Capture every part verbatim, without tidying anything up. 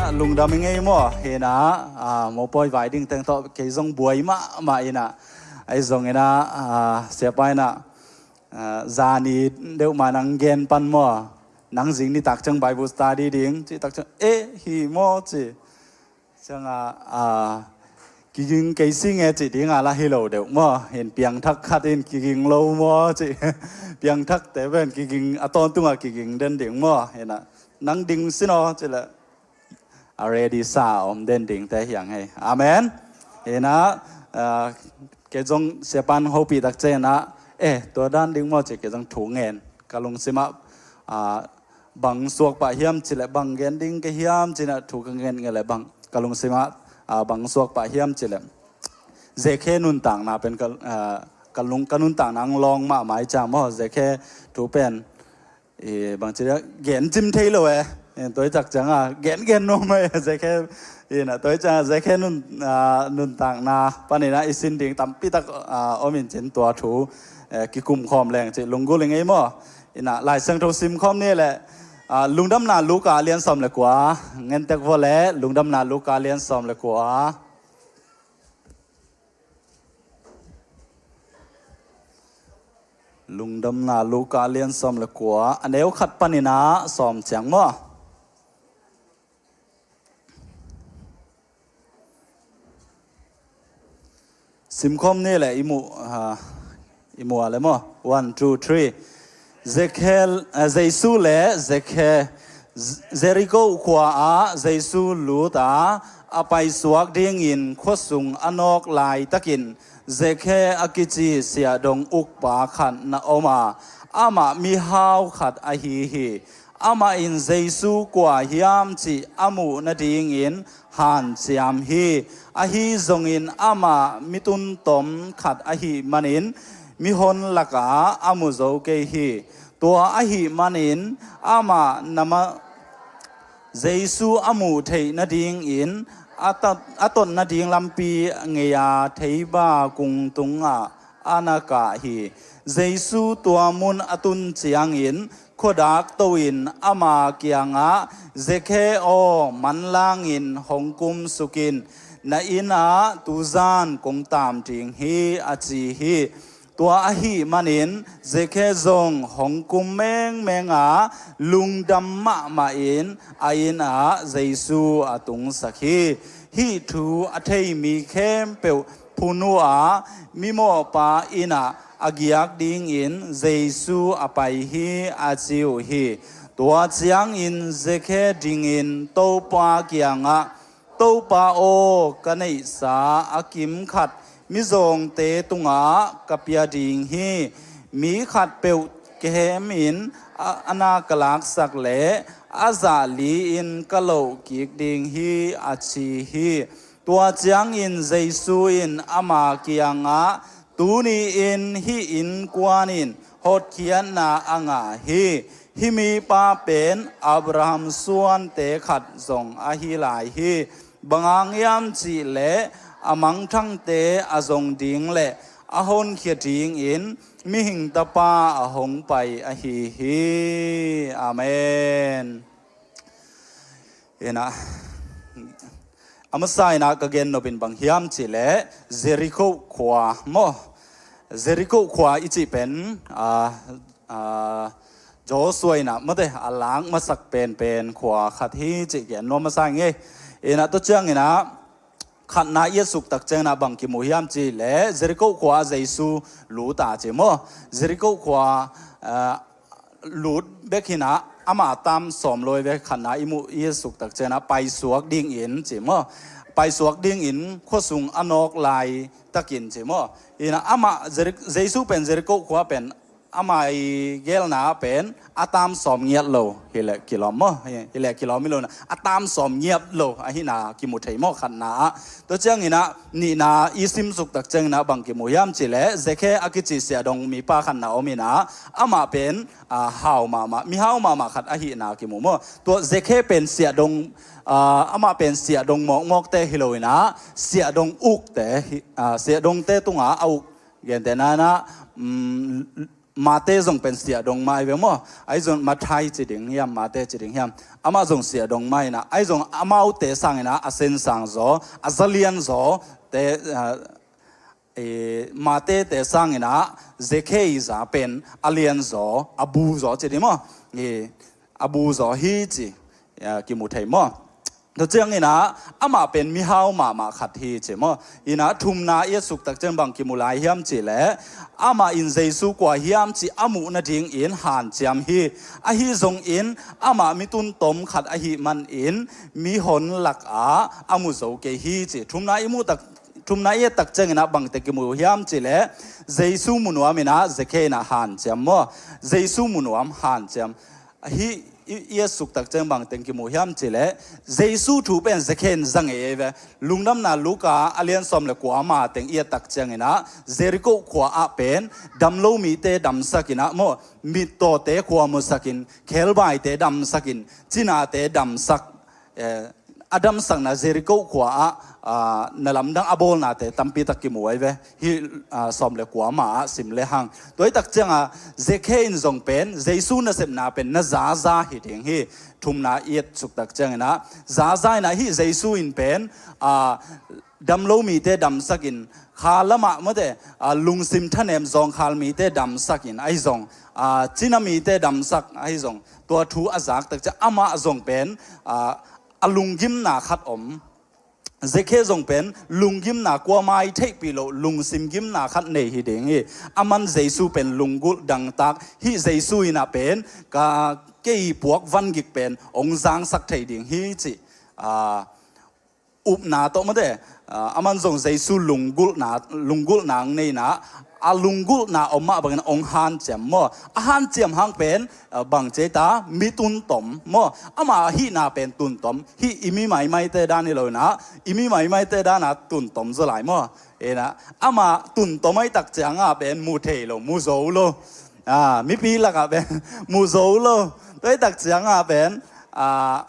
Lungdam i ngei maw? Hi inah, ah, mopawi vai ding teng tawh kei zong buai mahmah inah, ahi zong inah, ah, siapa inah, ah, zani deuh mah nang gen pan maw? Nang zing nitak ciang Bible study ding cih tak ciang, eh, hi maw ci. Ciangah, ah, kiging kei si nge cih dingah lah hi lo deuh maw? Hin piangthak khat in kiging lo maw cih. Piangthakte pen kiging, a tawntungah kiging den ding maw? Hinah nang ding sin aw cih leh a ready sa a om den dingte hiang hei. Amen. Hinah, ah, kei zong siapan hopih tak cianginah, eh, tua dan ding maw cih kei zong thu ngen ka lungsimah, ah, bang suak pah hiam cih leh, bang gen ding ka hiam cih inah thu ka ngen nge leh bang ka lungsimah, ah, bang suak pah hiam cih leh, Zekhe nuntakna pen ka, ah, ka lung, ka nuntakna ang lawng mahmah i ciang maw, Zekhe thu pen, i, bang ci dia, gen cim thei lo e. Tua i tak ciangah gen gen nuam e, Zekhe, inah tua i ciangah Zekhe nun, ah, nuntakna paninah i sin ding tampi tak, ah, om in cin tua thu, eh, kikum khawm leng cih lunggulh i ngei maw? Inah Lai Siangtho sim khawm ni leh, ah, Lungdamna Luka lian sawm le kua, ngentek vua leh Lungdamna Luka lian sawm le kua. Lungdamna Luka lian sawm le kua, a neu khat paninah sawm ciang maw? Simkhawm ni leh i muh, ah, i muh a le maw? One, two, three. Zekhe, eh, Jesu le Zekhe, Z-, Jericho khua-ah Jesu lut a, a paisuak dingin khuasung a nawk laitakin Zekhe a kici siahdong ukpa khat na om a, amah mihau khat ahi hi. Amah in Jesu kua hiam cih a muh nadingin hanciam hi. Ahi zongin amah mi tuntom khat ahih manin mihon lakah a mu zo kei hi. Tua ahih manin amah nama Jesu a muh theih nadingin a tot, a tot nading lampi ngei-a theiba kung tungah a na kah hi. Jesu tua mun a tun ciangin khuadak to-in ama kiangah, Zekhe aw, manlangin hong kum suk in, na innah tuzan kong taam ding hi, a ci hi. Tua ahih manin Zekhe zong hong kum mengmeng a, lungdam mahmah in a innah Jesu a tungsak hi. Hih thu a thei mi khempeuh phun uh a, mimawhpa innah a giak dingin Jesu a pai hi, a ci uh hi. Tua ciangin Zekhe dingin Topa kiangah, Topa aw, ka neihsa a kim khat mizawngte tungah ka pia ding hi. Mi khatpeuh khemin a, a na ka laksak leh a zah li-in ka loh kik ding hi, a ci hi. Tua ciangin Jesu in ama kiangah, tuni-in hih innkuan in hotkhiatna a ngah hi. Hih mipa pen Abraham suante khat zong ahi lai hi. Bang hang hiam cih leh a mangthangte a zong ding le a honkhia dingin Mihing Tapa a hong pai ahi hi. Amen. Inah, a masa inah ka gen nopin bang hiam cih leh Jericho khua maw? Jericho khua i cih pen, ah, ah, Joshua inah mate a lak masak penpen khua khat hi cih gen nuam masa i ngei. Inah tua ciang inah khatna i et suk tak ciang inah bang kimu hiam cih leh Jericho khua Jesu lut a ci maw? Jericho khua, ah, lut bek hi inah amah a taam sawm lo hi ve. Khatna i muh i et suk tak ciang inah paisuak dingin ci maw? Paisuak dingin khuasung a nawk laitakin ci maw? Inah amah Jeri-, Jesu pen Jericho khua pen amah i gelna pen a taam sawm ngiat lo hi leh kilawm maw? Hi, hi leh kilawm hi lo inah a taam sawm ngiat lo ahihna kimu thei maw khatna ah? Tua ciang inah nihna i sim suk tak ciang inah bang kimu hiam cih leh Zekhe a kici siahdong mipa khatna om inah amah pen, ah, hau mahmah, mihau mahmah khat ahihna kimu maw? Tua Zekhe pen siahdong, ah, amah pen siahdong mawkmawkte hi lo inah siahdong ukte hi, ah, siahdongte tungah a uk, gentehna inah, um, Mate zong pen siahdong mai ve maw. Ahi zong Mathai ci ding hiam, Mate ci ding hiam, amah zong siahdong mai inah, ahi zong amaute sang inah a sensang zaw, a zalian zaw te, ah, eh, Mate te sang inah Zekhei za pen a lian zaw, a bu zaw ci ding maw. Eh, a bu zaw hi ci, ah, kimu thei maw. Tua ciang inah amah pen mihau mahmah khat hi ci maw. Inah thumna i et suk tak ciang bang kimu lai hiam cih leh, amah in Jesu kua hiam cih a muh nadingin hanciam hi. Ahi zongin amah mi tuntom khat ahih manin mihon lakah a mu zo kei hi ci. Thumna i muh tak, thumna i et tak ciang inah bangte kimu hiam cih leh, Jesu mu nuam inah Zekhei inah hanciam maw. Jesu mu nuam, hanciam. Hih i, i et suk tak ciang bang teng kimu hiam cih leh, Jesu thu pen Zekhei in za ngei ei ve. Lungdamna Luka a lian sawm le kua ma teng i et tak ciang inah, Jeriko khua ah pen damlo mite damsak inah maw, mittawte khuamusak in, khebaite damsak in, cinate damsak, eh, a damsakna Jeriko khua ah, ah, na lamdang a bawlnate tampi tak kimu ai ve. Hih, ah, sawm le kua ma ah sim le hang. Tua hi tak ciangah Zekhei in zong pen Jesu nasepna pen na zaza hi ding hi. Thumna i et suk tak ciang inah zaza inah hih Jesu in pen, ah, damlo mite damsak in, kha lamah mate, ah, lungsim thanem zawngkhal mite damsak in ahi zong, ah, cina mite damsak ahi zong, tua thu a zak tak ciang amah zong pen, ah, a lunggimna khat om. Zekhei zong pen lunggimna, kua mai theihpih loh lungsim gimna khat nei hi ding hi. Aman Jesu pen lunggulh dangtak, hih Jesu inah pen ka kei puak vangik pen ong zangsak thei ding hi ci. Ah, upna tawh mate, ah, aman zong Jesu lunggulhna, lunggulhna ang nei inah, a lunggulhna om mah bangin ong hanciam maw. A hanciam hang pen, ah, bang ci ei ta, mi tuntom maw. Amah hihna pen tuntom, hih i mi maimaite dan hi lo inah, i mi maimaite dan a tuntom zaw lai maw. Inah, amah tuntom ahih tak ciangah pen mu thei lo, mu zo lo. Ah, mipi lakah pen mu zo lo. Tua ahih tak ciangah pen, ah,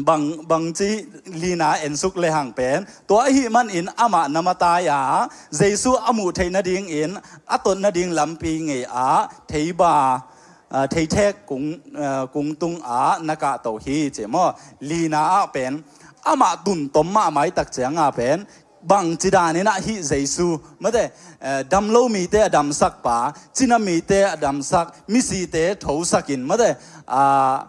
bang, bangci lina en suk le hang pen, tua ahih manin amah na matai a, Jesu a muh theih nadingin a tot nading lampi ngei ah theiba, ah, theithek kung, ah, kung tungah na kahto hi ci maw. Lina ah pen amah tuntom mahmah ahih tak ciangah pen, bangci dan inah hih Jesu mate, eh, damlo mite a damsak pa, cina mite a damsak, misite thosak in mate, ah,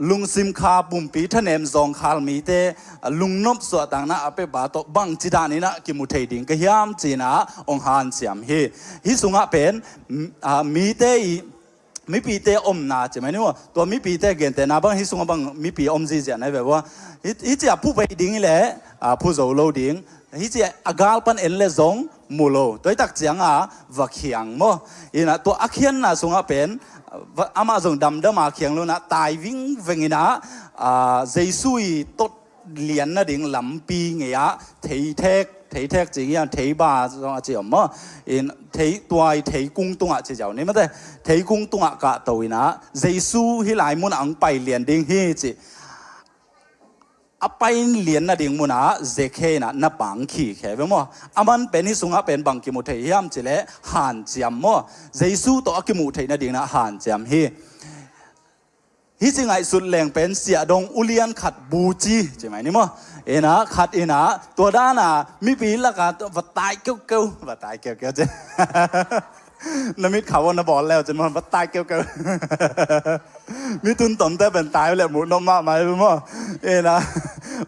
lungsim kha pumpi thanem zawngkhal mite, ah, lungnop suahtakna a pia pa tawh bangci dan inah kimu thei ding ka hiam ci inah ong hanciam hi. Hih sungah pen, m-, ah, mite i, mipite omna ci mai ni maw. Tua mipite gentehna bang hih sungah bang mipi om ziahziah na hi ve ua. Hih, hih ciah phu pai ding hi leh, ah, phu zo lo ding. Hih ciah a gal pan en le zong mu lo. Tua ahih tak ciangah va khiang maw. Inah tua a khianna sungah pen, va, amah zong damdam a khiang lo inah tai vingveng inah, ah, Jesu i tot lian nading lampi ngei ah theithek, theithek ci ngian, theiba zong a ci om maw. In thei tuai, thei kung tungah ci ziau ni mate. Thei kung tungah kahto inah, Jesu hih lai munah ang pai lian ding hi ci. A pai lian nading munah Zekhei inah na pang khikhe ve maw. Aman pen hih sungah pen bang kimu thei hiam cih leh hanciam maw. Jesu tawh a kimuh theih nading inah hanciam hi. Hih ci ngaihsut leng pen siahdong ulian khat buci ci mai ni maw. Inah khat inah tua dana mipi lakah va tai keukeu, va tai keukeu ci. Na mit khauh na bawl leu ci maw, va tai keukeu. Mi tuntomte pen tai le muh nop mahmah hi maw. Inah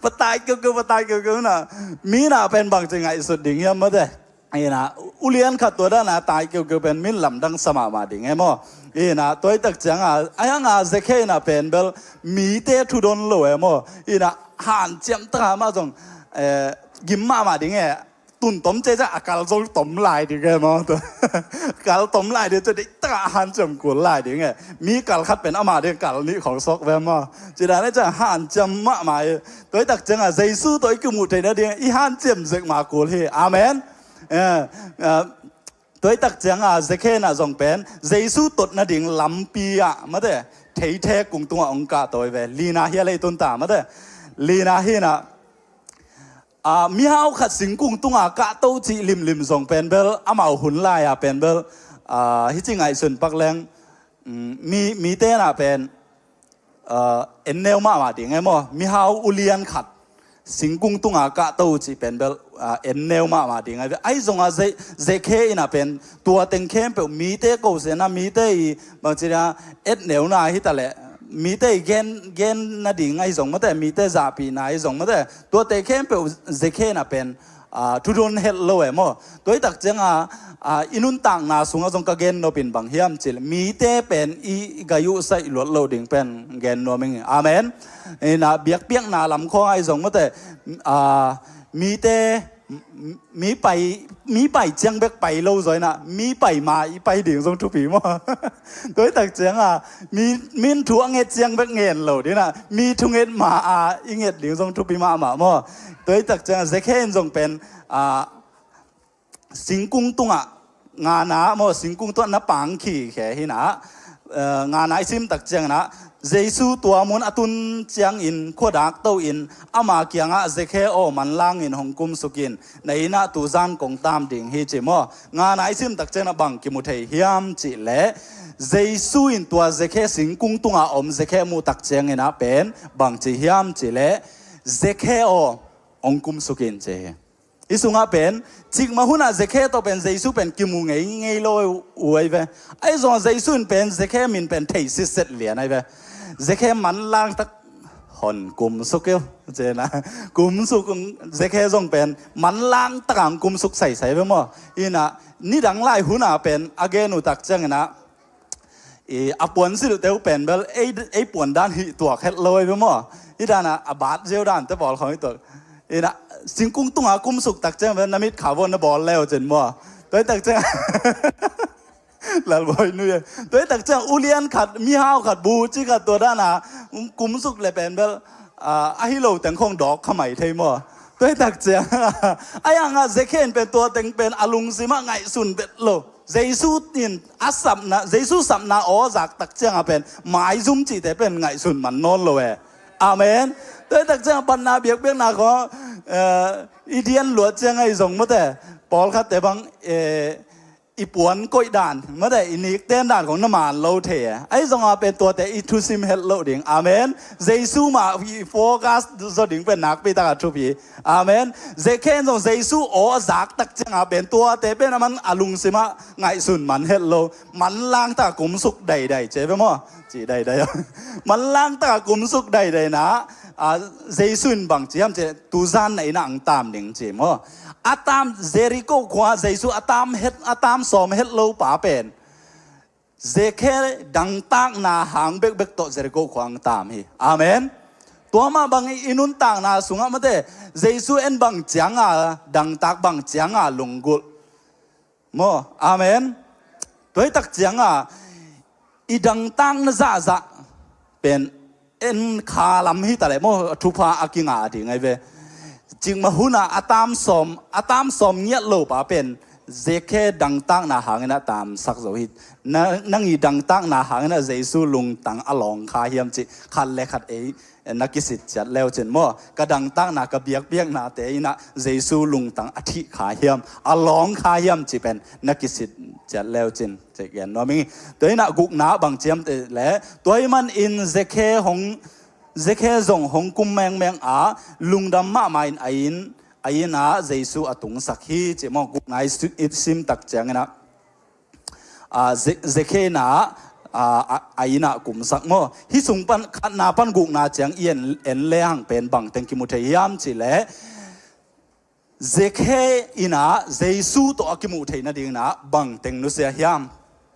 va tai keukeu, va tai keukeu inah, mi inah pen bangci ngaihsut ding hiam mate. Inah ulian khat tua dana tai keukeu pen min lamdang sa mahmah ding e maw. Inah tua ahih tak ciangah, a hiangah Zekhei inah pen bel mite thudon lo e maw. Inah hanciam taka mah zong, eh, gim mahmah ding e. Tuntom ciah ciah a kal zo tom lai ding e maw. Kal tom lai ding ciah deih taka hanciam kul lai ding e. Mi kal khat pen amah ding kal nih khong sawk ve maw. Ci dan e ciah hanciam mahmah e. Tua ahih tak ciangah Jesu tawh i kimuh theih nading i hanciam zek mah kul hi. Amen. Eh, eh, tua ahih tak ciangah Zekhei inah zong pen Jesu tot nading lampi ah mate, theithek kung tungah ong kahto hi ve. Lina hi a lei tun ta mate. Lina hi inah, ah, mihau khat singkung tungah kahto cih limlim zong pen bel amau hun lai-a pen bel, Hih ci ngaihsun pak leng, mi mite na pen en neu mahmah ding e maw, mihau ulian khat singkung tunga kahto cih pen bel en neu mahmah ding ahi ve. Ahi zonga Zekhe ina pen tua teng khempeuh mite ko sena mite i bangci na et neuna hi ta leh mite i gen gen nading ahi zong mate, mite zahpihna ahi zong mate, tuate khempeuh Zekhe ina pen thudon het lo e maw. Tua hi tak cianga i nuntakna sungah zong ka gen nopin bang hiam cih leh mite pen i gai uh saih luat lo ding pen gen nuam ing. Amen. Ina biakpiakna lam khawng ahi zong mate, mite mi pai mi pai ciang bek pai lo zaw ina mi pai ma i pai ding zong thupi maw. Tua hi tak cianga mi min thu a nget ciang bek ngen lo dina mi thu nget ma a i nget ding zong thupi mahmah maw. Tua hi tak cianga Zekhe in zong pen singkung tungah ngana maw, singkung tungah na pang khikhe hina. Ngana i sim tak ciangina Jesu tua mun a tun ciangin khuadak to in ama kiangah Zekhe aw, manlangin hong kumsukin, na innah tuzan kong tam ding hi ci maw. Ngana i sim tak ciangina bang kimu thei hiam cih leh Jesu in tua Zekhe singkung tunga om Zekhe muh tak ciangina pen bang ci hiam cih leh Zekhe aw, hong kumsukin ci hi. Hi sungah pen cikmah hunah Zekhe tawh pen Jesu pen kimu ngei ngei lo uh ahi ve. Ahi zongah Jesu in pen Zekhe min pen thei sitset lian ahi ve. Zekhe manlang tak hon kumsuk uh cina kumsuk. Zekhe zong pen manlang takang kumsuk saisai ve maw. Ina nidang lai hunah pen a gen uh tak ciangina a puan silhte uh pen bel ei puan dan hih tuak het lo ei ve maw. Hi dana a bat zeu dante bawl khawng hi tuak. Ina singkung tunga kumsuk tak ciang bel na mit kha vawn na bawl leu cin maw. Tua hi tak ciang Lalbawi nui e. Tua hi tak ciang ulian khat mihau khat buci khat tua dana kumsuk le pen bel ahi lo teng khawng dawk kha mai thei maw. Tua hi tak ciang a yangah Zekhe in pen tua teng pen a lungsimah ngaihsun bet lo. Jesu in a sapna, Jesu sapna aw zak tak cianga pen maizum cihte pen ngaihsun man nawn lo e. Amen. Tua hi tak cianga batna biakbiakna khawng i dian luat cianga i zong mate pawlkhatte bang i puan koih dan mate i nikten dan khawng na man lo thei e. Ahi zonga pen tuate i thusim het lo ding. Amen. Jesu mah i focus zaw ding pen nakpi taka thupi. Amen. Zekhe in zong Jesu aw a zak tak cianga pen tuate pen a man a lungsimah ngaihsun man het lo. Manlang taka kumsuk daidai ci ve maw. Ci daidai a manlang taka kumsuk daidai na Jesu in bang ci hiam ci tuzan na innah ang tam ding ci maw. A tam Jericho khua Jesu a tam het a tam sawm het lo pa pen Zekhe dangtakna hang bekbek tawh Jericho khua ang tam hi. Amen. Tua mah bang i nuntakna sungah mate Jesu en bang cianga dangtak bang cianga lunggulh maw. Amen. Tua hi tak cianga i dangtakna zahzah pen en kha lam hi ta leh maw thupha a kinga ding ahi ve. Cikmah hunah a tam sawm a tam sawm ngiat lo pa pen Zekhe dangtakna hangin a tamsak zo hi. Nang i dangtakna hangin a Jesu lungtang a lawng kha hiam cih khat le khat ei na kisit ciat leu cin maw. Ka dangtakna ka biakbiaknate innah Jesu lungtang a thih kha hiam a lawng kha hiam cih pen na kisit ciat leu cin. Cek gen nuam ing. Tua innah gukna bang ciam te le tua hi man in Zekhe hong Zekhe zong hong kum mengmeng a lungdam mahmah in a inn a innah Jesu a tungsak hi ci maw. Gukna i sim tak cianginah Zekhe innah a innah kumsak maw. Hi sung pan khatna pan gukna ciang i en le hang pen bangteng kimu thei hiam cih leh Zekhe innah Jesu tawh a kimuh theih nadinginah bangteng nusia hiam?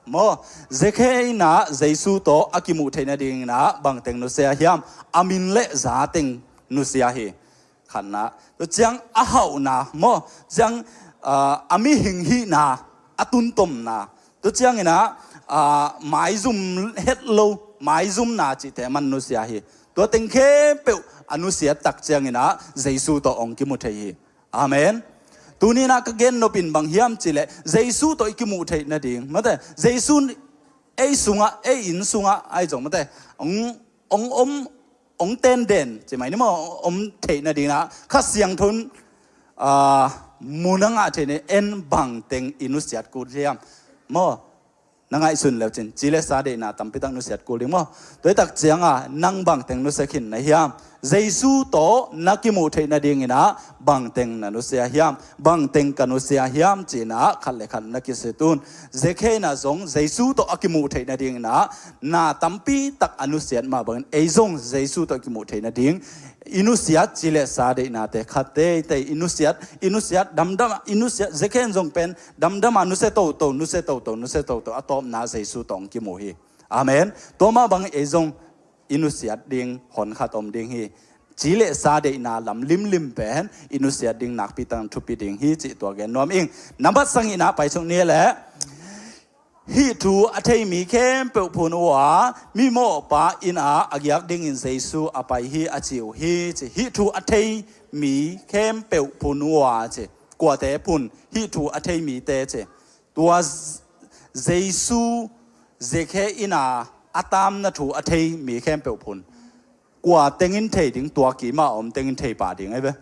Maw, Zekhe innah Jesu tawh a kimuh theih nadinginah bangteng nusia hiam? A min le za teng nusia hi. Khatna tua ciang a hauhna maw, ciang a mihing hihna, a tuntomna, tua cianginah maizum het lo, maizumna cihte man nusia hi. Tua teng khempeuh a nusiat tak cianginah Jesu tawh hong kimu thei hi. Amen. Tuninah ka gen nopin bang hiam cileh Jesu tawh i kimuh theih nading mate, Jesu ei sungah, ei inn sungah ahi zong mate, hong hong om, hong tenden cimai ni maw, om theih nadinah Kha Siangtho in mun a ngah theih ni en bangteng i nusiat kut hiam? Maw, Na ngaihsun leu cin, ci le sa deihna tampi tak nusiat kul ding maw? Tua hi tak cianga nang bangteng nusia khin na hiam? Jesu tawh na kimuh theih nadingin ah bangteng na nusia hiam? Bangteng ka nusia hiam? Ci-in ah khat le khat na kisit un. Zekhe in ah zong Jesu tawh a kimuh theih nadingin ah na tampi tak a nusiat mah bangin ei zong Jesu tawh a kimuh theih nading i nusiat ci le sa deihnate khat teitei i nusiat, i nusiat damdam, i nusiat. Zekhe in zong pen damdam a nusia toto, nusia toto, nusia toto, a tawpna Jesu tawh hong kimu hi. Amen. Tua mah bangin ei zong i nusiat ding hon khat om ding hi. Ci le sa deihna lam limlim pen i nusiat ding nakpi tak thupi ding hi cih tua gen nuam ing. Nambat sangihna pai suk ni leh, hih thu a thei mi khempeuh phun uh a, mimawhpa inn ah a giak dingin Jesu a pai hi a ci uh hi ci. Hih thu a thei mi khempeuh phun uh a ci. Kuate phun, hih thu a thei mite ci. Tua Z-, Jesu Zekhe inn ah a tamna thu a thei mi khempeuh phun. Kua tengin thei ding? Tua kim a om tengin thei pah ding ahi ve.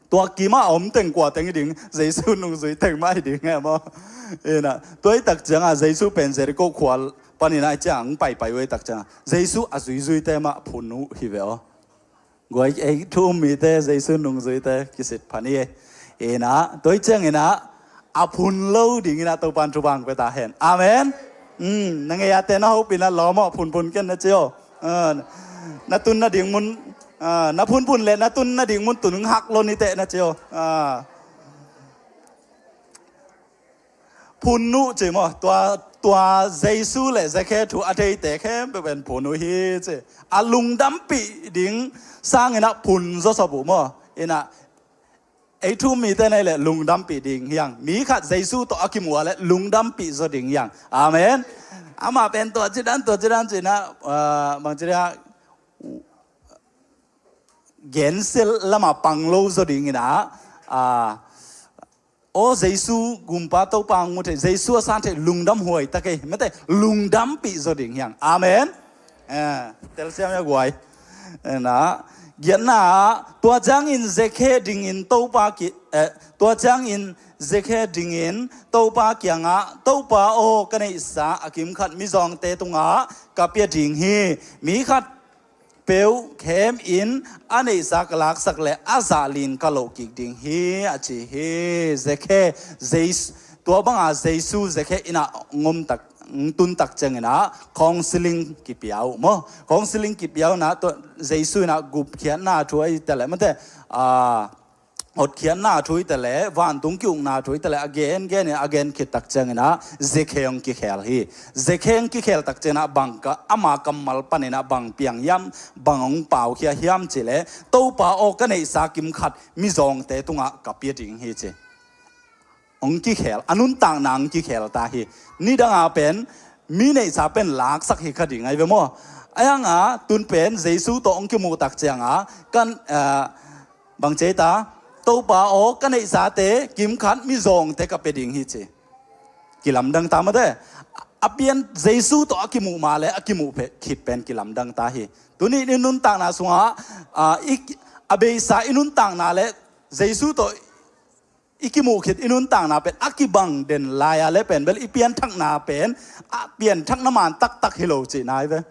Tua kim a om teng kua teng hi ding? Jesu nungzui teng mah hi ding e maw? Ina, tua hi tak cianga Jesu pen Jericho khua panin ah ciang paipai uh hi tak cianga Jesu a zuizuite mah phun uh hi ve aw. Guai, ei thu um mite, Jesu nungzuite kisit phan hi. Ina, tua hi ciangin ah a phun lo dingin ah Topan thupha hong pia ta hen. Amen. Mm, na ngei a te na hopih na lawm aw, phunphun ken na ci aw. Ah, na tun nading mun, ah, na phunphun le na tun nading mun tun hak lo ni teh na ci aw. Ah. Phun uh ci maw, tua, tua Jesu le Zekhe thu a theite khempeuh pen phun uh hi ci. A lungdampih ding sangin ah phun zawsop uh maw. Ina, ei thu um mite nei le lungdampih ding hiang. Mi khat Jesu tawh a kimuh a le lungdampih zaw ding hiang. Amen. Amah pen tua cidan, tua cidan ci-in ah, ah, bangci dia, gensia lama pang lo zaw dingin ah, ah, aw, Jesu gumpa Topa hong mu thei, Jesu a san thei, lungdam huai ta kei, mate, lungdampih zaw ding hiang. Amen. Eh, telsiam ia guai. Ina, giatna ah, tua ciangin Zekhe dingin Topa ki, eh, tua ciangin Zekhe dingin Topa kiangah, Topa aw, ka neihsa a kim khat mizawngte tungah ka pia ding hi. Mi khat peuh khemin a neihsa ka laksak le a zah lin ka loh kik ding hi, a ci hi. Zekhe, Jesu, tua banga Jesu Zekhe inn ah ngom tak, tun tak ciangin ah counseling kipia uh maw. Counseling kipia uh na, tua Jesu in ah gupkhiatna thu ahi ta le, mate, ah, hotkhiatna thu hi ta le, vantung ki-ukna thu hi ta le, a gen genin, a gen khit tak ciangin ah Zekhe hong kikhel hi. Zekhe hong kikhel tak ciangin ah bang ka, ama kammal panin ah bang piang hiam, bang hong paukhia hiam ci le, Topa aw, ka neihsa kim khat mizawngte tungah ka pia ding hi ci. Hong kikhel, a nuntakna hong kikhel ta hi. Nidanga pen mi neihsa pen laksak hi kha ding ahi ve maw. Ahi hanga tun pen Jesu tawh hong kimuh tak cianga kan, ah, bang ci ta, Topa aw, ka neihsate kim khat mizawngte ka pia ding hi ci. Kilamdang ta mate. A pian Jesu tawh a kimuh ma le a kimuh phe-, khit pen kilamdang ta hi. Tuni i nuntakna sungah, ah, i, a beisa i nuntakna le Jesu tawh i kimuh khit i nuntakna pen a kibang den lai-a le pen bel i pianthakna pen a pianthakna man taktak hi lo cihna hi ve.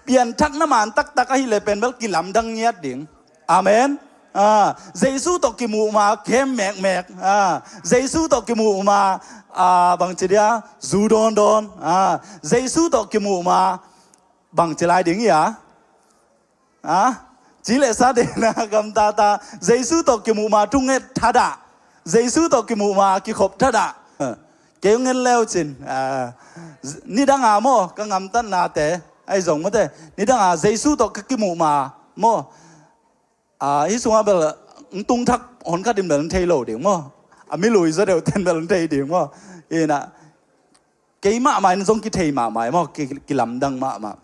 Pianthakna man taktak ahi le pen bel kilamdang ngiat ding. Amen. Ah, Jesu tawh kimuh ma khem mekmek. Ah, Jesu tawh kimuh ma, ah, bang ci dia, zu dawndawn. Ah, Jesu tawh kimuh ma bang ci lai ding hi a? Ah, ci le sa deihna gamtata. Jesu tawh kimuh ma thunget thadah. Jesu tawh kimuh ma kikhop thadah. Kei ngen leu cin. Ah, nidanga maw, ka ngamtatnate ahi zong mate. Nidanga Jesu tawh ka kimuh ma maw. Ah, hih sungah bel, ng tung thak hon khat in bel ng thei lo ding maw. A mi lui zaw deuh ten bel ng thei ding maw. Ina, kei mahmah in zong kithei mahmah hi maw, ki, kilamdang mahmah.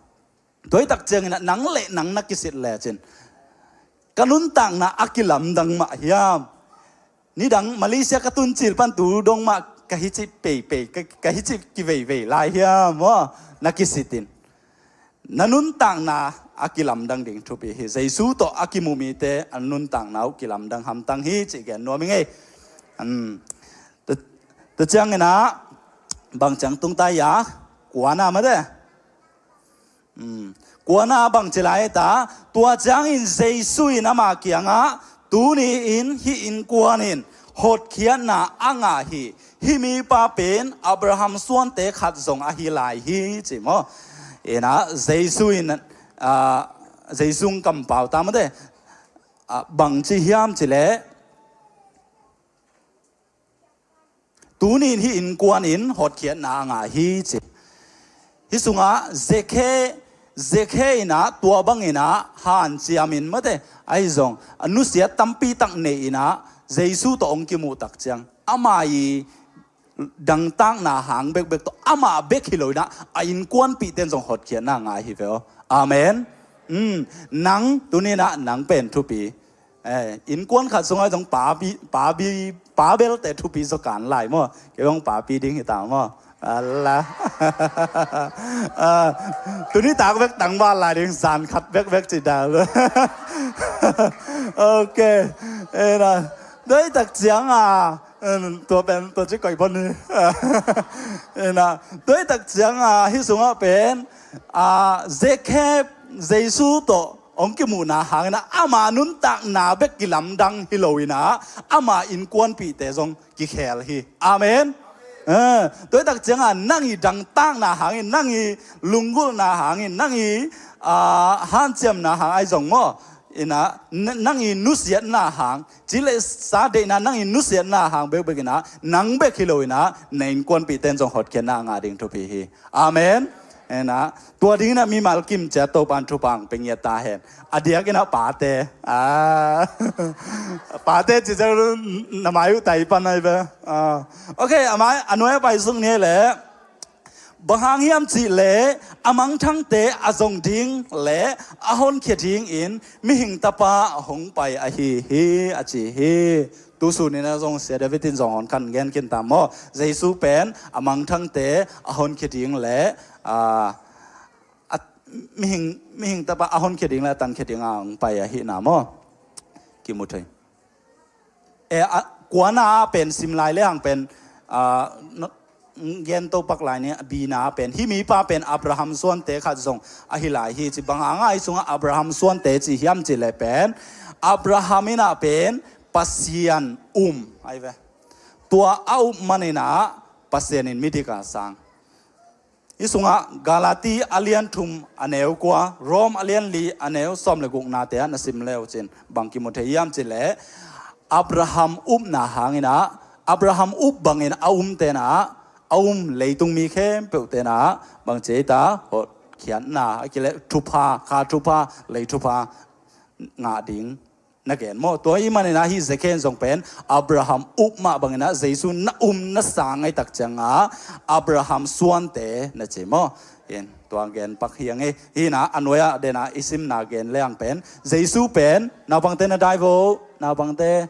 Tua hi tak ciangin ah nang le nang na kisit lecin, ka nuntakna a kilamdang mah hiam? Nidang Malaysia ka tun cil pan tu dong mah ka hici peipei, ka, ka hici kiveivei lai hiam maw? Na kisit in. Na nuntakna a kilamdang ding thupi hi. Jesu tawh a kimuh mite a nuntakna uh kilamdang hamtang hi cih gen nuam ing ei. Um, tua, tua ciangin ah bang ciang tung ta hia? Kuana mate. Hmm. Kuana bang ci lai ta, tua ciangin Jesu in ama kiangah, "Tuni-in hih innkuan in hotkhiatna a ngah hi. Hih mipa pen Abraham suante khat zong ahi lai hi," ci maw. Ina, Jesu in, ah, Jesu in kampau ta mate, ah, bang ci hiam ci leh, "Tuni-in hih innkuan in hotkhiatna a ngah hi," ci. Hih sungah Zekhe, Zekhe inah tua bang inah hanciam in mate, ahi zong a nusiat tampi tak nei inah Jesu tawh hong kimuh tak ciang, ama i dangtakna hang bekbek tawh, amah bek hi lo inah a innkuanpihte in zong hotkhiatna a ngah hi ve aw. Amen. Hmm, nang tuni inah nang pen thupi. Eh, innkuan khat sungah zong papi, papi, pa belte thupi zaw kan lai maw. Kei bang papi ding hi ta maw. Ala. Ah, tuni tak bek tangval lai ding, zan khat bekbek ci dal. Ok. Ina, tua hi tak ciang a, tua pen, tua ci koih bon hi. Ina, tua hi tak ciang a, hih sungah pen, ah, Zekhe, Jesu tawh hong kimuhna hang inah ama nuntakna bek kilamdang hi lo inah ama innkuanpihte zong kikhel hi. Amen. Eh, tua hi tak ciang a, nang i dangtakna hangin, nang i lunggulhna hangin, nang i, ah, hanciamna hang ahi zong maw. Ina, n-, nang i nusiatna hang, ci le sa deihna, nang i nusiatna hang bekbek inah, nang bek hi lo inah na innkuanpihte in zong hotkhiatna a ngah ding thupi hi. Amen. Ina, tua ding inah mimal kim ciat Topa in thupha hong pia ngiat ta hen. A diak inah pate. Ah. Pate ci ciang na mai uh tai pan ai ve. Ah. Ok, a mai, a nuai a pai suk ni leh. Bang hang hiam cih leh a mangthangte a zong ding le a honkhia dingin mihing tapa hong pai ahi hi, a ci hi. Tusun inah zong Sia David in zong hong kan gen khin ta maw. Jesu pen a mangthangte a honkhia ding le, ah, a, mihing, mihing tapa a honkhia ding le a tankhia ding a hong pai ahihna maw. Kimu thei. Eh, a, kuana pen sim lai le hang pen, ah, no, gen to pak lai ni, bina pen, hih mipa pen Abraham suante khat zong ahi lai hi ci. Bang hang a hih sungah Abraham suante ci hiam cih leh pen, Abraham inah pen Pasian um ahi ve. Tua a up man inah Pasian in midik a sang. Hih sungah Galati a lian thum a neu kua, Rom a lian li a neu sawm le guknate ah na sim le uh cin bang kimu thei hiam cih leh, Abraham upna hang inah, Abraham up bangin a umte inah, a um leitung mi khempeuhte inah bang ci ei ta, hotkhiatna, a kileh thupha, kha thupha, lei thupha ngah ding na gen maw. Tua ahih man inah hih Zekhe in zong pen Abraham up mah bang inah Jesu na um na sang ahih tak ciang a Abraham suante na ci maw. In, tua gen pak hi ing ei. Hih inah a nuai ah den a i simna gen le hang pen, Jesu pen, naupangte na dai vo, naupangte.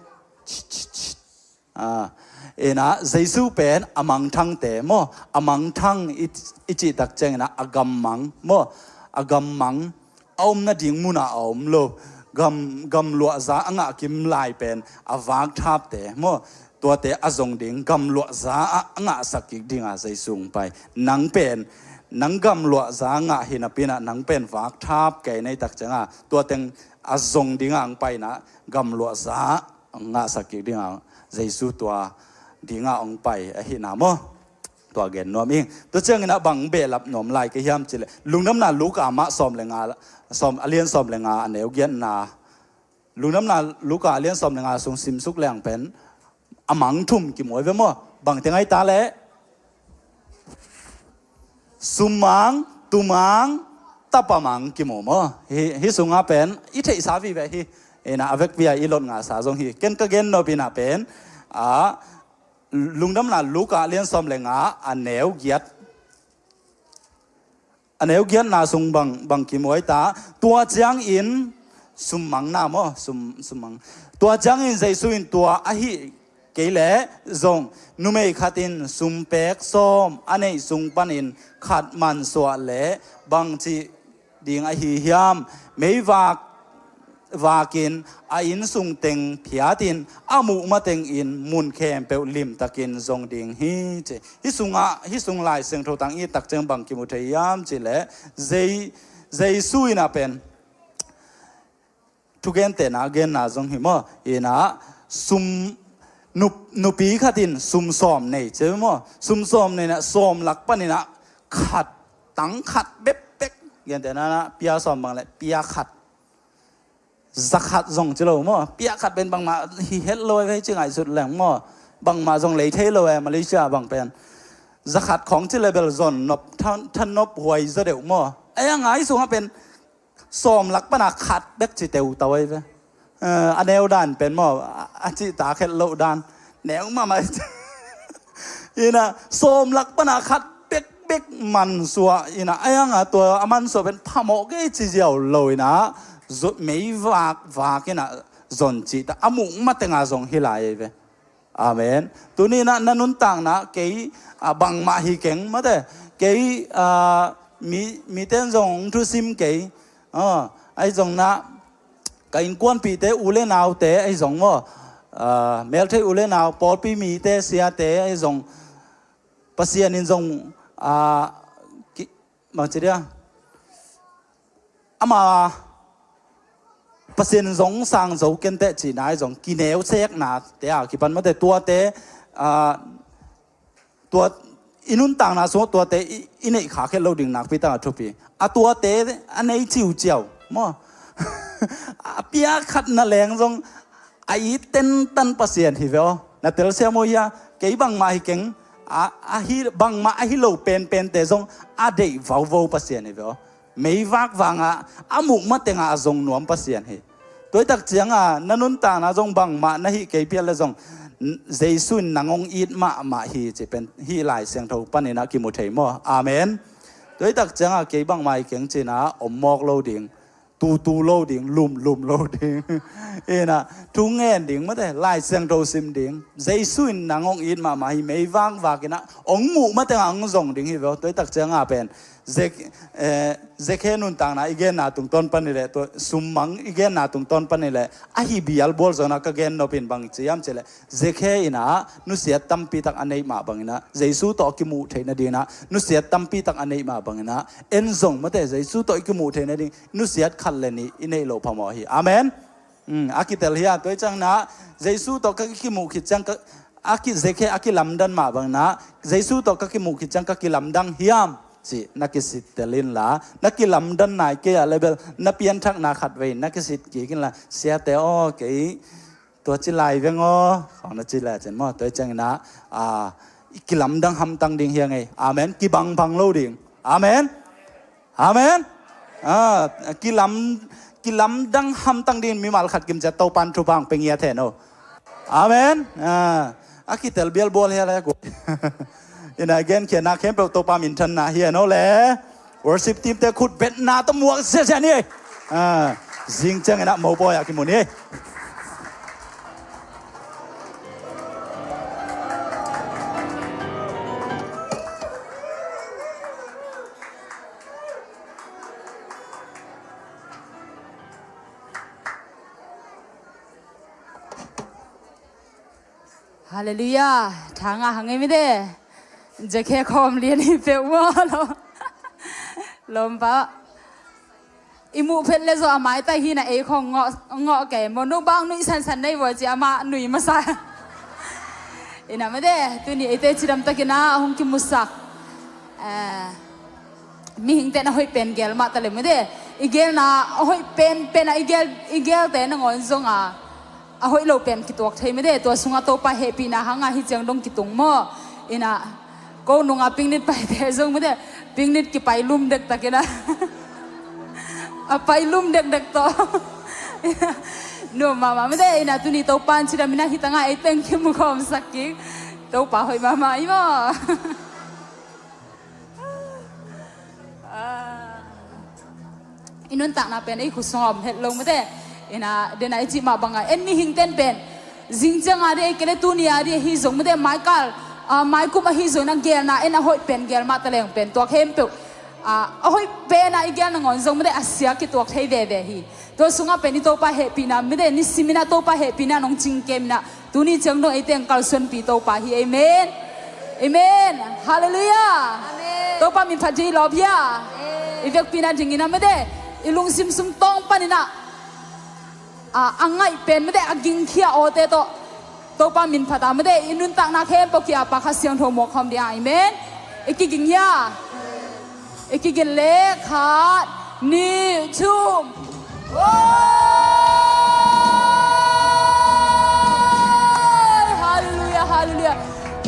Ah, ina, Jesu pen a mangthangte maw, a mangthang i, i cih tak ciang ina, a gammang maw, a gammang, a om nading munah a om lo, gam, gamluahza a ngah kim lai pen a vakthapte maw, tuate a zong ding, gamluahza a, a ngahsak kik dinga Jesu hong pai. Nang pen, nang gamluahza ngah hi napi inah, nang pen vakthap kei na hih tak cianga, tua teng a zong dinga hong pai inah, gamluahza ngahsak kik dinga Jesu tua dinga hong pai ahihna maw. Tua gen nuam ing. Tua ciang inah bang behlap nuam lai ka hiam cih leh, Lungdamna Luka mah sawm le nga, sawm, a lian sawm le nga a neu giatna. Lungdamna Luka a lian sawm le nga sung simsuk leng pen a mang thum kimu hi ve maw. Bang teng ahi ta leh, summang, tumang, tapamang kimu maw. Hih, hih sunga pen i theihsa vive hi. Ina, a vekpi a i lot ngahsa zong hi. Ken ka gen nop ina pen, a, Lungdamna Luka a lian sawm le nga a neu giat, a neu giatna sung bang, bang kimu ahi ta. Tua ciangin summangna maw, sum, summang. Tua ciangin Jesu in tua ahi kei leh zong, numei khat in sumpek sawm a neih sung panin khat mansuah leh bangci ding ahi hiam? Meivak vakin a innsung teng phiatin a muh matengin mun khempeuh limtakin zong ding hi ci. Hih sungah, hih sung Lai Siangtho tang i tak ciang bang kimu thei hiam cih leh Jei-, Jesu in a pen thugentehna a genna zong hi maw? Inah sum nup-, nupi khat in sum sawm nei ci maw? Sum sawm nei inah sawm lak paninah khat, tang khat bekbek, gentehna inah pia sawm bang le pia khat, za khat zong ci lo maw? Pia khat pen bangmah hi het lo e, ci ngaihsut leng maw? Bangmah zong lei thei lo e, Malaysia bang pen za khat khawng ci le bel zon nop, than, than nop huai zaw deuh maw? Ei a ngai sungah pen sawm lak pana khat bek ci teutau ahi ve. Eh, a neu dan pen maw, a, a cihtak het loh dan neu mahmah. Inah sawm lak pana khat bekbek mansuah inah, a ianga tua a mansuah pen phamawh kei ci ziau lo inah, mei vakvak inah zon cihtak a muh matenga zong hi lai ahi ve. Amen. Tuni inah na nuntakna kei, ah, bangmah hi keng mate. Kei, ah, mi, miten zong hong thusim kei. Ah, ahi zong inah ka innkuanpihte, u le naute ahi zong maw, ah, melthei u le nau, pawlpi mite, siate ahi zong Pasian in zong, ah, ki-, bangci dia, ama Pasian in zong sang zo kenteh cihna ahi zong kineuseknate a kipan mate, tuate, ah, tua i nuntakna sungah tuate i, i neih khak het lo ding nakpi tak a thupi. A tuate a nei ciuciau maw? A pia khat na leng zong a it tentan Pasian hi ve aw. Na telsiam uh hia, kei bangmah hi keng, a, a hi, bangmah a hi lo penpente zong a deih vauvo Pasian hi ve aw. Mei vakvanga a muh matenga a zong nuam Pasian hi. Tuaitak cianga na nuntakna zong bangmah na hih kei phial le zong Jesu in nang hong it mahmah hi ci pen hih Lai Siangtho paninah kimu thei maw? Amen. Tuaitak cianga kei bangmah hi keng cinah om mawk lo ding, tutu lo ding, lumlum lo ding. Inah thu ngen ding mate, Lai Siangtho sim ding. Jesu in nang hong it mahmah hi, mei vakvak inah hong muh matenga hong zong ding hi ve aw. Tuaitak cianga pen Zek-, eh, Zekhe nuntakna i genna tungtawn pan i leh, tua summang i genna tungtawn pan i leh, ahi bialbual zonah ka gen nopin bang ci hiam cih leh, Zekhe inah nusiat tampitak a neih mah banginah, Jesu tawh a kimuh theih nadinginah nusiat tampitak a neih mah banginah, en zong mate, Jesu tawh i kimuh theih nading nusiat khat le nih i neih loh phamawh hi. Amen. Hmm, a kitel hia, tua i cianginah Jesu tawh ka kimuh khit ciang ka, a ki, Zekhe a kilamdan mah banginah Jesu tawh ka kimuh khit ciang ka kilamdang hiam cih na kisittel inla, na kilamdan nai kei ah le bel na pianthakna khatvei na kisit kik inla, siate aw, kei tua ci lai veng aw, khawng na ci lai cin maw? Tua i cianginah, ah, i kilamdang hamtang ding hi a ngei. Amen. Kibangphang lo ding. Amen. Amen. Ah, kilam, kilamdang hamtang ding mimal khat kimciat Topan thupha hong pe ngiat hen aw. Amen. Ah, a kitel bialbual hia le kut. Inah genkhiatna khempeuh Topa minthanna hi hen aw le. Worship team te khut betna tawh muak ziazia ni. Ah, zing cianginah mopawi ah kimu ni. Halleluiah. Thanga hang ei mite. Zekhe khawm lian hi peuh maw lo. Lawmpa. I muh phet le zaw a maitai hi na ei khawng ngawh, ngawh kei maw, nu bang nuih sansan nei vua ci amah nuih masa. Inah mate, tuni eite cidamtakinah a hong kimusak, eh, mihingte na hoih pen gel mah ta le mate. I gelna a hoih penpen ah i gel, i gelte nangawn zonga a hoih lo pen kituak thei mate. Tua sungah Topa hehpihna hanga hi ciang dong kitung maw? Inah ko nunga picnic paite zong mate, picnic kipai lum dektak inah a pai lum dekdek tawh. Nuam mahmah mate. Inah tuni Topa in cidam inah hi tangah ei teng kimukhawmsak kik. Topa hoih mahmah hi maw? Ah. I nuntakna pen ei khut sungah om het lo mate. Inah dena i cih mah banga en mihingten pen zing cianga dih ei kei le tuni a dih ahi zong mate, maikal, ah, maikum ahi zong inah gelna en a hoih pen gel mah ta leng pen tua khempeuh a, a hoih pen a i gel nangawn zong mede a sia kituak thei veve hi. Tua sungah pen i Topa hehpihna mede nisimin a Topa hehpihna nong cingkem in ah tuni ciang dong eite ang kalsuanpi Topa hi. Amen. Amen. Halleluiah. Amen. Topa min phat ding i lawp hia. Amen. I vekpi na dingin ah mede i lungsim sung tawng panin ah a, a ngaih pen mede a gingkhia awte tawh Topa min phat a mede i nuntakna khempeuh kia pa Kha Siangtho muak khawm ding a. Amen. I kiging hia. I kigin le khat, nih, thum. Oi, halleluiah, halleluiah.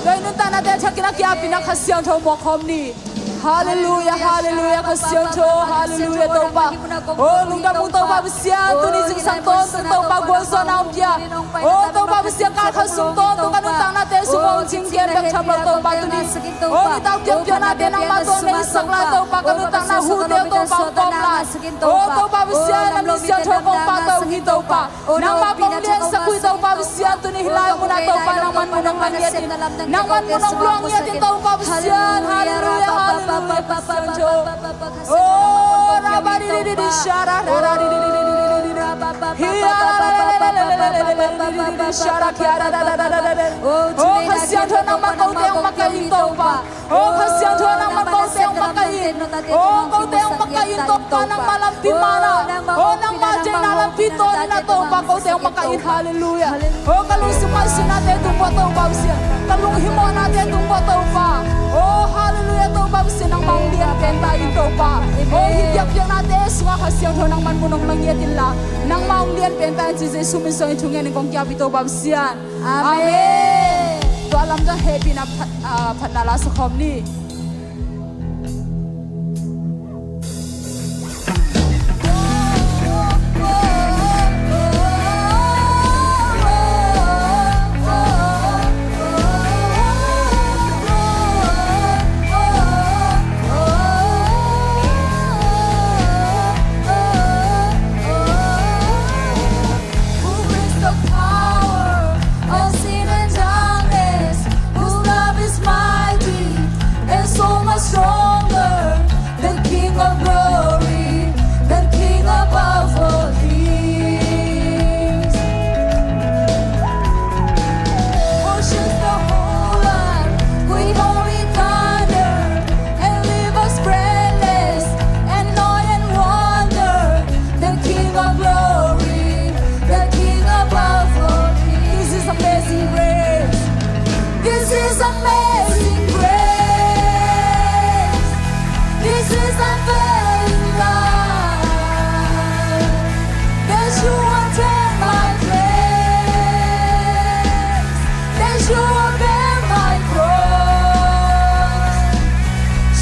Tua i nuntaknate thakin a kiapin a Kha Siangtho muak khawm ni. Halleluiah, halleluiah, Kha Siangtho, halleluiah, Topa. O, lungdam ung Topa Pasian, tuni zingsang tawntung Topa gualzawhna hong pia. O, Topa Pasian, kal khat sung tawntung ka nuntaknate sung hong cingkem bek tham lo Topa tuni. O, nitak piakpiaknate nangmah tawh nei sak lai Topa, ka nuntakna hute Topa hong pawm lai. O, Topa Pasian, na min siangtho kong pahtawi ung hi Topa. Nangmah kong liansak uh hi Topa Pasian, tuni hih lai munah Topa nangman mun hong la ngiat in, nangman mun hong luang ngiat in Topa Pasian. Halleluiah, halleluiah, Kha Siangtho. Oh, rabba di di di di, shara, rara di di di di. Hia, rara, rara, rara, rara, rara, rara, shara, kia, rara, rara, rara. Oh, Kha Siangtho, nangmah kote hong makaih in Topa. O Kha Siangtho, nangmah kote hong makaih in. O kote hong makaih in Topa, nangmah lampi man ah. O nangmah deihna lampi tawn in ah Topa, kote hong makaih in. Halleluiah. O ka lungsim ngaihsutnate tung pua Topa Pasian. Ka lunghimawhnate tung pua Topa. O halleluiah, Topa Pasian, nangmah hong lian pen ta in Topa. O hih biakpiaknate sungah Kha Siangtho nangmah mun hong la ngiat inla, nangmah hong lian pen ta in ci Jesuh min suangin thungen in kong kiap hi Topa Pasian. Amen. Tua lamdang hehpihna phat, ah, phatna la sa khawm ni. Who breaks the power of sin and darkness, whose love is mighty and so much stronger than King of glory, than King above all things. Who shakes the whole earth with holy thunder and leave us breathless and awe and wonder. The King of glory, the King above all things. This is amazing grace. This is amazing grace. This is unfailing love. That you would take my place. That you would bear my cross.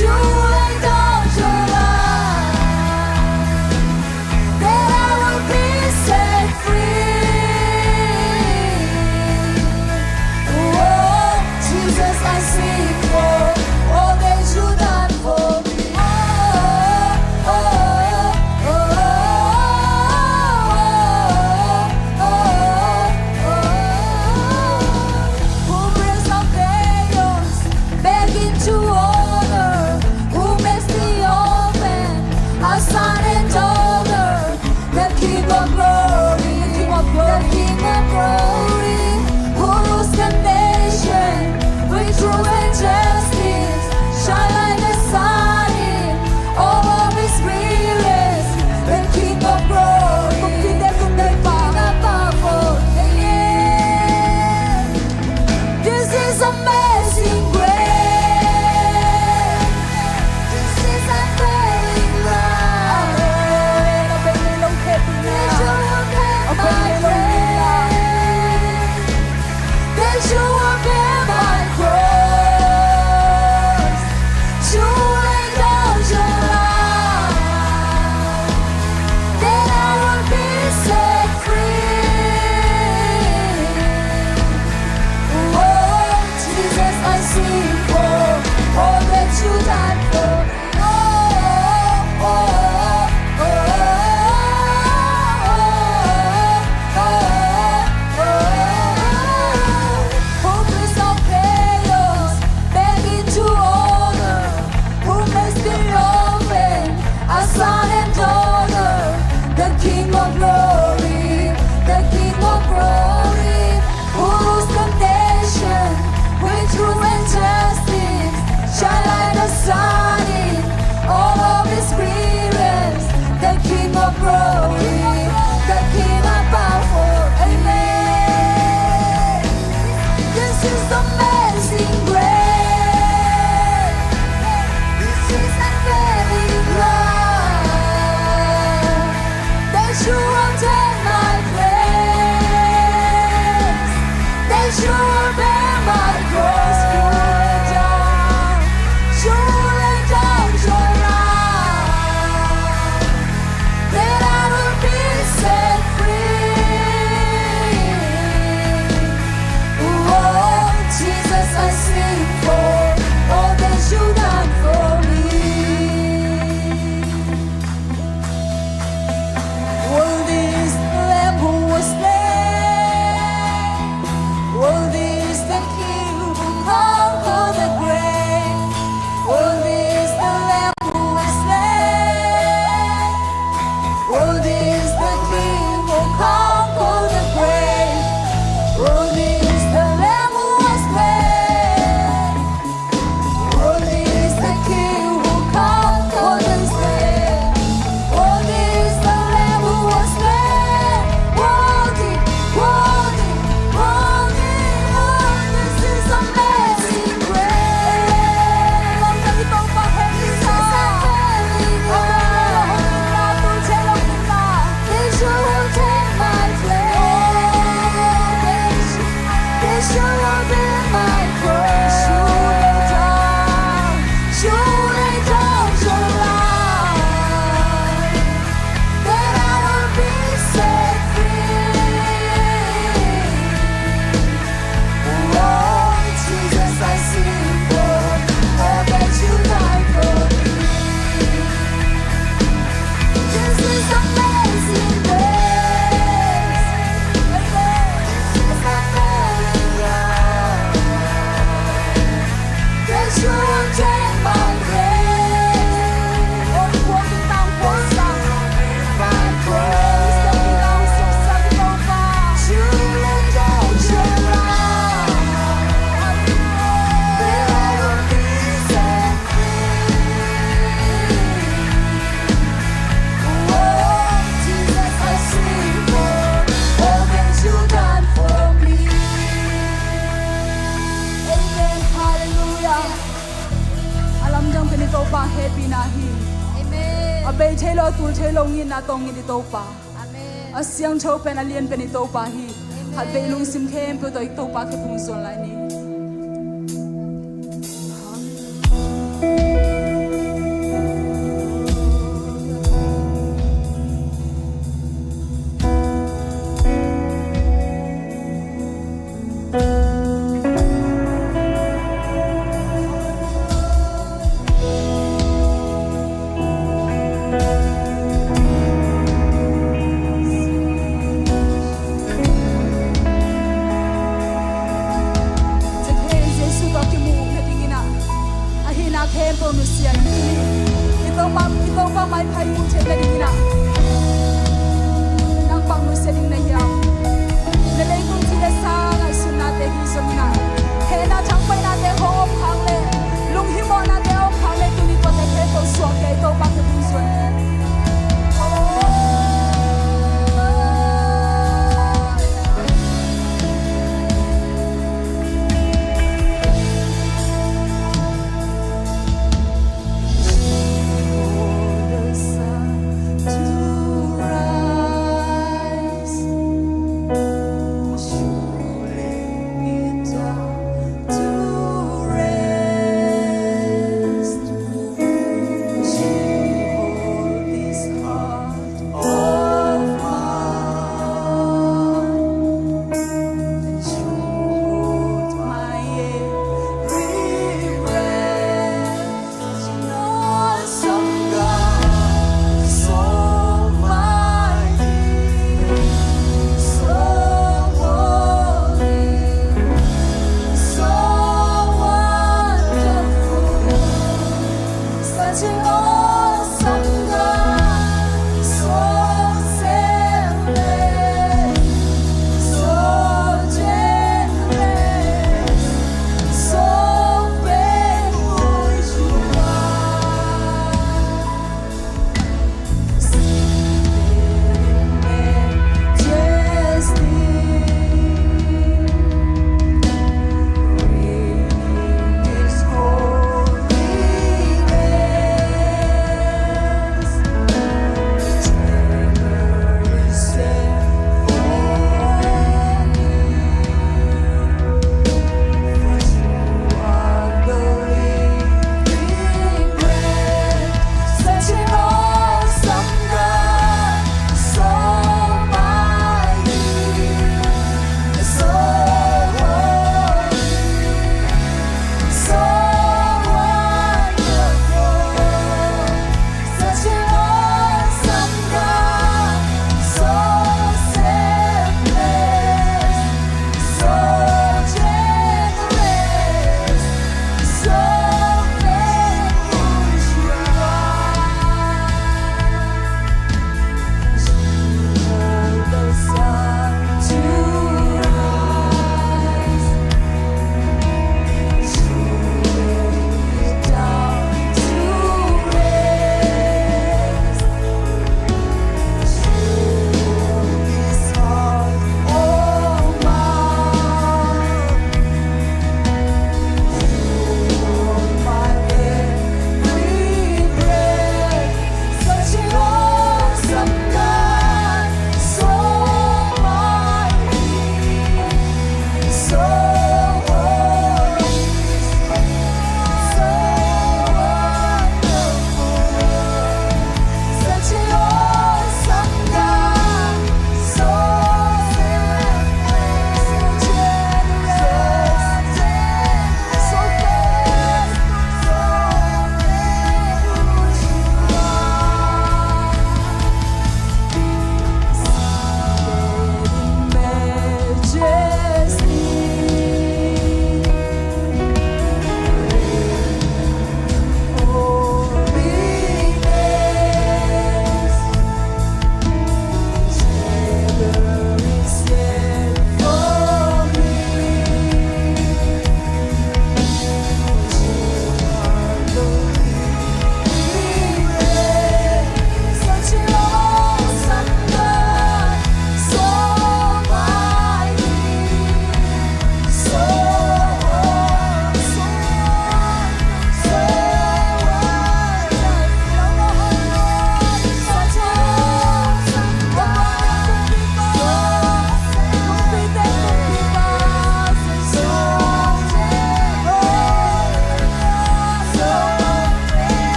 You laid down your life that I will be set free. Oh, Jesus, I sing for all that you done for me. Oh, oh, oh, oh, oh, oh, oh. Who brings our chaos back into order? Who makes the open a son and daughter? The King of glory, the King of glory, who rules the nation with truth and justice, shine like the sun in all of his spirits. The King of glory, the King above all. Yeah. This is amazing grace. This is unfailing love. Amen. Amen. Amen. That you will bear my cross. You laid down your life that I will be set free. Oh, Jesus, I sing for all that you died for. Oh, oh, oh, oh, oh, oh, oh, oh. Who brings our chaos back into order? Who makes the old Son and daughter, the King of glory, the King of glory, who rules the nation with truth and justice, shine like the sun in all of his brilliance, the King of glory, the King of power. Amen. This is amazing grace. This is unfailing love. That you will take my place. That you will bear my cross. You lay down, you lay down your life. That I will be set free. Oh, Jesus, I sing for all that you done for me. Worthy is the Lamb who was slain. Worthy is the King who conquered the grave. Worthy is the Lamb who was slain. Worthy is the King who conquered the grave. Worthy is the Lamb who was slain. Worthy is the King who conquered the grave. Worthy is the Lamb who was slain. Worthy, worthy, worthy, worthy. This is amazing grace. This is unfailing love. That you will take my place. That you will be my cross. You lay down, you lay down your life. That I will be set free. Oh, Jesus, I sing for all that you done for me. This is amazing grace. This is unfailing love. That you will take my place. Amen. Hallelujah. A lamdang pen i Topa hehpihna hi. Amen. A bei thei lo, a tul thei lo ngitna tawh ngit i Topa. Amen. A siangtho pen, a lian pen i Topa hi. Amen. Khatvei lungsim khempeuh tawh i Topa khe phung zuan lai ni. Jesu tawh kimuh nadingin ah, a hihna khempeuh nusia in, i Topa, i Topa maiphai muh theih nadingin ah, nang bang nusia ding na hiam? Na leitung ci le sa ngaihsutnate hi zongin ah, hehna thangpaihnate hong om khak leh, lunghimawhnate hong om khak leh, tuni tuate khempeuh suak kei, Topa khe phung zuan. Such an awesome God.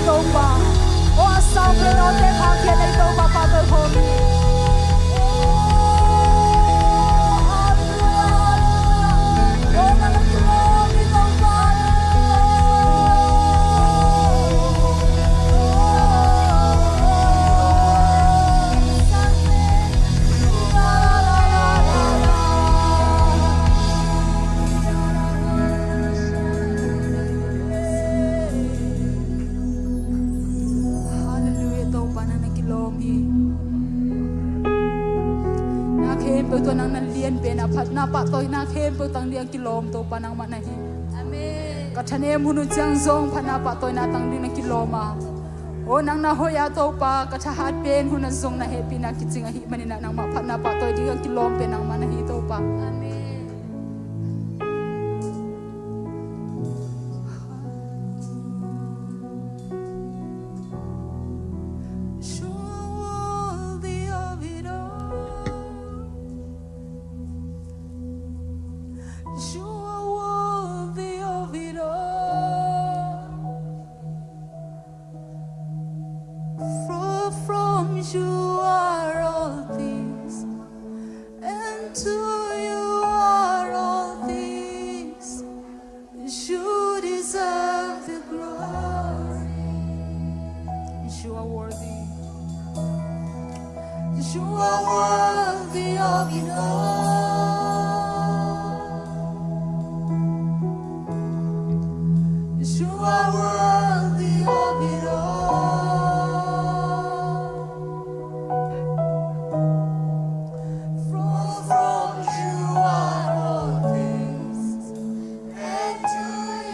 Topa. Aw, a sang pen aw te khang khia nei Topa, pahtawi khawm ni. Halleluiah, Topa nang na kilawm hi. Na khempeuh tawh nang na lian pen a phat, na pahtawina khempeuh tang ding a kilawm Topa nangmah na hi. Amen. Ka thanem hun uh ciang zong phatna pahtawina tang ding na kilawm a. Aw nang na hoih a Topa, ka thahat pen hun a zong na hehpihna kicing ahih manin ah nangmah phatna pahtawi ding a kilawm pen nangmah na hi Topa. Amen. You are worthy of it all. You are worthy of it all. For from you are all things, and to you are all things. You deserve the glory. You are worthy. You are worthy of it all. You are worthy of it all. For from you are all things, and to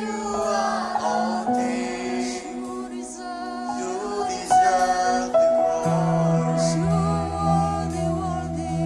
you are all things. You deserve, you deserve the glory. You are worthy, worthy.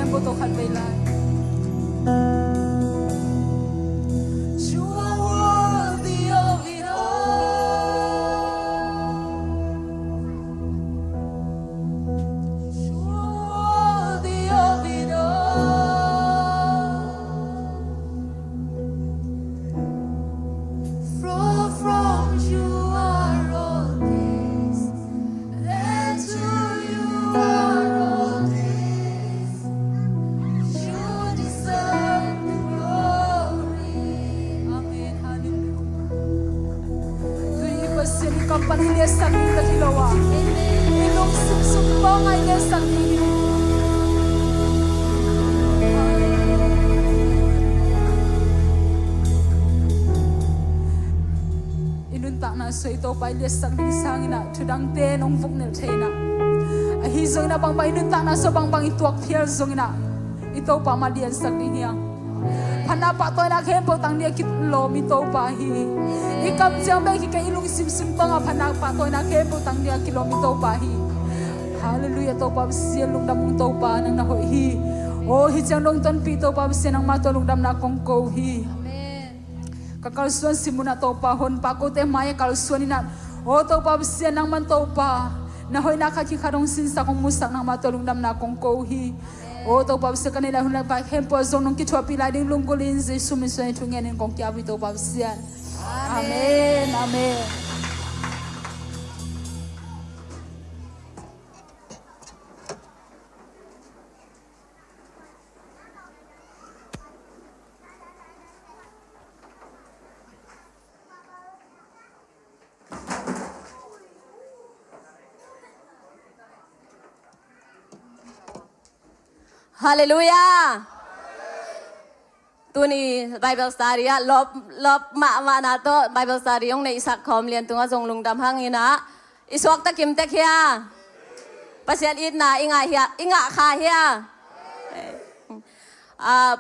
Ko to khat vei lai. You are worthy of it all. You are worthy of it all. For from you are all things, and to you are all things. You deserve the glory. Amen. Hallelujah. Tuni i Pasian i kam pan i liatsak ding ka hi lo a, i lungsim sung pawng a i liatsak ding hi. I nuntakna sung i Topa i liatsak ding sangin ah thudangte nong vuknelh thei in ah, ahi zongin ah bangbang i nuntakna sung bangbang i tuak phial zongin ah, i Topa mah liansak ding hi hang. Phatna pahtawina khempeuh tang ding a kilawm i Topa hi. I kam ciang bek hi kei, i lungsim sung pawng a phatna pahtawina khempeuh tang ding a kilawm i Topa hi. Hallelujah, Topa Pasian lungdam ung, Topa nang na hoih hi. Aw, hi ciang dong tonpih Topa Pasian, nangmah tawh lungdamna kong ko hi. Amen. Ka kalsuan simun ah Topa Honpa kote mai-ah kalsuan in ah, aw Topa Pasian nangman Topa, na hoihna khat khi khat hong sinsak hong musak nangmah tawh lungdamna kong ko hi. Aw Topa Pasian, ka neih lai hun lai pai khempeuh ah zong nong kithuahpih lai ding lunggulh in Jesu min suang in thungen in kong ki-ap hi Topa Pasian. Amen. Amen. Halleluiah. Tuni Bible study ah lawp, lawp mahmahna tawh Bible study hong neihsak khawm lian tungah zong lungdam hang in ah, i suakta kim tek hia? Pasian itna i ngah hia, i ngah kha hia? Ah,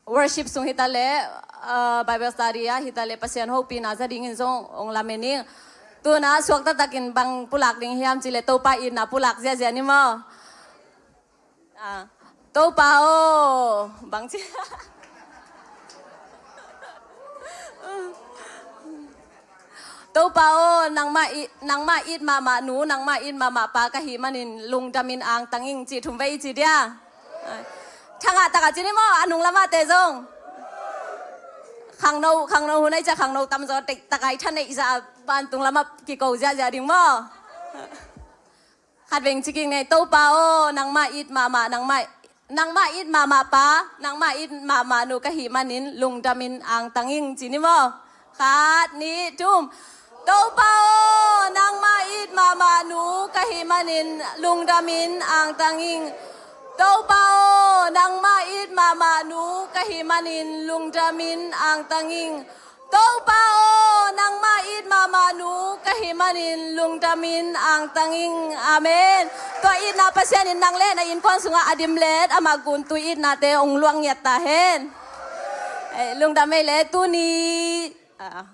worship sung hi ta leh, ah, Bible study ah hi ta leh Pasian hopihna za dingin zong hong lamen ing. Tu-in ah suakta takin bang pulak ding hiam cih leh Topa itna pulak ziahziah ni maw. Ah, Topa aw, bang ci. Topa aw, nangmah it, nangmah it mahmah nu, nangmah it mahmah pa ka hih manin lungdamin angtang ing ci thum vei i ci dia. Thangah takah ci ni maw, a nung lamah te zong. Khangno, khangno hun ahi ciah khangno tamzaw deih takai thaneih zah a vantung lamah kiko ziahziah ding maw. Khat veng ci kik ni, Topa aw, nangmah it mahmah, nangmah, nangmah it mahmah pa, nangmah it mahmah nu ka hih manin lungdamin angtang ing ci ni maw. Khat, nih, thum. Topa aw, nangmah it mahmah nu ka hih manin lungdamin angtang ing. Topa aw, nangmah it mahmah nu ka hih manin lungdamin angtang ing. Topa aw, nangmah it mahmah nu ka hih manin lungdamin angtang ing. Amen. Tua itna Pasian in nang le na innkuan sungah a dim let amah guntu itnate hong luang ngiat ta hen. Eh, lungdam ei le tuni, ah.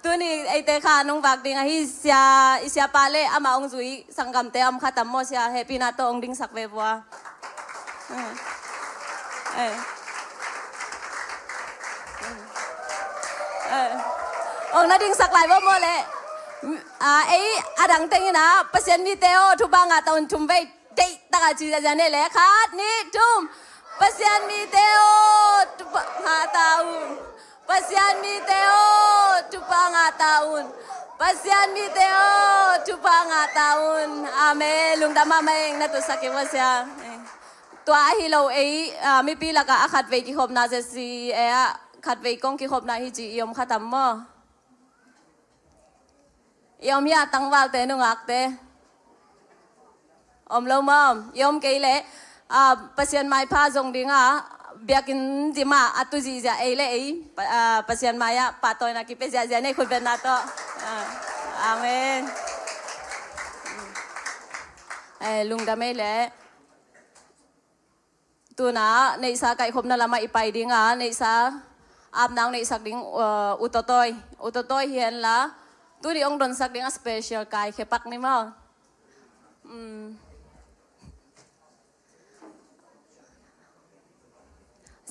Tuni eite kha nong vak ding ahi sia, i siapa le amah hong zui sanggamte a om kha tam maw sia, hehpihna tawh hong dingsak ve vua. Eh. Eh. Eh. Hong na dingsak lai vua maw le. Ah, ei a dang tengin ah, Pasian mite aw, thupha ngah ta un thum vei. Deih takah ci ziahziah ni le. Khat, nih, thum. Pasian mite aw, thupha ngah ta un. Pasian mite aw, thupha ngah ta un. Pasian mite aw, thupha ngah ta un. Amen. Lungdam mahmah ing, na tutsak kei vua sia. Eh. Tua ahi lo ei, ah, mipi lakah a khat vei kikhopna Z C A ah khat vei kong kikhopna hi ci i om kha tam maw? I om hia, tangvalte nungakte? Om lo maw? I om kei leh, ah, Pasian maipha zong dingah biakinn dim ah a tu zihziah ei le ei, Pa-, ah, Pasian mai-ah pahtawina kipia ziahziah nei, khutbetna tawh. Ah, amen. Eh, lungdam ei leh. Tu-in ah neihsa kaihkhopna lamah i pai ding a, neihsa apna hong neihsak ding, uh, U Totawi, U Totawi hi henla, tuni hong donsak ding a special kai khepak ni maw. Um.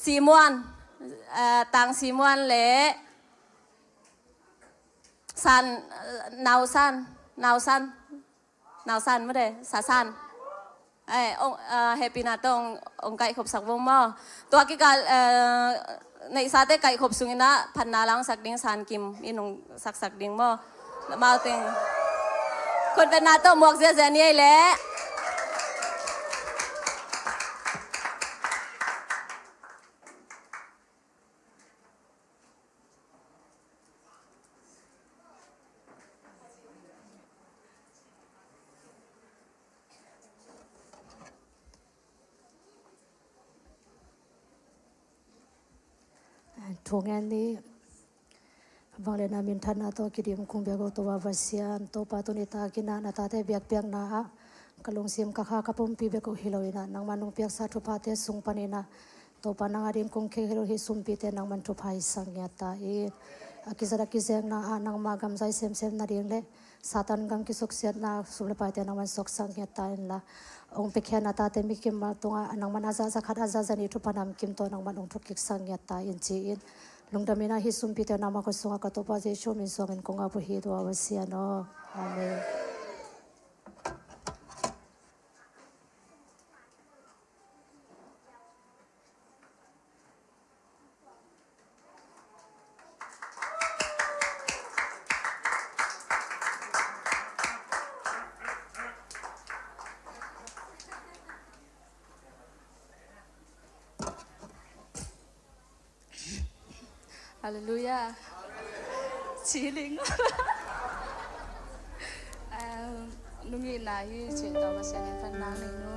Simuan, eh, Tang Simuan le San, eh, Nausan, Nausan, Nausan maw de, Sasan. Eh, ong, eh, hehpihna tawh ong, ong kaihkhop sak vo maw. Tua kikal, eh, neihsate kaihkhop sungin ah phatna la ong sak ding, San Kim in ong saksak ding maw. Amau teng khutbetna tawh muak ziazia ni ei leh. Thungen ni. Vangliatna minthanna tawh kidim kong biak uh Topa Pasian, Topa tuni takin ah na tate biakpiakna ah ka lungsim ka kha ka pumpi bek uh hi lo in ah, nangman nong piaksa thuphate sung panin ah Topa nang ading kong khek hilh uh hih sumpite nangman thupha hih sak ngiat ta in. A kizat a kizekna ah nangma gam zai semsem nading le Satan gam kisuksiatna sum le paite nangman suaksak ngiat ta inla, ong piakhia na tate mi kimmal tungah nangman a zah za khat a zah za nih thupha namkim tawh nangman ong thuk kik sak ngiat ta in ci-in, lungdam in ah hih sumpite nangma khut sungah ka Topa Jesuh min suangin kong ap uh hi, Topa Pasian aw. Amen. Halleluiah. Ciling. Nungihna hi cih tawh Pasian in phatna nei nu.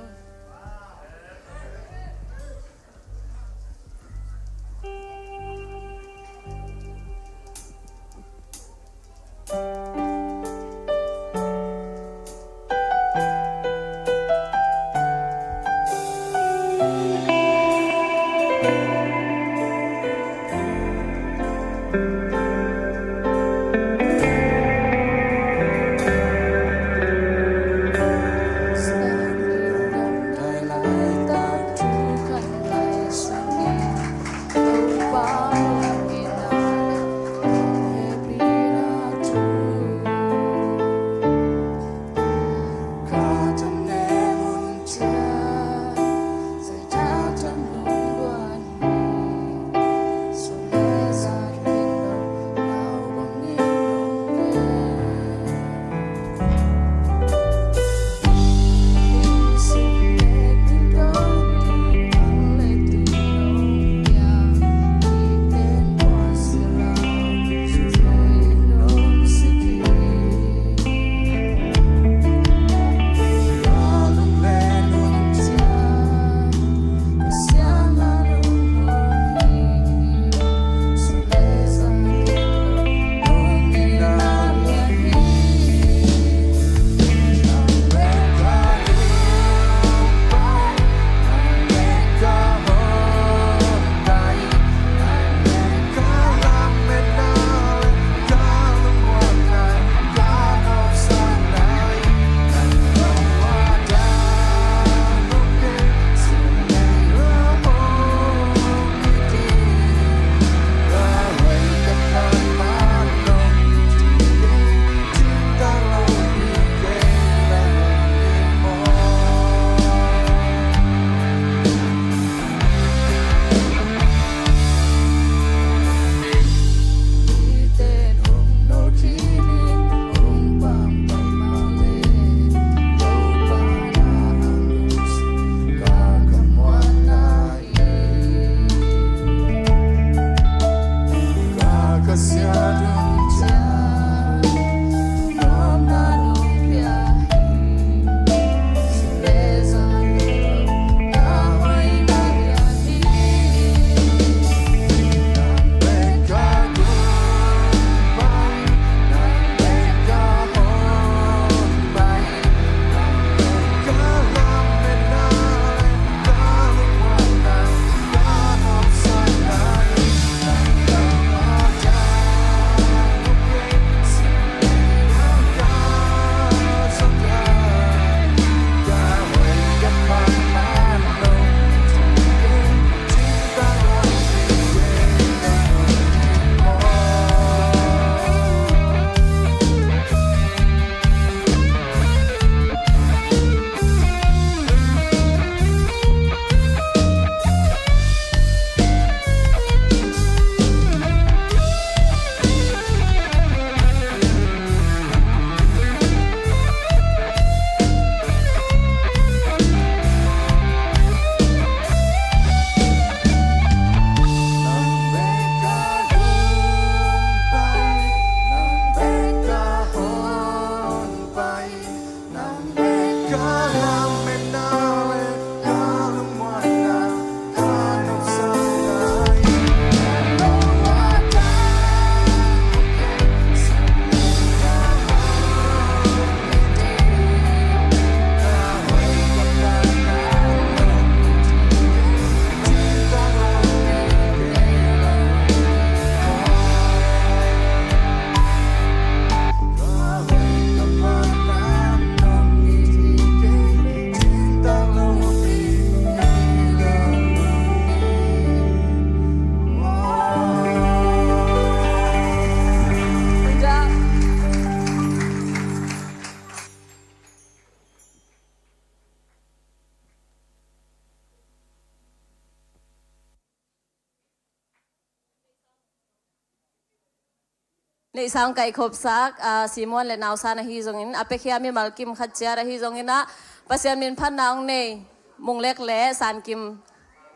Neihsa hong kaihkhopsak, ah, Simon le Nausan ahi zongin, a piakhia mimal kim khat ciat ahi zongin ah, Pasian min phatna hong nei Munglek le Sankim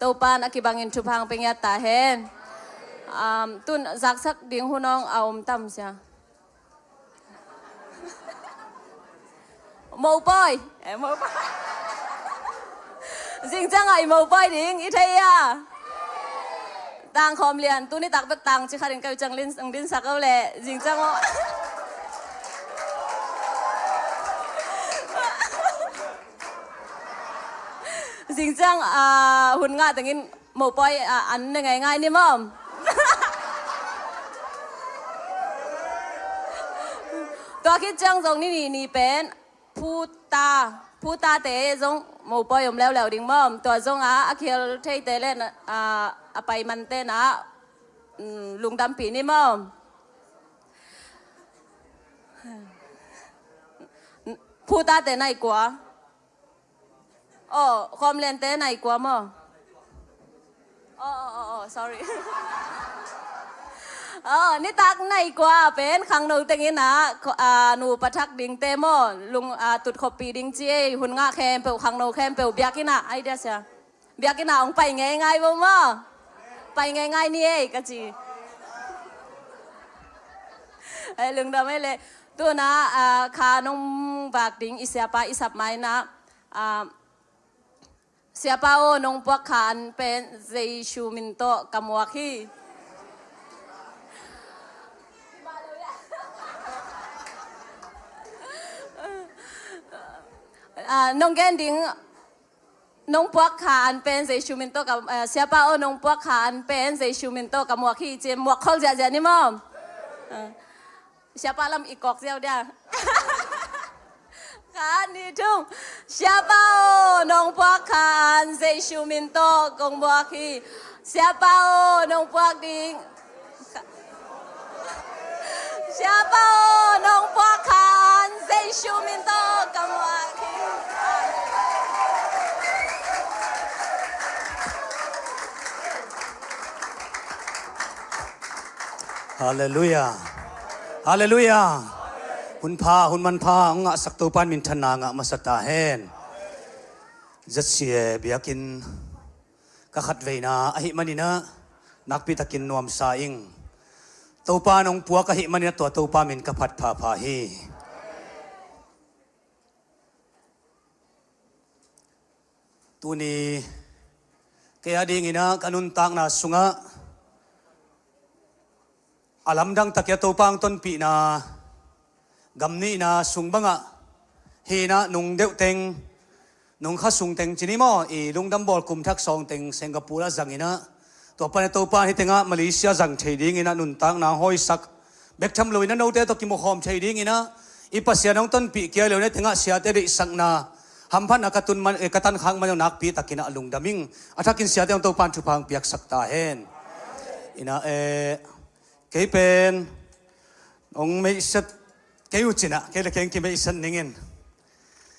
Topan a kibangin thupha hong pia ngiat ta hen. Um, tun zaksak ding hun hong a om tam sia. Mopawi. Eh, mopawi. Zingciang ah i mopawi ding i thei a. Tangkhawm lian, tuni tak bek tang ci khatin ka u ciang lin, lin sak o le. Zingciang maw. Zingciang, ah, hun ngah tengin mopawi, ah, an ne ngaingai ni maw. Tua khit ciang zong ni ni ni pen phuta, phutate zong mopawi om leuleu ding maw. Tua zong a, a khel theite le, ah, a pai mante na, mm, lungdampih ni maw. Phutate nai kua. Oh, khawmliante nai kua maw? Oh, oh, oh, oh, sorry. Oh, nitak nai kua pen khangno tengin ah, kho-, ah, nupa thak dingte maw? Lung, ah, tutkhopih ding ci ei, hun ngah khempeuh, khangno khempeuh, biakinn ah, idea sia. Biakinn ah hong pai ngeingai bo maw? Pai ngeingai ni ei, ka ci. Eh, lungdam ei le. Tuna, ah, kha nong vak ding i siapa i sap mai na, ah, Siapa aw, nong puak kha an pen Jesu min tawh ka muak hi. Ah, nong gen ding, nong puak kha an pen Jesu min tawh ka, ah, siapa aw, nong puak kha an pen Jesu min tawh ka muak hi, ci muak khol ziahziah ni maw? Ah. Siapa lam i kawk ziau dia. Khat, nih, thum. Siapa aw, nong puak kha an Jesu min tawh kong muak hi. Siapa aw, nong puak ding. Siapa aw, nong puak kha an Jesu min tawh ka muak hi. Halleluiah. Halleluiah. Hun pha, hun manpha hong ngahsak Topa in minthanna ngah masa ta hen. Zatsia biakinn ka khatveina ahih manin ah nakpi takin nuamsa ing. Topa in hong puak ahih manin ah tua Topa min ka phat phapha hi. Tuni kei a dingin ah ka nuntakna sungah a lamdang takin ah Topa hong tonpihna gam nihna sung bangah hi in ah nung deuh teng, nung kha sung teng ci ni maw, i lungdam bawl kum thak sawng teng Singapore ah zang in ah, tua pan ah Topa in hih tengah Malaysia zang thei dingin ah nuntakna hawisak bek tham loin ah note tawh kimukhawm thei dingin ah i Pasian hong tonpih kia lo in ah tengah siate deihsakna hamphatna ka tun man, eh, ka tankhak man zong nakpi takin ah lungdam ing. A thakin siate hong Topa in thupha hong piaksak ta hen. In ah, eh, kei pen hong meihset kei uh cin ah, kei le kei hong kimeihset ning in.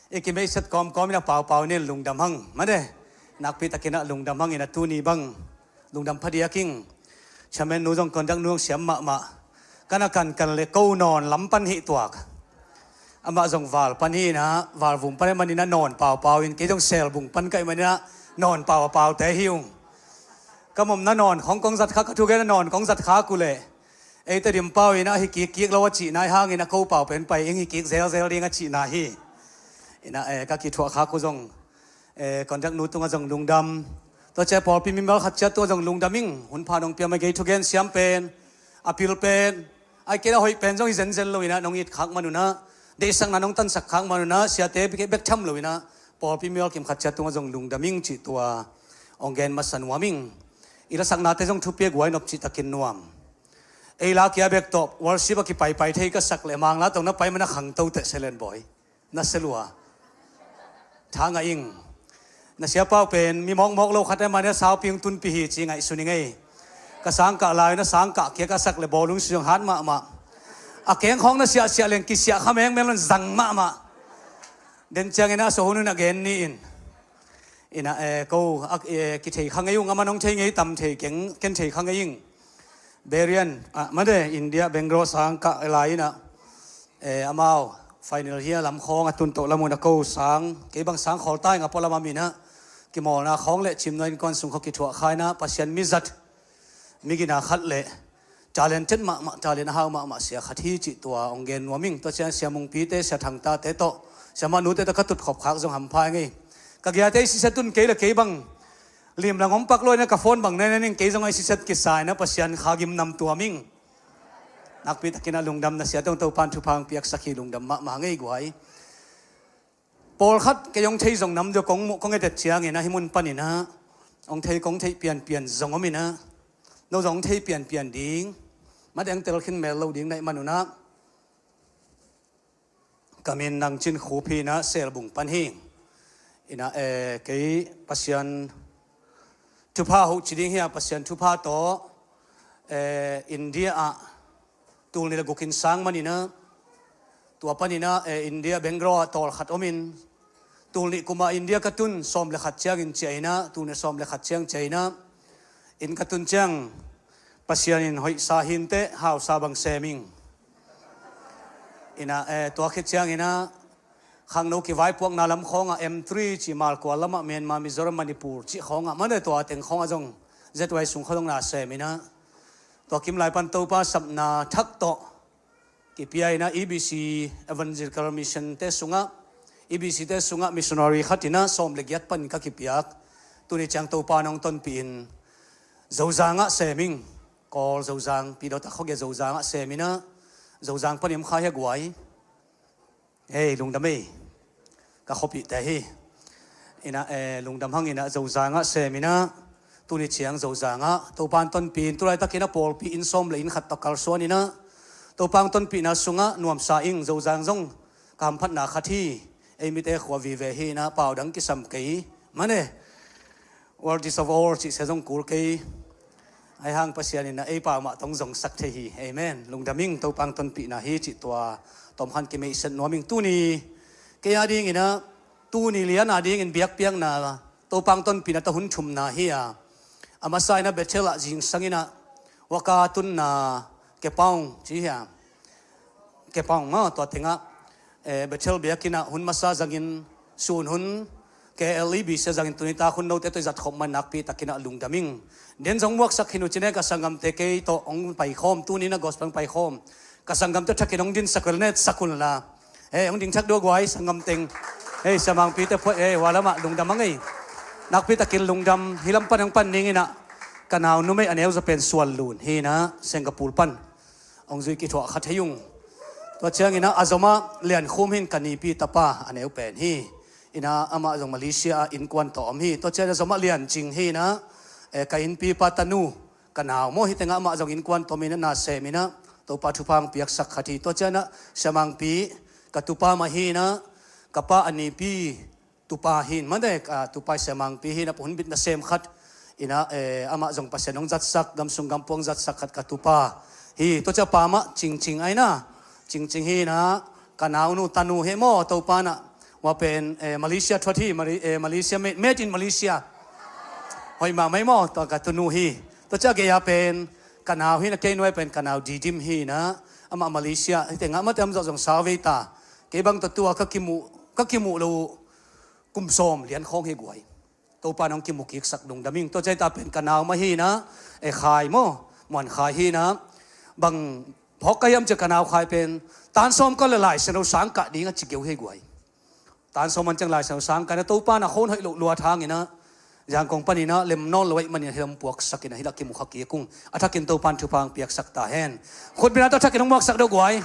I kimeihset kawmkawm in ah paupau ning in lungdam hang. Mane, nakpi takin ah lungdam hang in ah tuni bang lungdam phadiak ing. Chairman nu zong conduct nu zong siam mahmah. Kan a kankan le ko nawn lam pan hih tuak. Amah zong val pan hi in ah, val vum pan ahih manin ah nawn paupau in, kei zong sel bung pan ka hih manin ah nawn pau a paute hi ung. Ka mawmna nawn khong kong zat kha, ka thugen a nawn kong zat kha uh leh. Ei Tedim pau in ah hi kik kik lo a cihna hi hangin a ko pau pen pai ing hi kik zelzel ding a cihna hi. In ah, eh, ka kithuah khak uh zong, eh, conduct nu tungah zong lungdam. Tua ciang pawlpi mimal khat ciat tungah zong lungdam ing. Hun pha nong piak ma gei thugen siam pen, a pil pen, a kei a hoih pen zong hi zenzen lo in ah nong it khak man un ah, deihsakna nong tansak khak man un ah, siate bek, bek tham lo in ah pawlpi mimal kim khat ciat tungah zong lungdam ing cih tua hong gen masa nuam ing. I lasaknate zong thupi a guai nop cih takin nuam. Ei la kia bek tawh worship a kipaipai thei ka sak leh Mangla tawh na pai man a khangto teh Selen Bawi. Na se lua. Tha ngah ing. Na siapa uh pen mi mawkmawk lo khat ahih manin a saupi hong tunpih hi ci ngaihsun ing ei. Ka sangkah lai na sangkah kia ka sak leh bawlung si zong hat mahmah. A keng khawng na siahsiah leng kisiah kha mengmeng lo in zang mahmah. Den ciangin a sawhun un a gen ni in. In ah, eh, ko, a, eh, kithei kha ngei ung, a man hong thei ngei tam thei keng, ken thei kha ngei ing. Berian ah made India Bangalore sang kah lai inah, eh, amau final hi a lam khawng a tun toh lamun a ko sang kei bang sang khawl ta ing a pualam a minah kimawlna khawng le cimna innkuan sung khaw kithuah kha inah Pasian mizat migina khat le talented mahmah, talent a hau mahmah sia khat hi cih tua hong gen nuam ing. Tua ciang Sia Mungpite, Sia Thangtate tawh, Sia Mahnute tawh ka tutkhop khak zong hampha ing ei. Ka giate i siset un kei le kei bang limlang om pak luaina ka phone bang nai nai ning kei zong a i siset kisa inah Pasian kha gim nam tuam ing. Nakpi takin a lungdam na sia tong Topan thupha hong piaksak hi lungdam mahmah ngei guai. Pawlkhat kei hong thei zong nam deuh kong muh kong etet ciangin ahi mun paninah hong thei kong theih pianpian zong om inah no zong hong thei pianpian ding, madeng tel khin mel lo ding naih manunah ka min Nang Cin Khup hi inah Selbung pan hi. Inah, eh, kei Pasian thupha hoh ci ding hi a Pasian thupha tawh, eh, India ah tul nih le gukin sang maninah tua paninah, eh, India Bangalore ah tawlkhat omin tul nih kuma India ka tun sawm le khat ciangin ciah inah tul nih sawm le khat ciang ciah inah inn ka tun ciang Pasian in hoihsa hinteh hausa bang sem ing. Inah, eh, tua khit cianginah khangno kivaipuakna lam khawngah M three ci Malkual lamah Myanmar, Mizoram, Manipur cih khawngah mane tua teng khawngah zong Z Y sung khawng na sem inah tua kim lai pan Topa sapna thak tawh kipia inah E B C Evangelical Mission te sungah, E B C te sungah missionary khat inah sawm le giat pan ka kipiak. Tuni ciang Topa nong tonpih in Zozang ah sem ing. Kawl Zozang, Pidawta khuagia Zozang ah sem inah Zozang panin om kha hi a guai. Hei, lungdam ei. Ka khuapihte hi. Inah, eh, lungdam hang inah Zozang ah sem inah tuni ciang Zozang ah Topan tonpih in tulaitak inah pawlpi inn sawm le inn khat tawh kalsuan inah Topan tonpihna sungah nuamsa ing. Zozang zong ka hamphatna khat hi. Ei mite khua vive hi inah pau dang kisam kei mane. Worthiest of all cih sia zong kul kei. Ahi hang Pasian inah ei pau mah tong zongsak thei hi. Amen. Lungdam ing, Topan tonpihna hi cih tua tawmkhan kimeihset nuam ing. Tuni kei a ding inah tuni lian a dingin biakpiakna Topan tonpihna tawh hun thumna hi a, a masa inah Bethel ah zingsang inah waka tunna kepaung ci hi a, kepaung maw tua tengah, eh, Bethel biakinn ah hun masa zangin sun hun K L E B C zangin tuni tak hun note tawh i zatkhop man nakpi takin a lungdam ing. Den zong muaksak khin uh cine ka sanggamte kei tawh hong paikhawm, tuni inah gospel hong paikhawm ka sanggamte thakin hong dinsak uh le netsak unla. Hei, hong dingthak dua guai sanggam teng. Hei, Sia Mangpite phuai, hei, hua lamah lungdam a ngei. Nakpi takin lungdam, hi lam pan hong pan ning inah ka nau numei a neu zaw pen Sual Lun hi inah Singapore pan hong zui kithuah kha thei ung. Tua ciang inah a zomah Lian Khum hin ka nipi tapa a neu pen hi. Inah amah zong Malaysia ah innkuan tawh om hi. Tua ciang a zomah Lian Cing hi inah, eh, ka innpipa tanu, ka nau maw, hi tengah amah zong innkuan tawh om inah na sem inah Topa thupha hong piaksak khat hi. Tua ciang inah Sia Mangpi ka tupa mah hi inah ka pa a nipi tupa hi in mane, ka tupa Sia Mangpi hi inah hun bit nasem khat inah, eh, amah zong Pasian hong zatsak, gamsung gampua hong zatsak khat ka tupa hi. Tua ciang pa mah Cingcing a inah, Cingcing hi inah ka naunu tanu hi maw, Topa inah hua pen, eh, Malaysia thuat hi, Mali-, eh, Malaysia, made, made in Malaysia. Hoih mahmah hi maw, tua ka tunu hi. Tua ciang gei a pen ka nau hi inah kei nuai pen ka nau Didim hi inah amah Malaysia, hi tengah amah te amah zawh zong sau vei ta. Kei bang tawh tua ka kimuh, ka kimuh lo uh kum sawm lian khawng hi guai. Topa nong kimu kiksak lungdam ing. Tua ciang ta pen ka nau mah hi inah, eh, Khai maw, Muan Khai hi inah bang phawk ka hiam ciang ka nau Khai pen tan sawm ka le Lai Siangtho sang kah ding a ci geu hi guai. Tan sawm man ciang Lai Siangtho sang kah inah Topa inah khon hoih loh luat hang inah Zangkong pan inah lem nawn lo ahih manin hi lam puaksak inah hi lah kimu kha kik ung. A thakin Topan thupha hong piaksak ta hen. Khutbetna tawh a thakin hong muaksak deuh guai.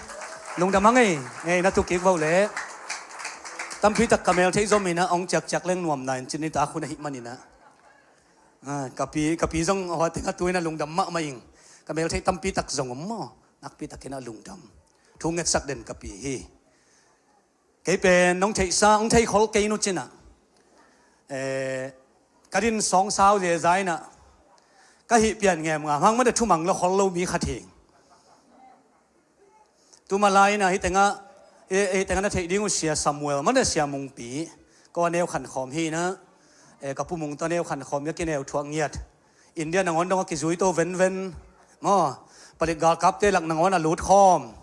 Lungdam hang ei. Ei, na tu kik vo le. Tampi tak ka mel theih zom inah hong ciakciak leng nuam na in cin ni ta khun ahih man inah. Ah, ka pi, ka pi zong hua tengah tu inah lungdam mahmah ing. Ka mel theih tampi tak zong om maw. Nakpi takin a lungdam. Thu ngetsak den ka pi hi. Kei pen nong theihsa, hong thei khol kei nu cinah, eh, ka din sawng sau zeza inah ka hih pian ngem ngam hang made thumang lo khol lo mi khat hi. Tuma lai inah hi tengah, eh, hi tengah na theih ding uh Sia Samuel made Sia Mungpi, ko a neu khankhawm hi inah, eh, ka pu Mung tawh a neu khankhawm hi a kineu thuak ngiat. India nangawn dong a kizui to venven maw. Palik galkapte lak nangawn a lut khawm.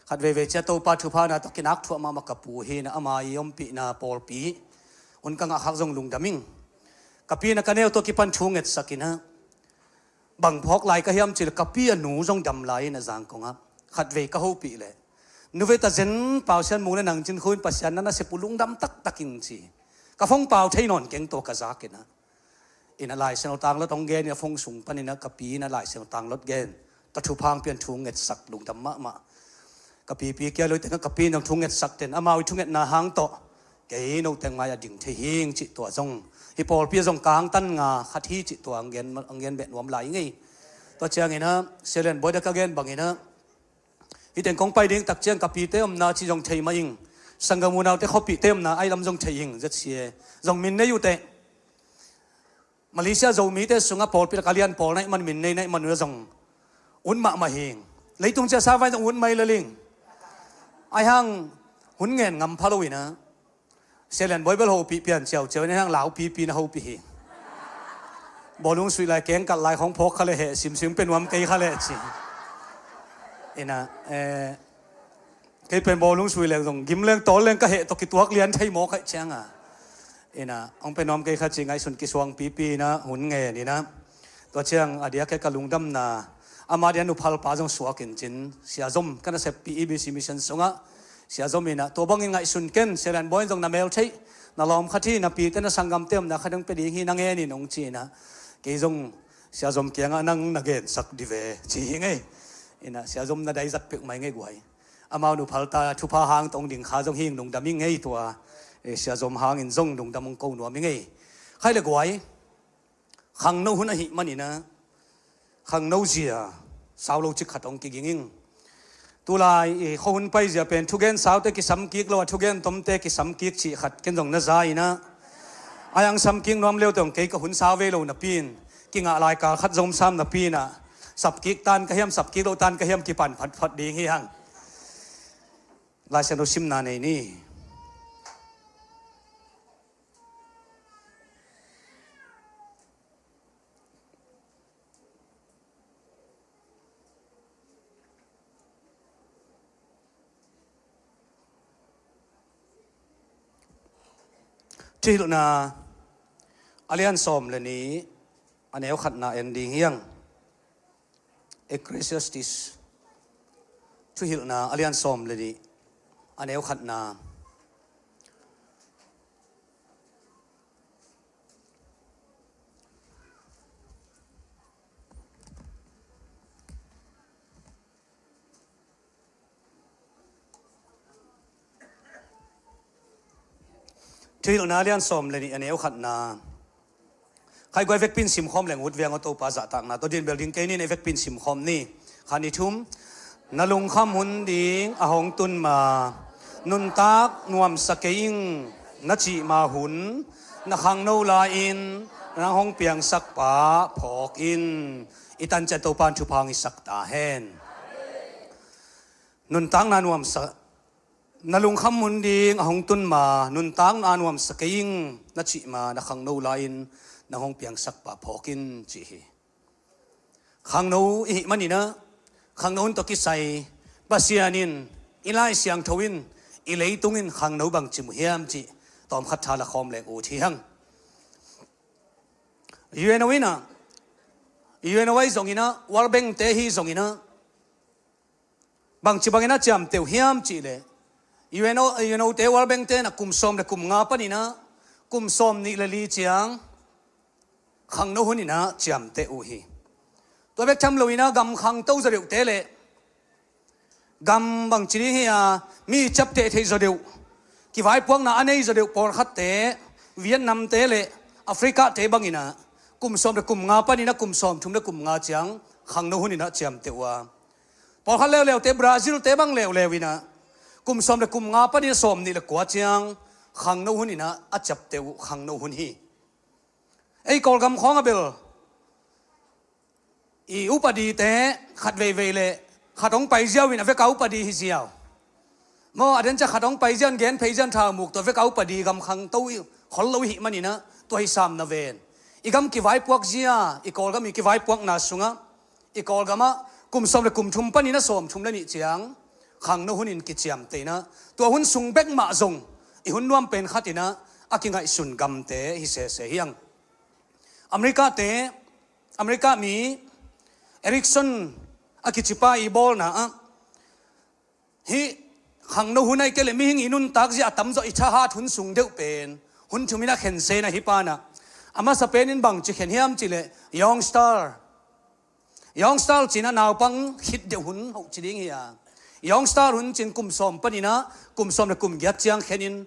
Khat veivei ciang Topa thupha na tawh kinak thuah mahmah ka pu hi a, ama i ompihna pawlpi hun ka ngah khak zong lungdam ing. Ka pi in a ka neu tawh kipan thu ngetsak in a, bang phawk lai ka hiam cih leh ka pi a nu zong dam lai in a Zangkong ah khat vei ka hopih leh, nu ve ta zen pau sian mu le nang cin khuin Pasian na na sep uh lungdam taktak ing ci. Ka phone pau thei nawn keng tawh ka zak in a, in a Lai Siangtho tanglawt hong gen in a phone sung pan in a ka pi in a Lai Siangtho tanglawt gen, ka thupha hong pian thu ngetsak lungdam mahmah. Ka pipi kia lo teng a ka pi in zong thu ngetsak ten amau i thungetna hang tawh kei no teng mai a ding thei hing cih tua zong hi pawlpi a zong kangtan nga khat hi cih tua hong gen, hong gen beh nuam lai ngei. Tua ciang in a Sia Lian Bawi da ka gen bang in a, hi teng kong pai ding tak ciang ka pite omna ci zong thei mah ing. Sangam unaute khuapite omna ai lam zong thei ing, Z C A zong min nei uh teh. Malaysia Zomite sungah pawlpi lak a lian pawl naih man, min nei naih man uh a zong ut mahmah hing. Leitung ciah sa vai zong ut mai laling. Ai hang hun ngen ngam pha lo in a, Sia Lian Bawi bel hopih pian ciauciau in a, ai hang laupipi na hopih hi. Bawlung suih lai keng kalh lai khong phawk kha leh heh, simsim pe nuam kei kha leh ci. In a, eh, kei pen bawlung sui leng zong gim leng tawl leng ka heh tawh kituak lian thei mawk ahih ciang a, in a hong pe nuam kei kha ci ngaihsun kisuang pipi in a hun ngen in a. Tua ciang a diak e ka lungdamna, ama dia nuphalpa zong suak in cin, Sia Zom ka na seppih E B C Mission sungah Sia Zom in a, tua bangin ngaihsun ken, Sia Lian Bawi in zong na mel theih, na lawm khat hi, na pite na sanggamte omna khat hong pe ding hi na ngen in hong ci in a, kei zong Sia Zom kiangah nang na gensak di ve ci hi ngei. In a Sia Zom na dai zat pek mai ngei guai. Amau nuphal ta thupha hang tawh hong ding kha zong hi ing, lungdam ing ei tua. Eh, Sia Zom hangin zong lungdam hong ko nuam ing ei. Khai le guai, khangno hun ahih manin a, khangno zia sau lo cik khat hong kiging ing. Tulai i khuahun paizia pen thugen saute kisam kik lo a, thugen tomte kisam kik cih khat ken zong na za in a, ai hang sam kik nuam leu teh hong kei ka hun sau ve lo napi in, kingah lai kal khat zong sam napi in a, sap kik tan ka hiam, sap kik lo tan ka hiam kipan phatphat ding hi hang. Lai Siangtho simna nei ni. Thuhilhna a lian sawm le nih, a neu khatna en ding hi hang. Ecclesiastes Thuhilhna a lian sawm le nih, a neu khatna. Thuhilhna a lian sawm le nih, a neu khatna. Khai guai, vekpi in simkhawm leng ut viang aw, Topa zahtakna tawh din bel ding kei ni, na vekpi in simkhawm ni. Khat, nih, thum. Na lungkham hun ding a hong tun ma, nuntak nuamsa kei ing na cih ma hun, na khangno lai-in nang hong piangsak pa phawk in. I tan ciat Topa in thupha hong hisak ta hen. Nuntakna nuamsa, na lungkham hun ding a hong tun ma, nuntakna nuamsa kei ing na cih ma, na khangno lai-in nang hong piangsak pa phawk in, ci hi. Khangno i hih manin a, khangno hun tawh kisai Pasian in, i Lai Siangtho in, i leitung in khangno bangci mu hiam cih tawmkhat tha la khawm leng ut hi hang. U N O in a, U N O ahi zongin a, World Bank te hi zongin a, bangci bangin a ciamteh uh hiam cih leh, U N O, U N O te, World Bank te in a kum sawm le kum nga panin a kum sawm nih le li ciang khangno hun in a ciamteh uh hi. Tua bek tham lo in a, gam khangto zaw deuhte le gam bangci ding hi a, mi ciapteh theih zaw deuh, kivaipuakna a nei zaw deuh pawlkhatte, Vietnam te le Africa te bangin a kum sawm le kum nga panin a kum sawm thum le kum nga ciang khangno hun in a ciamteh uh a, pawlkhat leuleute, Brazil te bang leuleu in a kum sawm le kum nga panin a sawm nih le kua ciang khangno hun in a a ciapteh uh khangno hun hi. Ei Kawlgam khawng a bel i upadi te khat veivei le khat hong pai ziau in a vek a upadi hi ziau. Maw, a den ciang khat hong pai ziau in, gen phei ziau in, thau muk, tua vek a upadi gam khangto i khol lo i hih manin a, tua hi sam na ven. I gam kivaipuak zia, i Kawlgam i kivaipuakna sungah I Kawlgamah kum sawm le kum thum panin a sawm thum le nih ciang khangno hunin kiciamteh inah, tua hun sung bek mah zong i hun nuam pen khat inah a kingaihsun gamte hi sese hiang. America te, America mi Erickson a kicipa i bawlna ah hih khangno hun ahih kei leh mihing i nuntak zia a tamzaw i thahat hun sung deuh pen hun thumin a khen sena hi panah, a masa penin bangci khen hiam cihleh Young Star. Young Star cinah naupang khit deuh hun hoh ci ding hi a, Young Star hun cin kum sawm paninah kum sawm le kum giat ciang khenin,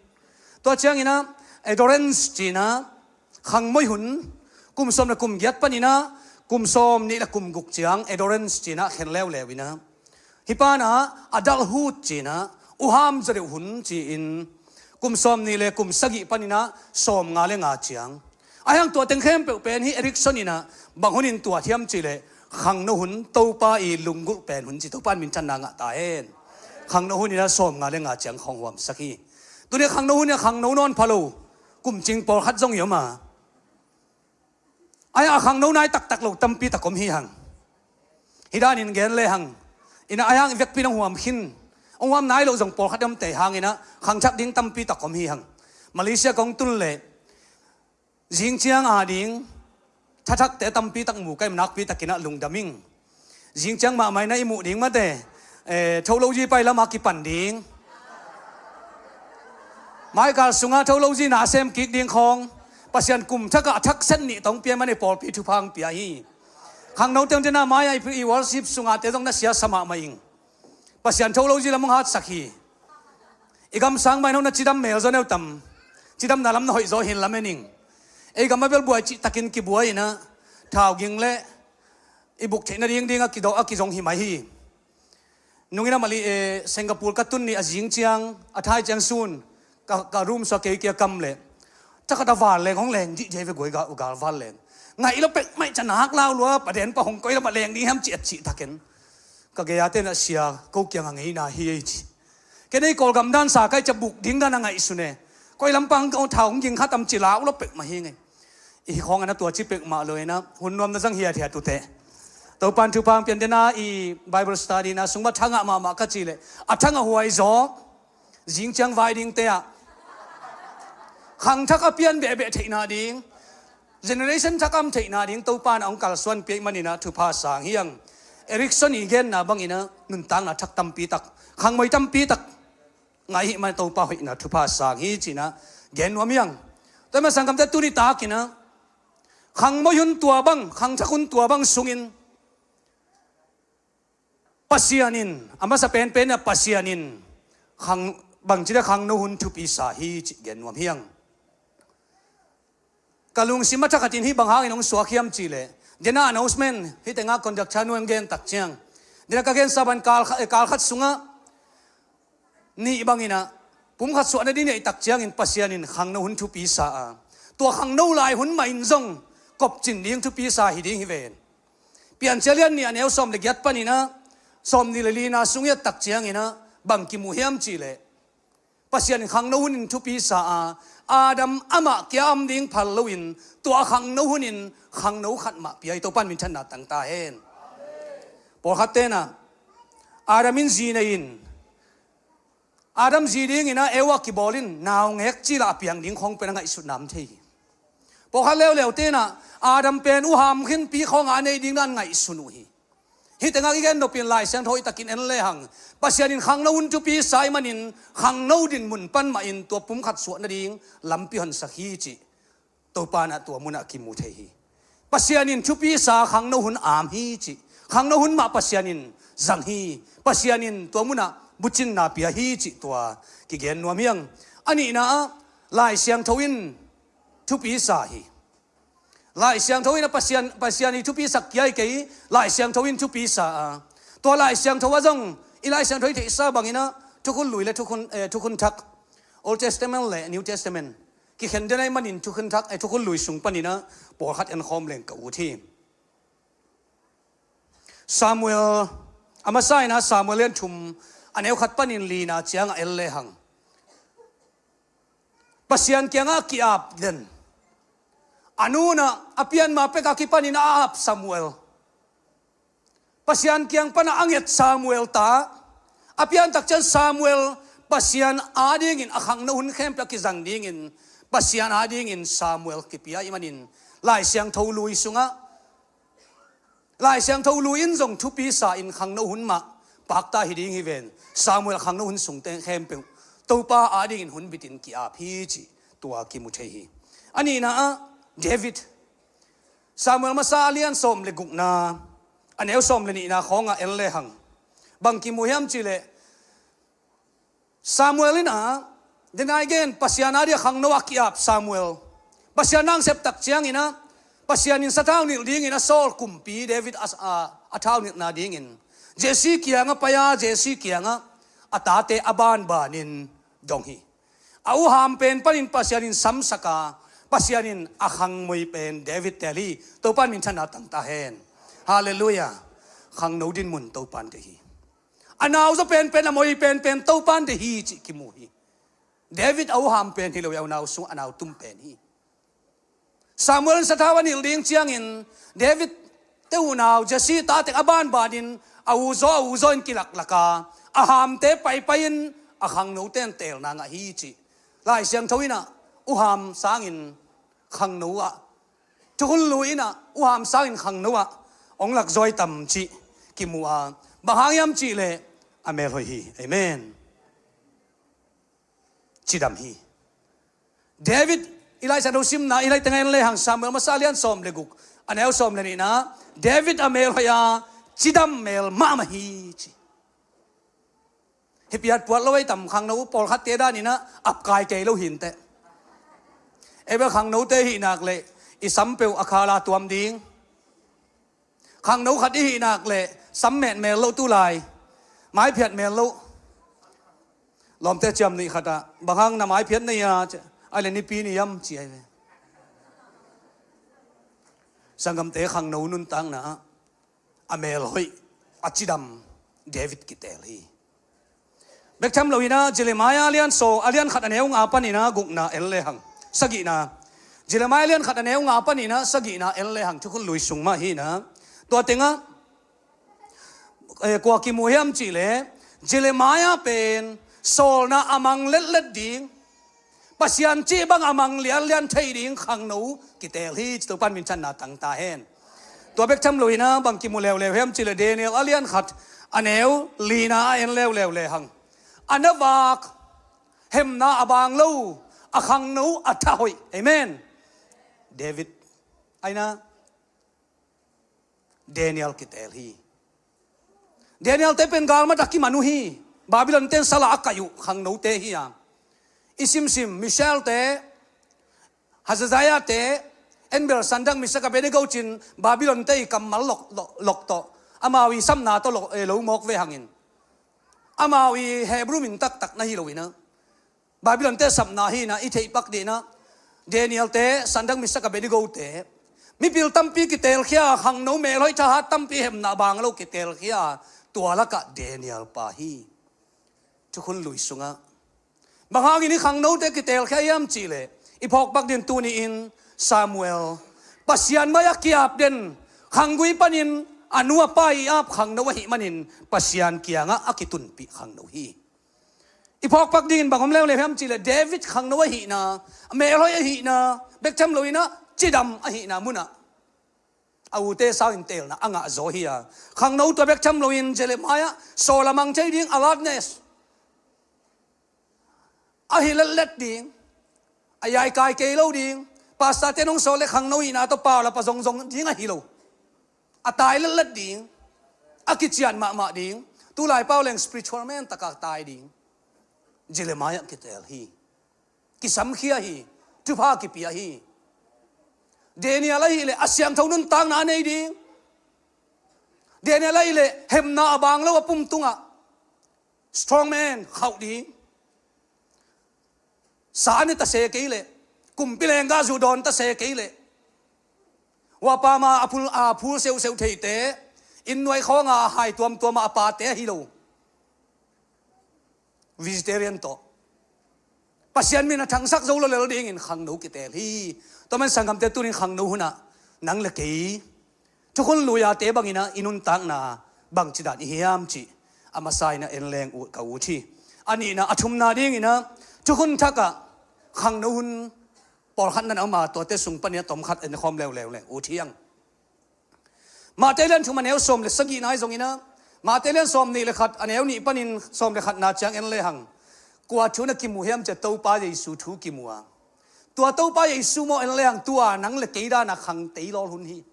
tua cianginah adolescence cinah khangmoi hun, kum sawm le kum giat paninah kum sawm nih le kum guk ciang adolescence cinah khen leuleu inah, hih panah adulthood cinah uham zaw deuh hun ci-in kum sawm nih le kum sagih paninah sawm nga le nga ciang. Ahi hang tua teng khempeuh pen hih Erickson inah bang hunin tuat hiam cihleh khangno hun, Topa i lunggulh pen hun ci, Topa in minthanna ngah ta hen. Khangno hun inah sawm nga le nga ciang khawng huamsak hi. Tuni khangno hun inah khangno nawn pha lo kum cing pawlkhat zong i om a, ahi a khangno nai taktak lo tampi tak om hi hang. Hih danin gen le hang inah ahi hang i vekpi in hong huam khin, hong huam nai lo zong pawlkhat i omte hanginah khangthak ding tampi tak om hi hang. Malaysia kong tun leh zing ciang a ding thathakte tampi tak mu ka im, nakpi takinah lungdam ing. Zing ciang mahmah inah i muh ding mate, eh, tholozi pai lamah kipan ding, maikal sungah tholozi na sem kik ding khawng, Pasian kum thakah a thak set nih tawh hong pia man i pawlpi thupha hong pia hi. Khangno tengte na mai-ah i worship sungah te zong na siasa mahmah ing. Pasian tholozi lam hong hatsak hi. I gamsang mah in hong na cidam mel zaw neu tam, cidamna lam na hoih zaw hin lamen ing. Ei gamah bel buai cihtakin kibuai inah thau ging le i buk theih nading ding a kidawh a kizong hi mai hi. Nungin a mali e, Singapore ka tun ni a zing ciang a thai ciang sun ka, ka room sua kei kia kam leh thakhat a val leng hong leng dih dih ve guai gal, gal val leng. Ngaih lo pek maih ca nak lau lua, paden pa hong koi lamah leng ding hiam ci a cihtakin ka gei a tenah sia ko kiangah ngeina hi ei ci. Ken ei Kawlgam dan sa kai ca buk ding dan a ngaihsun e. Koi lampang ka thau hong ging khatam ci lau lo pek mah hi ngei. I khawng a na tua ci pek mah lo inah hun nuam na zang hiathiat uh teh. Topan thupha hong pian dena i Bible study na sung mah thangah mahmah ka ci leh a thangah huai zaw. Zing ciang vai dingte ah khangthak a pian behbeh theihna ding, generation thak am theihna ding Topan a hong kalsuan piak maninah thupha sang hiang. Erickson i genna banginah nuntakna thak tampi tak, khangmoi tampi tak ngaih hih man Topa hoihna thupha sang hi cinah gen nuam hiang. Tua i man sanggamte tuni takinah khangmoi hun tua bang, khangthak hun tua bang sungin Pasian in, a masa penpen a Pasian in khang, bangci le khangno hun thupi sa hi cih gen nuam hiang. Ka lungsim a thakhatin hih bang hangin hong suak hiam cihleh, dena announcement hih tengah conductor nu hong gen tak ciang, dena ka gensa ban kal khat, kal khat sungah nih banginah pumkhat suahna ding neih tak ciangin Pasian in khangno hun thupi sa a, tua khangno lai hun mah in zong kopcin ding thupi sa hi ding hi ven. Piancil lian nih a neu sawm le giat paninah sawm nih le lina sung i et tak cianginah bang kimu hiam cihleh, Pasian in khangno hunin thupi sa a, Adam amah kia a om ding phal loin tua khangno hunin khangno khat mah pia hi. Topan minthanna tang ta hen. Pawlkhat tenah Adam in zi nei in, Adam zi dinginah Eva kibawl in naungek cila a piang ding khawng pen a ngaihsutna om thei hi. Pawlkhat leuleu tenah Adam pen uham khin pi khawngah a nei ding dan ngaihsun uh hi. Hih tengah i gen nopin Lai Siangtho i takin en lehang Pasian in khangno hun thupi sa i manin khangno dinmun pan mahin tua pumkhat suah nading lampi honsak hi cih Topa in ah tua munah kimu thei hi. Pasian in thupi sa khangno hun am hi cih, khangno hun mah Pasian in zang hi. Pasian in tua munah bucinna pia hi cih tua kigen nuam hiang. A nihna ah Lai Siangtho in thupi sa hi. Lai Siangtho in a Pasian, Pasian i thupi sak kia hi kei, Lai Siangtho in thupi sa a. Tua Lai Siangtho ah zong i Lai Siangtho i theihsa bangin ah thukhun lui le thukhun, eh, thukhun thak, Old Testament le New Testament kikhen den ahih manin thukhun thak, eh, thukhun lui sung panin ah pawlkhat en khawm leng ka ut hi. Samuel, a masa in ah Samuel lian thum a neu khat panin lina ciangah en lehang Pasian kiangah a ki-ap den, a nu in ah a pianma pek a kipanin a ap Samuel. Pasian kiang pana a nget Samuel ta a piantak ciang Samuel Pasian adingin a khangno hun khempeuh a kizang dingin Pasian adingin Samuel kipia ahih manin Lai Siangtho lui sungah Lai Siangtho lui in zong thupi sa in khangno hun mah pakta hi ding hi ven. Samuel khangno hun sungte khempeuh Topa adingin hun bitin ki-ap hi cih tua kimu thei hi. A nihna ah David, Samuel masa a lian sawm le gukna a neu sawm le nihna khawngah en lehang bang kimu hiam cihleh Samuel in a, denai gen Pasian adia khangno a ki-ap Samuel. Pasian nang septak ciangin a Pasian in sathau nilh dingin a sawl kumpi David a, a, a thau nilhna dingin Jesse kiangah pai a Jesse kiangah a tate a banbanin dong hi. A uham pen panin Pasian in samsak a Pasian in a khangmoi pen David tel hi. Topan minthanna tangta hen. Halleluiah. Khangno dinmun Topan te hi. A nauzaw penpen a moi penpen Topan te hi cih kimu hi. David a uham pen hi lo a unau sung a nau tum pen hi. Samuel in sathau a nilh ding ciangin David te unau Jesse tate a banbanin a uzaw a uzaw in kilaklaka a hamte paipai in a khangnote in telna ngah hi cih Lai Siangtho in a uham sangin khangno ah thukhun lui in a uham sangin khangno ah ong lakzawi tam cih kimu a bang hang hiam cihleh a melhoih hi. Amen. Cidam hi. David i Lai Siangtho simna i Lai tengah en lehang Samuel masa lian sawm le guk a neu sawm le nihna David a melhoih a cidam mel mahmah hi ci. Hi piat puat lo ei tam khangno pawlkhatte danin a apkai kei lo hinteh. Ei bel khangnote hihnak leh i sampeuh a khala tuam ding. Khangno khat i hihnak leh sam met mel lo tulai maiphiat mel lo. Lawmte ciam nih khatah bang hang na maiphiat na ia ai le nipi ni iam ci ai ve. Sanggamte khangno nuntakna ah a melhoih a cidam David kitel hi. Bek tham lo in a Jeremiah a lian sawm a lian khat a neu nga panin a gukna en lehang sagihna. Jeremiah a lian khat a neu nga panin a sagihna en lehang thukhun lui sung mah hi in a tua tengah eh, kua kimu hiam cihleh Jeremiah pen sawlna a mang letlet ding Pasian cih bang a mang lianlian thei ding khangno kitel hi ci Topan minthanna tangta hen. Tua bek tham lo in a bang kimu leuleu hiam cihleh Daniel a lian khat a neu lina a en leuleu lehang a na vak hemna a bang lo a khangno a tha hoih. Amen. David aina Daniel kitel hi. Daniel te pen galmat a kiman uh hi. Babylon ten sala a kaih uh khangnote hi a i simsim Mishael te Hazazaya te Anbel Sandak Misak Abednego cin Babylon te i kammal lok, lok, lok tawh amau i samna tawh lok, eh, lo mawk ve hangin amau i Hebru min taktak na hi lo in a Babylon te sapna hi in a i theihpak dih in a Daniel te Sandak Misak Abednego te mipil tampi kitelkhia khangno melhoih thahat tampi hemna bang lo kitelkhia tua lakah Daniel pa hi. Thukhun lui sungah bang hangin i khangnote kitelkhia hiam cihleh i phawkpak din tuni in Samuel Pasian mai a kiap den khanggui panin a nu a pa i ap khangno ahih manin Pasian kiangah a kitunpih khangno hi. I phawkpak dingin bang om leuleu hiam cihleh David khangno ahihna a melhoih ahihna bek tham lo in a cidam ahihna munah a ute sangin telna a ngah zaw hi a khangno tua bek tham lo in Jeremiah sawl a mang thei ding alertness a hi letlet ding a yaikai kei lo ding. Pastor te nong sawl le khangno hihna tawh pau la pa zongzong ding a hi lo a tai letlet ding a kician mahmah ding. Tulai pau leng spiritual man taka tai ding. Jeremiah kitel hi. Kisamkhia hi. Thupha kipia hi. Daniel ahileh a siangtho nuntakna a nei ding. Daniel ahileh hemna a bang lo a pum tungah strong man khauh ding. Sa a ne ta se kei leh kumpi lengga zu dawn ta se kei leh uapa ma a phul a phul seuseu theite inn nuai khawnga a hai tuamtuama a pate ahi lo. Vegetarian tawh Pasian min a thangsak zo lo lel dingin khangno kitel hi. Tua man sanggamte tunin khangno hunah nang le kei thukhun luiate bangin a i nuntakna bangci dan i hiam cih a masa in ah en leng uh ka ut hi. A nihna, a thumna dingin ah thukhun thak ah khangno hun pawlkhat na om a, tuate sung panin ah tomkhat en khawm leuleu leng ut hi hang. Matthai lian thum a neu sawm le sagihna ahi zongin ah, Matthai lian sawm nih le khat a neu nih panin sawm le khatna ciang en lehang, kua thu na kimu hiam cih leh Topa Jesu thu kimu a. Tua Topa Jesu maw en lehang, tua nang le kei dan a khangtei lawl hun hi.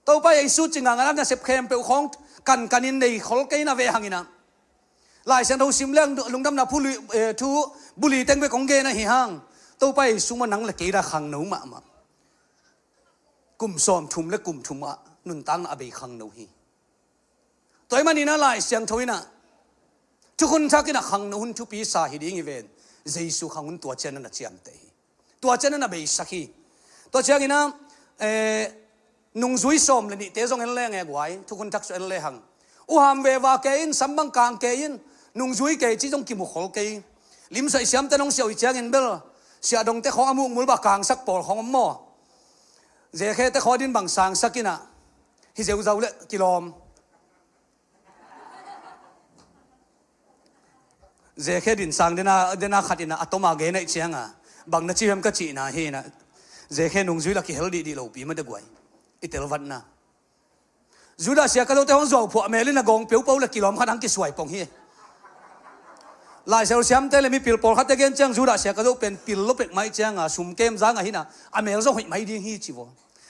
Topa Jesu ci ngangah nasep khempeuh khawng kankanin nei khol kei na ve hangin ah, Lai Siangtho sim leng lungdamna phuli, eh, thu buli teng bek kong gen ahi hang. Topa Jesu maw nang le kei dan a khangno mahmah. Kum sawmthum le kum thum ah nuntakna a bei khangno hi. Tua ahih manin ah Lai Siangtho in ah thukhun thak in ah khangno hun thupi sa hi ding hi ven. Jesu khang hun tua ciang na ciamteh hi. Tua ciang na beisak hi. Tua ciangin ah, eh, nungzui sawm le nihte zong en leng e guai, thukhun thak sung en lehang. Uham veva kei in, sambang kang kei in, nungzui kei cih zong kimu khol kei. Limsuai siamte nong siau hi ciangin bel, siahdongte khawng a mukmul bang kangsak pawl khawng om maw. Zekhete khawng din bang sangsak in ah, hi zeuzau le kilawm. Zekhe din sang dena, dena khat in ah a tom a gen ahih ciang a, bang na ci hiam ka cihna hi in ah, Zekhe nungzui la kihel dihdih lopi mah de guai. I telvatna. Judah Iskariot te hong zuau phuah mel in a gawng piopio le kilawm khat hong kisuai pong hi. Lai Siangtho siamte le mipil pawlkhatte gen ciang Judah Iskariot pen pil lo pek mah ahih ciang a, sum kem zang ahi in ah, a mel zong hoih mai ding hi ci vo.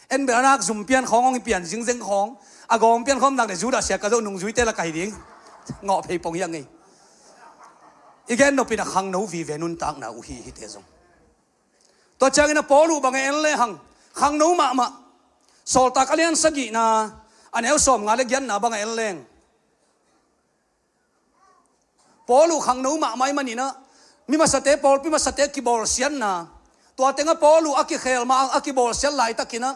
En bel a nak zum pian khawng hong hi pian zingzeng khawng, a gawng pian khawm nak le Judah Iskariot nungzuite la kai ding. Ngawh phei pong hi a ngei. I gen nop in a khangno vive nuntakna uh hi hite zong. Tua ciangin a Paul uh bang e en lehang, khangno mahmah. Sawltak a lian sagihna, a neu sawmnga le giatna bang a en leng, Paul uh khangno mahmah ahih manin ah, mi masate, pawlpi masate kibawlsiatna, tua teng ah Paul uh a kikhel mah a kibawlsiat laitakin ah,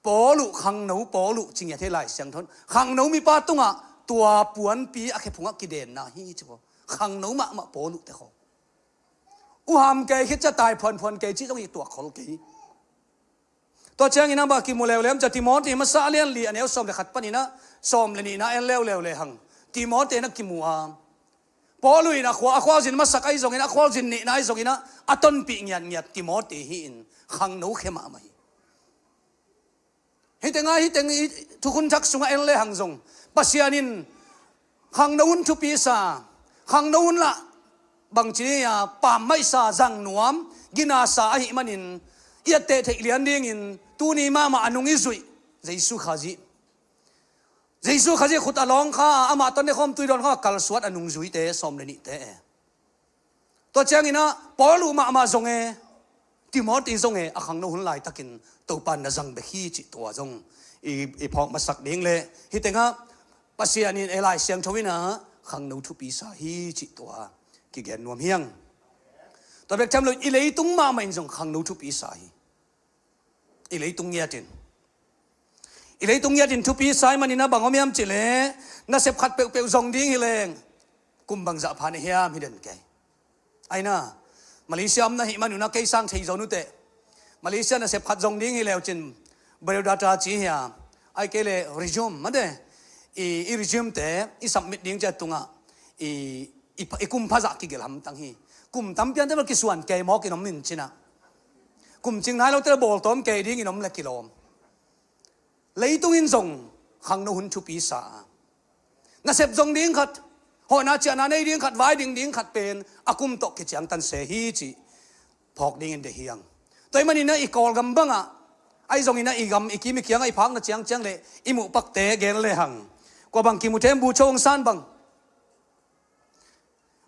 Paul uh khangno, Paul uh ci ngiat hi Lai Siangtho in. Khangno mipa tungah tua puanpi a khephung ah kidenna hi ci ko. Khangno mahmah Paul uh te khawng. Uham kei khit ciang tai phuanphuan kei cih zong hi tuak khol kei. Tua ciangin a bang kimu leuleu hiam cih leh Timothy masa a lian li a neu sawm le khat panin ah sawm le nihna en leuleu lehang, Timothy na kimu a. Paul uh in a khua, a khualzin masak ahi zongin, a khualzin nihna ahi zongin ah, a tonpih ngiatngiat Timothy hi in, khangno khe mahmah hi. Hih teng ah, hih teng i thukhun thak sungah en lehang zong, Pasian in khangno hun thupi sa, khangno hun lah bangci a pammaih sa, zang nuam, gina sa ahih manin, i etteh theih lian dingin tuni mahmah a nung i zuih Jesu Khazih. Jesu Khazih khut a lawng kha, amah tawh nekhawm tui dawn kha kalsuan a nungzuite sawm le nihte e. Tua ciangin ah Paul uh mahmah zong e, Timothy zong e, a khangno hun laitakin Topa in na zang bek hi cih tua zong i, i phawk masak ding le, hih teng ah Pasian in e, Lai Siangtho in ah khangno thupi sa hi cih tua kigen nuam hi hang. Tua bek tham lo, i leitung mahmah in zong khangno thupi sa hi. I leitung ngiatin. I leitung ngiatin thupi sa ahih manin a bang om hiam cih leh, nasep khat peuhpeuh zong ding hi leng, kum bangzah pha na hiam hi den kei. Ai na, Malaysia om na hih manun a kei sang thei zaw nuteh. Malaysia nasep khat zong ding hi leu cin, biodata ci hi a, ai kei le resume mah de. I, i resume te i submit ding ciat tungah i, i, i kum phazah kigelh hamtang hi. Kum tampian te bel kisuan kei mawk in om in cin ah, kum cing nai lo te bawltawm kei ding in om le kilawm. Leitung in zong khangno hun thupi sa a, nasep zong ding khat, hawhna ciahna nei ding khat, vai ding ding khat pen a kum tawh kiciangtan se hi cih phawk dingin deih hi hang. Tua ahih manin a i Kawlgam bangah, ahi zongin a i gam i kim i kiangah i phakna ciangciang le i muh pakte gen lehang, kua bang kimu thei hiam, Bogyoke Aung San bang.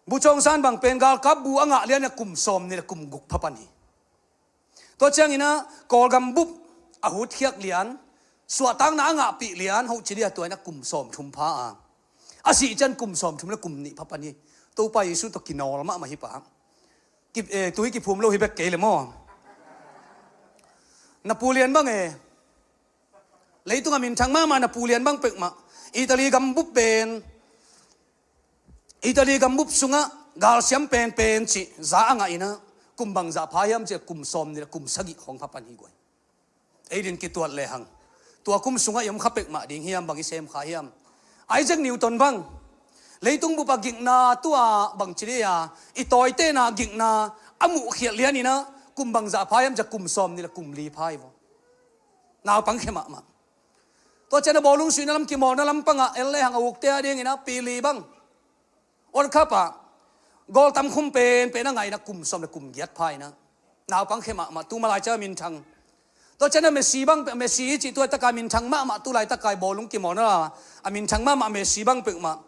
Bogyoke Aung San bang pen galkap bu a ngah lian a kum sawmnih le kum guk pha pan hi. Tua ciangin a Kawlgam bup a hutkhiak lian, suahtakna a ngahpih lian, hoci dia tua in a kum sawmthum pha a, a sih ciang kum sawmthum le kum nih pha pan hi. Topa Jesu tawh kinawl mahmah hi pa. Ki, eh, tui kiphum lo hi bek kei le maw. Na Pu Lian bang e. Leitungah minthang mahmah na Pu Lian bang peuhmah. Italy gambup pen, Italy gambup sungah galsiam penpen cih za a ngah in a, kum bangzah pha hiam cih leh kum sawmnih le kum sagih khawng pha pan hi guai. Ei din kituat lehang, Tua kum sungah i om kha pek mah ding hiam, bang i sem kha hiam? Isaac Newton bang, leitung bup a gikna, tua bang ci dia, i tawitena gikna a muh khiat lianin ah, kum bangzah pha hiam ci a, kum sawm nih le kum li pha hi vaw. Naupang khia mahmah. Tua ciang a bawlung suihna lam, kimawlna lampangah en lehang a ukte a dingin ah pi li bang, World Cup ah goal tam khum penpen a ngaihna kum sawm le kum giat pha in ah, naupang khia mahmah, tu malai ciang a minthang. Tua ciang a Messi bang, Messi i cih tu laitak a minthang mahmah, tu laitak a bawlung kimawlna a minthang mahmah Messi bang peuhmah,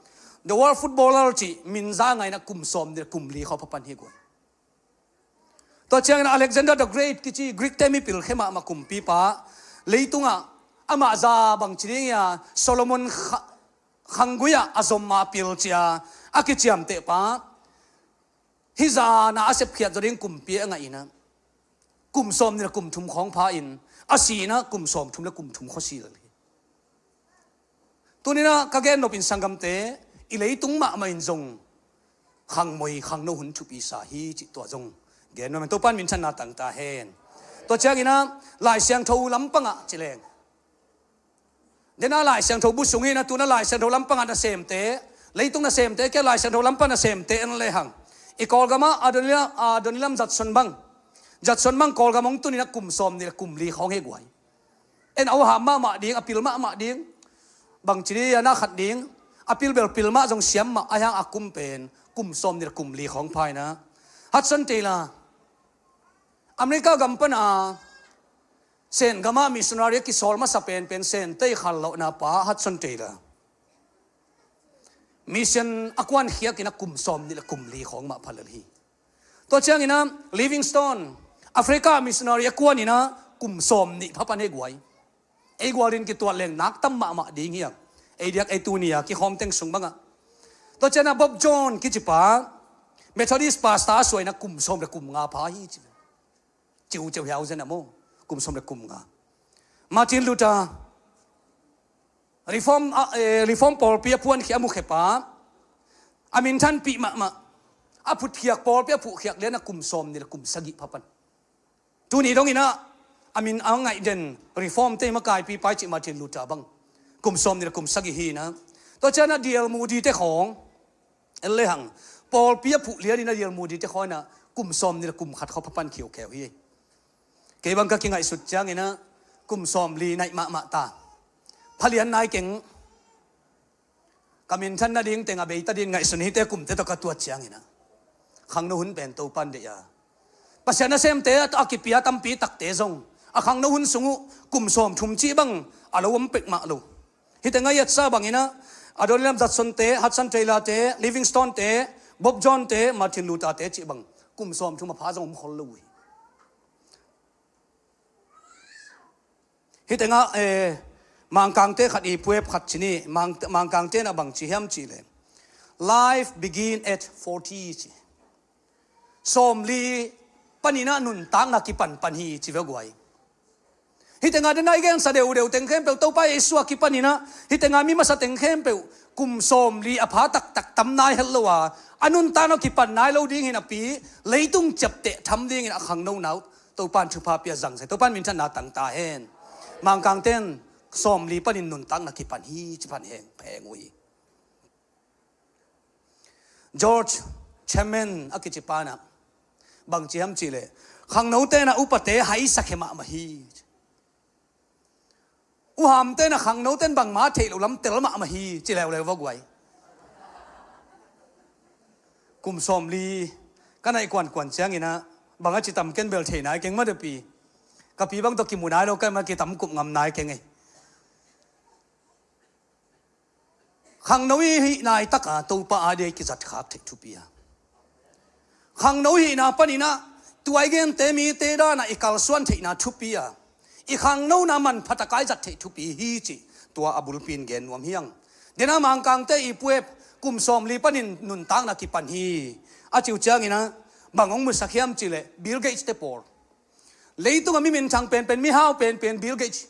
the world footballer cih min za ngaihna kum sawm nih le kum li khawng pha pan hi guai. Tua ciangin Alexander the Great kici Greek te mipil khia mahmah kumpipa, leitungah amah za bang ci ding hia, Solomon kha-, khanggui ah a zom a pil ci a, a kiciamtehpa, hih zan a a sepkhiat zaw ding kumpi a ngaih in ah, kum sawm nih le kum thum khawng pha in, a si in ah kum sawm thum le kum thum khawng si lel hi. Tuni-in ah ka gen nopin sanggamte, i leitung mahmah in zong khangmoi, khangno hun thupi sa hi cih tua zong gen nuam ing. Topa'n minthanna tang ta hen. Tua ciangin ah Lai Siangtho lampangah ci leng, den a Lai Siangtho bu sungin ah tu-in ah Lai Siangtho lampangah nasemte, leitung nasemte kia Lai Siangtho lampang nasemte en lehang, i Kawlgamah Adoniram, Adoniram Judson bang, Judson bang Kawlgam hong tun in ah kum sawm nih le kum li khawng hi guai. En a uh ham mahmah ding, a pil mahmah ding. Bang ci ding a, na khat ding, a pil bel pil mah zong siam mah, a hiang a kum pen kum sawm nih le kum li khawng pha in ah, Hudson Taylor, America gam pan a Sen gamah missionary a kisawl masa penpen Sente i khallawhna pa Hudson Taylor, mission a kuan khiak in ah kum sawm nih le kum li khawng mah pha lel hi. Tua ciangin ah Livingstone, Africa missionary a kuan in ah kum sawm nih pha pan hi guai. Ei gual in kituat leng nak tam mahmah ding hiam? Ei diak ei tuni a kikhawm teng sung bangah. Tua ciangin ah Bob Jones kicipa, Methodist pastor a suah in ah kum sawm le kum nga pha hi ci. Ciu ciu hiau zen a maw, kum sawm le kum nga. Martin Luther, Reform, ah, eh, Reform pawlpi a puankhia, a mukhiapa, a minthanpih mahmah, a phutkhiak, pawlpi a phutkhiak lian a kum sawm nih le kum sagih pha pan. Tuni dongin ah a min a ngaih den Reform te makaipipa i cih Martin Luther bang, kum sawm nih le kum sagih hi in ah. Tua ciangin ah D L Moody te khawng en lehang, pawlpi a phuh lianin a D L Moody te khawng in ah kum sawm nih le kum khat khawng pha pan khiukheu hi. Kei bang ka kingaihsut ciangin ah kum sawm li naih mahmah ta. Pha lian nai keng. Ka minthan nading teng a bei ta dingin ngaihsun hi. Hihte kumte tawh ka tuat ciangin ah, khangno hun pen Topa'n deih a, Pasian nasemte a kipia tampi takte zong a khangno hun sung uh kum sawm thum cih bang a lo om pek mah lo. Hihte ngaih a sa bangin ah, Adoniram Judson te, Hudson Taylor te, Livingstone te, Bob Jones te, Martin Luther te cih bang kum sawm thum a pha zong om khol lo uh hi. Hih tengah, eh, Mangkangte khat i puep khat ci ni, Mang-, Mangkangte in ah bang ci hiam cih leh, "Life begin at forty," ci. Sawmli panin ah nuntakna kipanpan hi ci ve guai. Hih tengah den a i gensa deuhdeuh teng khempeuh, Topa Jesu a kipanin ah hih tengah mi masa teng khempeuh kum sawmli a pha taktak tam nai het lo a, a nuntakna kipan nai lo ding hi napi, leitung ciapteh tham dingin a khangnona uh Topa'n thupha pia zangzai. Topa'n minthanna tang ta hen. Mangkangte in sawmli panin nuntakna kipan hi ci phan heng pheng uh hi. George Chapman a kici pa in ah bang ci hiam cih leh, "Khangnote in ah upate haisak hi mahmah hi. Uhamte in ah khangnote in bangmah theih loh lam tel mahmah hi," ci leuleu va guai. Kum sawmli ka naih kuankuan ciangin ah, bang a ci tam ken bel thei nai keng mah depi. Ka pi bang tawh kimu nai lo, keimah kitam kup ngam nai keng ei. Khangno i hih nai takah Topa a dia i kizat khak theih thupi a, khangno i hihna panin ah tua i gente mite dan ah i kalsuan theihna thupi a, i khangnona manpha tak a i zat theih thupi hi cih tua a bulpi in gen nuam hi hang. Den a Mangkangte i puep kum sawmli panin nuntakna kipan hi a ci uh ciangin ah, bang hong musak hiam cih leh Bill Gates te pawl. Leitung a mi minthang penpen, mi hau penpen Bill Gates.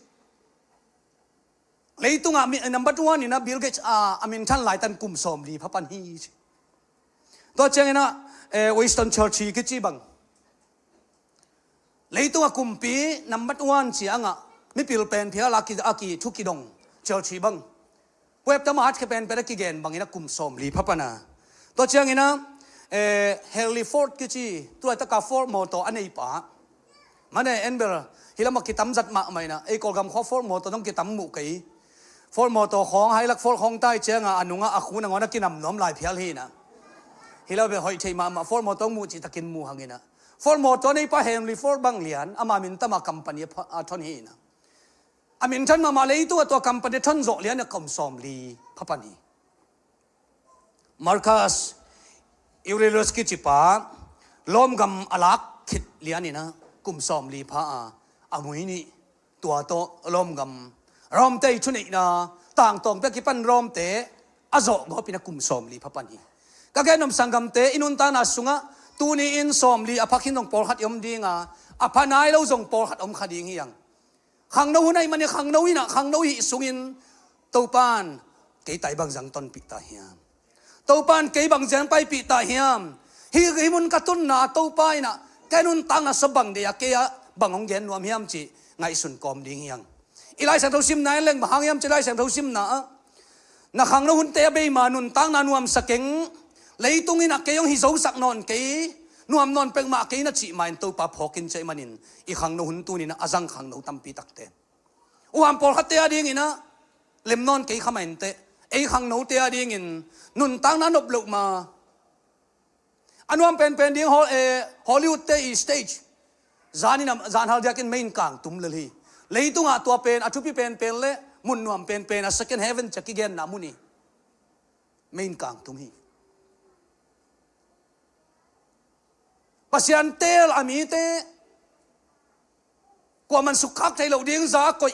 Leitung a mi, number one in ah Bill Gates a, a minthan laitan kum sawmli pha pan hi ci. Tua ciangin ah, eh, Winston Churchill kici bang, leitung a kumpi number one ciangah mipil pen phial a ki, a ki thu kidong, Chelsea bang. Puep tama hat khe pen pen a kigen bangin a kum sawmli pha pan a. Tua ciangin a, eh, Henry Ford kici, tu laitaka Ford mawtaw a neipa. Mane en bel, hi lamah kitam zat mahmah in a, ei Kawlgam khua Ford mawtaw dong kitam muh kei. Ford mawtaw khawng, Hilux Ford khawng tai ciangin a nungah a khu nangawn a kinam nuam lai phial hi in a. Hi lo bel hoih theih mahmah Ford mawtaw muh cihtakin muh hang in a. Ford mawtaw neipa Henry Ford bang lian, ama min tama company a pha-, a thon hi in a. A minthan mahmah leitungah tua company thon zawh lian a kum sawmli pha pan hi. Marcus Aurelius kicipa Rom gam a lak khit lian in a kum sawmli pha a, a mui nih tua tawh Rom gam, Rom te i thuneihna tangtawng pia kipan Rom te a zawh gawp in a kum sawmli pha pan hi. Ka gen om sanggamte, i nuntakna sungah tuni in sawmli a pha khin zong pawlkhat i om ding a, a pha nai lo zong pawlkhat om kha ding hi hang. Khangno hun ahih manin khangno in a, khangno hih sungin Topan kei tai bang zang tonpih ta hiam? Topan kei bang zang paipih ta hiam? Hih, hih mun ka tunna Topa in a, ka nuntakna sa bang deih a, kei a bang hong gen nuam hiam cih ngaihsun kawm ding hi hang. I Lai Siangtho simna en leng bang hang hiam cih Lai Siangtho simna ah, na khangno hunte a bei ma nuntakna nuamsa keng, leitung in a kei hong hi zosak nawn kei, nuam nawn pek mah kei na cih ma in Topa phawk in cih manin, i khangno hun tuni in a zang khangno tampi takte. Uam pawlkhatte a dingin a lem nawn kei kha ma inteh, ei khangnote a dingin nuntakna nop loh ma. A nuam penpen ding Hol-, eh, Hollywood te i stage. Zan in a, zan hal diakin mei in kang tum lel hi. Leitungah tua pen, a thupi penpen le mun nuam penpen a second heaven ci a kigenna mun hi. Mei in kang tum hi. Pasian teel a mite, kuaman sukkhak thei loh ding za koih.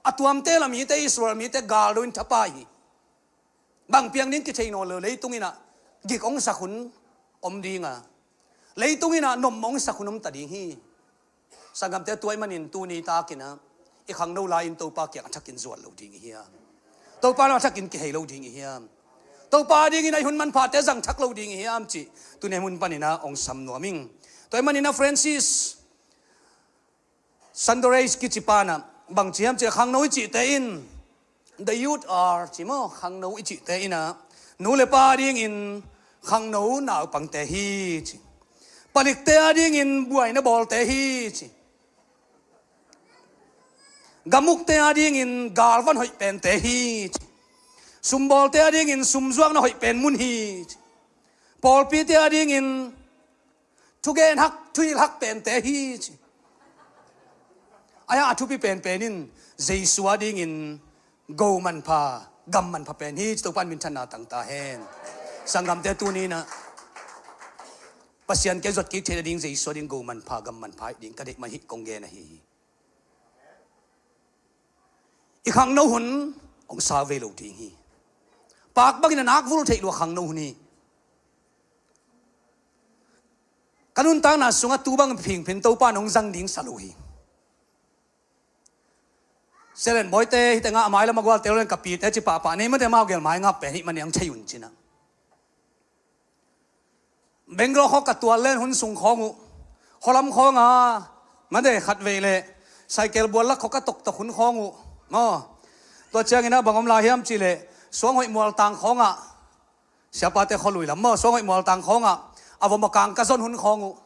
A tuam teel a mite, Israel mite, gal do in thapai hi. Bang piang ding kithei nawn lo, leitung in a gik hong sak hun om ding a, leitung in a nom hong sak hun om ta ding hi. Sanggamte, tua ahih manin tuni takin a, i khangno lai-in Topa kiang a thakin zuan lo ding i hiam? Topa lam a thakin kihei lo ding i hiam? Topa a dingin a i hun manphate zang thak lo ding i hiam cih tuni hun panin a hong sam nuam ing. Tua ahih manin a Francis Sandores kici pa in a bang ci hiam cih leh khangno i cihte in, the youth are, ci maw, khangno i cihte in a, nu le pa a dingin khangno naupangte hi ci. Palikte a dingin buaina bawlte hi ci. Gamukte a dingin galvan hoih pente hi ci. Sumbawlte a dingin sumzuakna hoih pen mun hi ci. Pawlpite a dingin thugen hak, thuhilh hak pente hi ci. Ahi hang a thupi penpen in Jesu a dingin go manpha, gam manpha pen hi ci. Topa in minthanna tang ta hen. Sanggamte, tuni in a Pasian kei zuat kik theihna ding Jesu a ding go manpha, gam manpha hi ding ka deih mah hi kong gen ahi hi. I khangno hun hong sau ve lo ding hi. Pak bangin a nak vul theih lua khangno hun hi. Ka nuntakna sungah tu bang phingphin Topa in hong zang ding sa lo hi. Selen bawite hite ngah a mai lam a gualte lo leng ka pite ci pahpah nei mate mau gel mai ngap pen hih man niang thei un cin a. Bangalore khawng ka tual len hun sung khawng uh, khualam khawng a mate khat vei leh cycle bual lak khawng ka toktok hun khawng uh maw. Tua ciangin a bang om lai hiam cih leh suanghoih mualtang khawngah, siapate khualui lam maw, suanghoih mualtang khawngah a vom a kang ka zon hun khawng uh.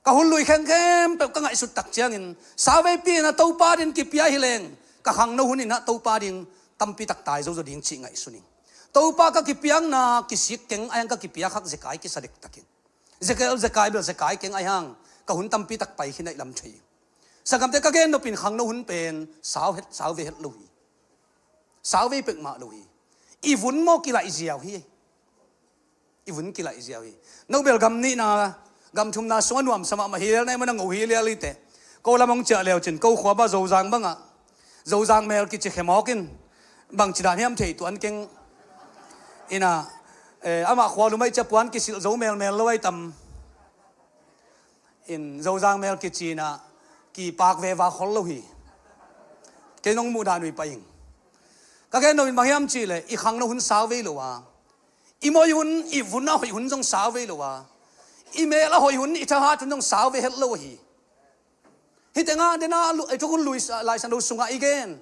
Ka hun lui khengkhem peuh ka ngaihsut tak ciangin, sauveipi in a Topa ding kipia hi leng, ka khangno hun in a Topa ding tampi tak tai zozo ding cih ngaihsun ing. Topa ka kipiakna kisik keng, ahi hang ka kipiak hak zekai kisa dektak ing. Zekai, zekai bel zekai keng, ahi hang ka hun tampi tak pai khin a i lam thei ing. Sanggamte, ka gen nop in khangno hun pen sau het, sau ve het lo hi. Sau ve pek mah lo hi. I vun maw kilaih ziau hi. I vun kilaih ziau hi. No bel gam nihna, gam thumna sungah nuamsa mahmah hi lel na, i mana ngo hi lel hi teh. Ko lam hong ciah leu cin, ko khua bah Zozang bangah, Zozang mel kici khe mawk in, bangci dan hiam thei tuan keng. Ina, eh, amah khua lum aih ciah puan kisilh zo melmel lo aih tam. In Zozang mel kici in a kipak veva khol lo hi. Kei nong muh dan uh hi pai ing. Ka gen nop in bang hiam cih leh i khangno hun sau ve lo a, i moi hun, i vun a hoih hun zong sau ve lo a, i mel a hoih hun, i thahat hun zong sau ve het lo hi. Hih tengah dena a lu-, ei thukhun lui sa-, Lai Siangtho sungah i gen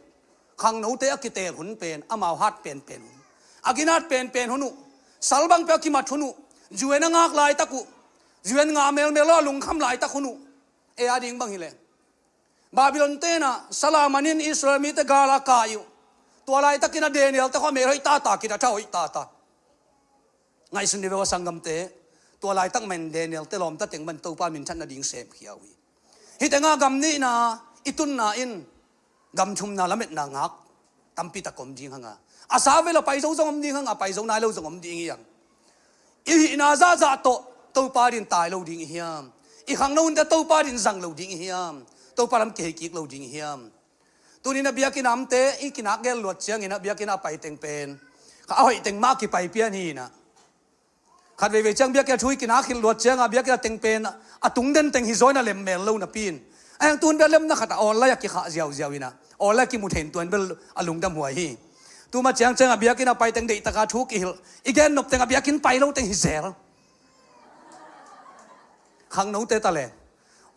khangnote a kiteel hun pen amau hat penpen hun, a ginat penpen hun uh, sal bang peuh a kimat hun uh, U N a ngak laitak uh, U N ngak melmel lo a lungkham laitak hun uh, ei a ding bang hileh Babylon tenah salaman in Israel mite gala kai uh. Tua laitakin a Daniel te khua mel hoih tata, kidata hoih tata. Ngaihsun ni veu a sanggamte, tua laitak man Daniel te lawmta teng man Topa minthan nading semkhia uh hi. Hih tengah gam nihna i tunna in gam thumna lametna ngak tampi tak om ding hanga, a sa vela pai zo zong om ding hanga, pai zo nai lo zong om ding hi hang. I hihna zahzah tawh Topa din tai lo ding i hiam? I khangno hunte Topa din zang lo ding i hiam? Topa lam kihei kik lo ding i hiam? Tunin a biakinn a omte i kinak gel luat ciangin a biakinn a pai teng pen kha a hoih teng mah kipai pian hi inah, khat veivei ciang biakinn a thu i kinak khilh luat cianga biakinn a teng pen a tung den teng hi zaw in a lemmel lo napi in, a hiang tun bel lemna khat a online a kikhah ziauziau inah, online a kimu thei in tuan bel a lungdam huai hi. Tuma ciangciang a biakinn a pai teng deihtaka thu kihilh, i gen nop teng a biakinn pai lo teng hi zel. Khangnote ta le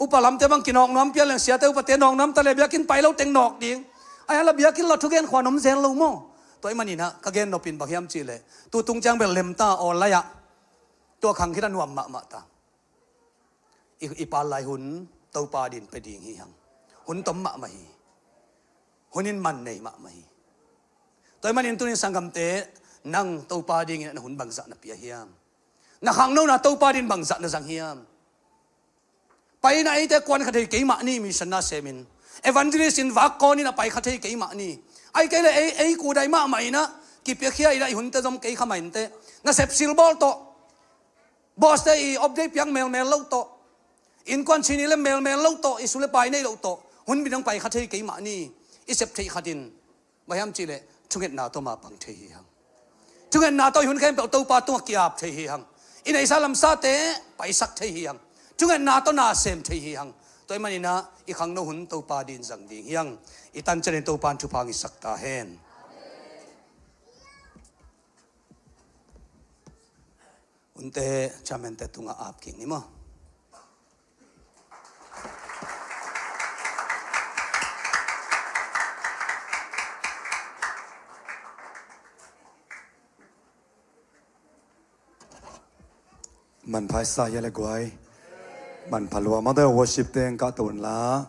upa lamte bang kinawk nuam pian leng siate upate nawk nuam ta le biakinn pai lo teng nawk ding. Ai hala biakinn la thugen khua nom zel lo maw? Tua i maninah ka gen nopin bang hiam cihleh tu tung ciang bel lemta online ah tua khang khit a nuam mahmah ta. I, i pal lai hun Topa din pe ding hi hang. Hun tom mahmah hi. Hun in man nei mahmah hi. Tua i manin tunin sanggamte, nang Topa dingin na hun bangzah na pia hiam? Na khangnona Topa din bangzah na zang hiam? Paina eite kuan kha thei keimah ni, mission na semin evangelist in vak kawnin a pai kha thei keimah ni. Ai kei le ei, ei kudai mahmah inah kipiakhia inah i hunte zom kei kha mah inte. Na sepsil bawl tawh, boss te i update piak melmel lo tawh, innkuan chini le melmel lo tawh, i su le pai nei lo tawh hun bidang pai kha thei keimah ni. I sep theih khatin bang hiam cihleh thungetna tawh ma pang thei hi hang. Thungetna tawh i hun khempeuh Topa tungah ki-ap thei hi hang. I neisa lamsate paisak thei hi hang. Thungetna tawh na sem thei hi hang. Tua i maninah i khangno hun Topa din zang ding hi hang. I tancianin Topa in thupha ngisak ta hen. Hunte chairman te tungah ap kik ni maw? Manpha i sa hia le guai. Manpha lua mah dai worship teng kah to unla.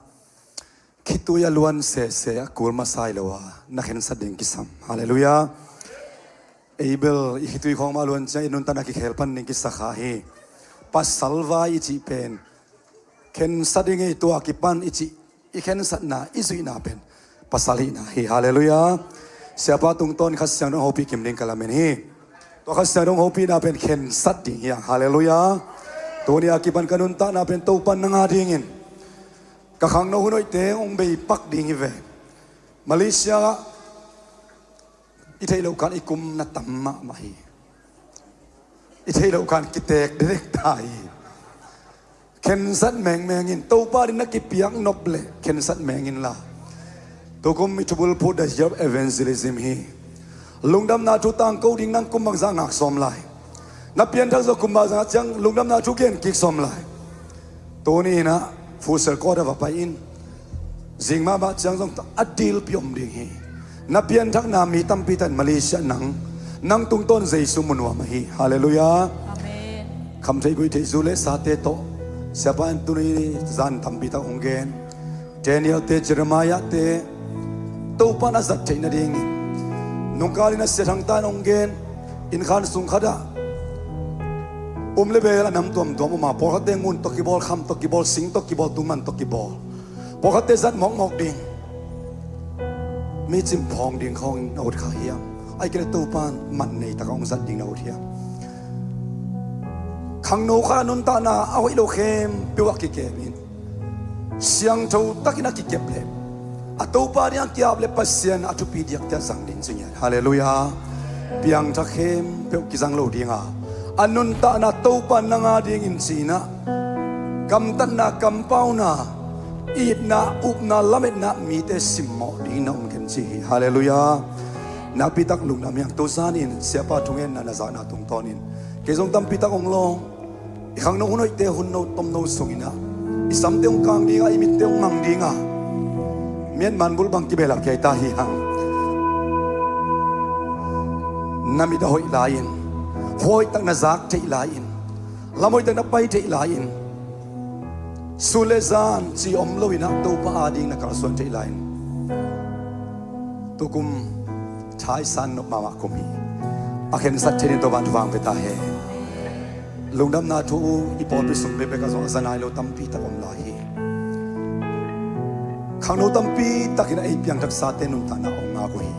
Khitui a luan sese a kul masa hi lo a na khensat ding kisam. Halleluiah. Ei bel i khitui khawng mah luan ciang i nuntakna kikhel pan ding kisa kha hi. Pasal vai i cih pen khensat ding ei tua kipan i cih, i khensatna i zuihna pen pasal hihna hi. Halleluiah. Siapa tungtawn Kha Siangtho hopih kim ding ka lamen hi. Tua Kha Siangtho hopihna pen khensat ding hi hang. Halleluiah. Tuni a kipan ka nuntakna pen Topan nang a dingin ka khangno hun hoihte hong bei pak ding hi ve. Malaysia ah i theih loh khan i kum na tam mahmah hi. I theih loh khan kitek dekdek ta hi. Khensat mengmeng in, Topa din na kipiak nop leh khensat meng inla. Tukum i thubulphuh the year of evangelism hi. Lungdamna thu tangko ding nang kum bangzah ngak sawm lai? Na pianthak zawh kum bangzah ciang lungdamna thu gen kik sawm lai? Tuni inah futsal court ah va pai in. Zing mahmah ciang zong a dilpi om ding hi. Na pianthakna mi tampi tan Malaysia nang, nang tungtawn Jesu mu nuam ahi. Halleluiah. Amen. Khamtheih guihtheih zu le sate tawh Siapa in tuni zan tampi tak hong gen. Daniel te, Jeremiah te, Topa na zat theih nadingin nungkal in a sia thangtan hong gen. Innkhan sung khatah um le bel a nam tuamtuam um a, pawlkhatte ngun tawh kibawl, kham tawh kibawl, sing tawh kibawl, tuman tawh kibawl. Pawlkhatte zat mawkmawk ding, mi cimphawng ding khawngin na ut kha hiam? Ahih kei leh Topa in man nei takah hong zat ding na ut hiam? Khangno khat a nuntakna a hoih lo khempeuh ah kikem in, siangtho takin a kikep leh a Topa ding a ki-ap leh Pasian a thupi diakdiak zang ding ci ngiat. Halleluiah. Piangthak khempeuh kizang lo dinga a nuntakna Topa nang a dingin ci-inah, kamtatna, kampauna, itna, upna, lametna mite simmawh dingin na om ken ci hi. Halleluiah. Nakpitak lungdam hi hang. Tuzanin Siapa thungetna na zakna tungtawnin kei zong tampitak hong lawng. I khangno hun hoihte hun no tomno sunginah I samte hong kang dinga, i mitte hong mang dinga, miatman bul bang kibelap kei ta hi hang. Na mit a hoih lai-in, khuahoih tak na zak theih lai-in, lamhoih tak na pai theih lai-in, sun le zan ci om loin ah Topa ading na kalsuan theih lai-in, tukum thaisan nop mahmah kum hi. A khensat theih ding Topa in thupha hong pia ta hen. Lungdamna thu i pawlpi sung bekbek ah zong a za nai lo tampi tak om lai hi. Khangno tampi takin a ei piangthaksate nuntakna hong ngak uh hi.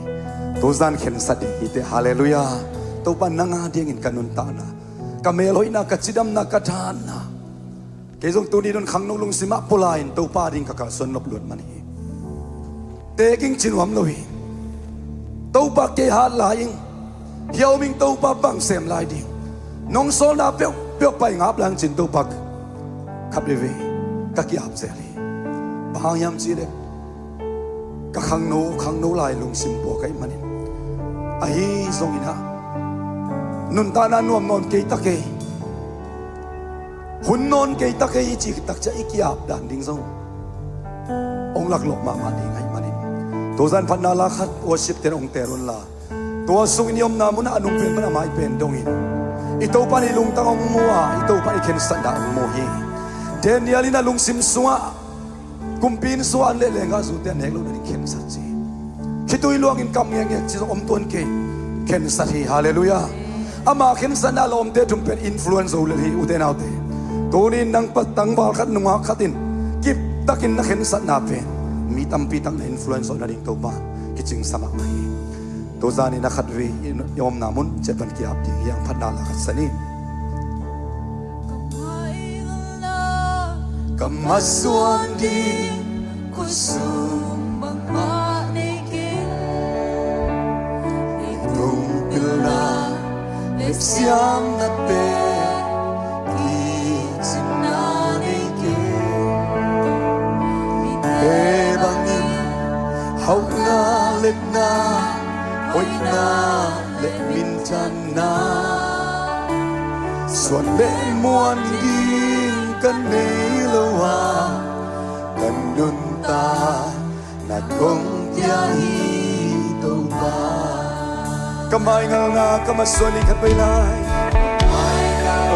Tuzan khensat ding hi teh. Halleluiah. Topa nang adingin ka nuntakna, ka melhoihna, ka cidamna, ka thahatna, kei zong tuni dong khangno lungsim ah pua lai-in Topa ading ka kalsuan nop luat man hi. Teking ci nuam lo hi. Topa kei hat lai ing. Hia om ing Topa, bang sem lai ding. Nong sawlna peuhpeuh pai ngap lai ing ci-in Topa khat veivei ka ki-ap zel hi. Bang hang hiam cih leh ka khangno, khangno lai lungsim pua ka hih manin. Ahi zongin ah nuntakna nuam nawn kei ta kei, hun nawn kei ta kei i cih tak ciang i ki-ap dan ding zong hong laklawh mahmah ding ahih manin, tuzan phatna la khat worship te'n hong teel un la, tua sungin i omna munah a nung pen pan a mai pen dongin i Topa in i lungtang hong mu a, i Topa in i khensatna hong mu hi. Daniel in a lungsim sungah kumpi inn sungah an leh lenggahzute a nek loh nading khensat ci. Khitui luangin kam ngekngek ci zong om tuan kei. Khensat hi. Halleluiah. Ama khensatna lawmte thum pen influence zo lel hi, ute naute. Tuni-in nang pa tangval khat, nungak khat in kiptakin na khensatna pen mi tampi tak na influence zawh nading Topa kicingsa mahmah hi. Tuzan in a khatvei i omna mun ciat pan ki-ap ding hi hang. Phatna la khat sa ni. Ka masuan ding khutsung bangmah nei kei. Ei hong pilna le siamnate, kicinna nei kei. Mite bangin hauhna, lepna, hoihna le minthanna, suan le muan ding ka nei lo a, ka nuntakna kong pia hi Topa. Ka maingalna ka masuan ding khat vei lai.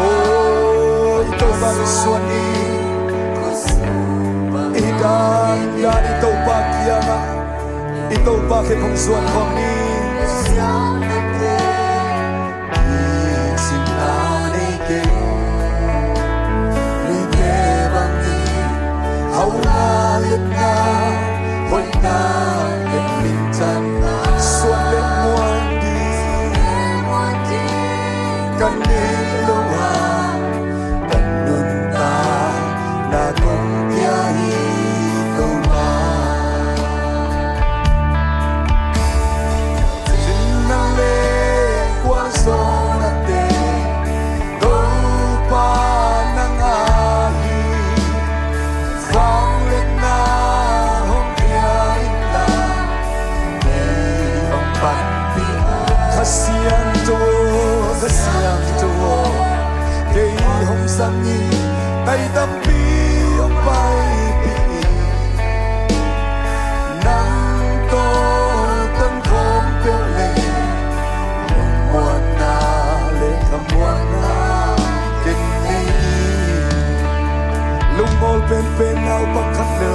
Oh, i Topa masuan ding. I dan dan i Topa kiangah, i Topa khe kong zuan khawm ni. Kicinna nei kei. Mite bangin hauhna, lepna, hoihna le minthanna, suan le muan ding ka nei lo a, ka nuntakna kong pia hi Topa. Cinna le gualzawhnate Topa nang ahi. Vangliatna hong pia inla, kei hong panpih. Kha Siangtho, Kha Siangtho, kei hong zang in, nai tampi hong paipih in. Nang tawh tang khawm peuh leh, lungmuanna le khamuanna ken nei hi. Lungmual penpen naupang khat le,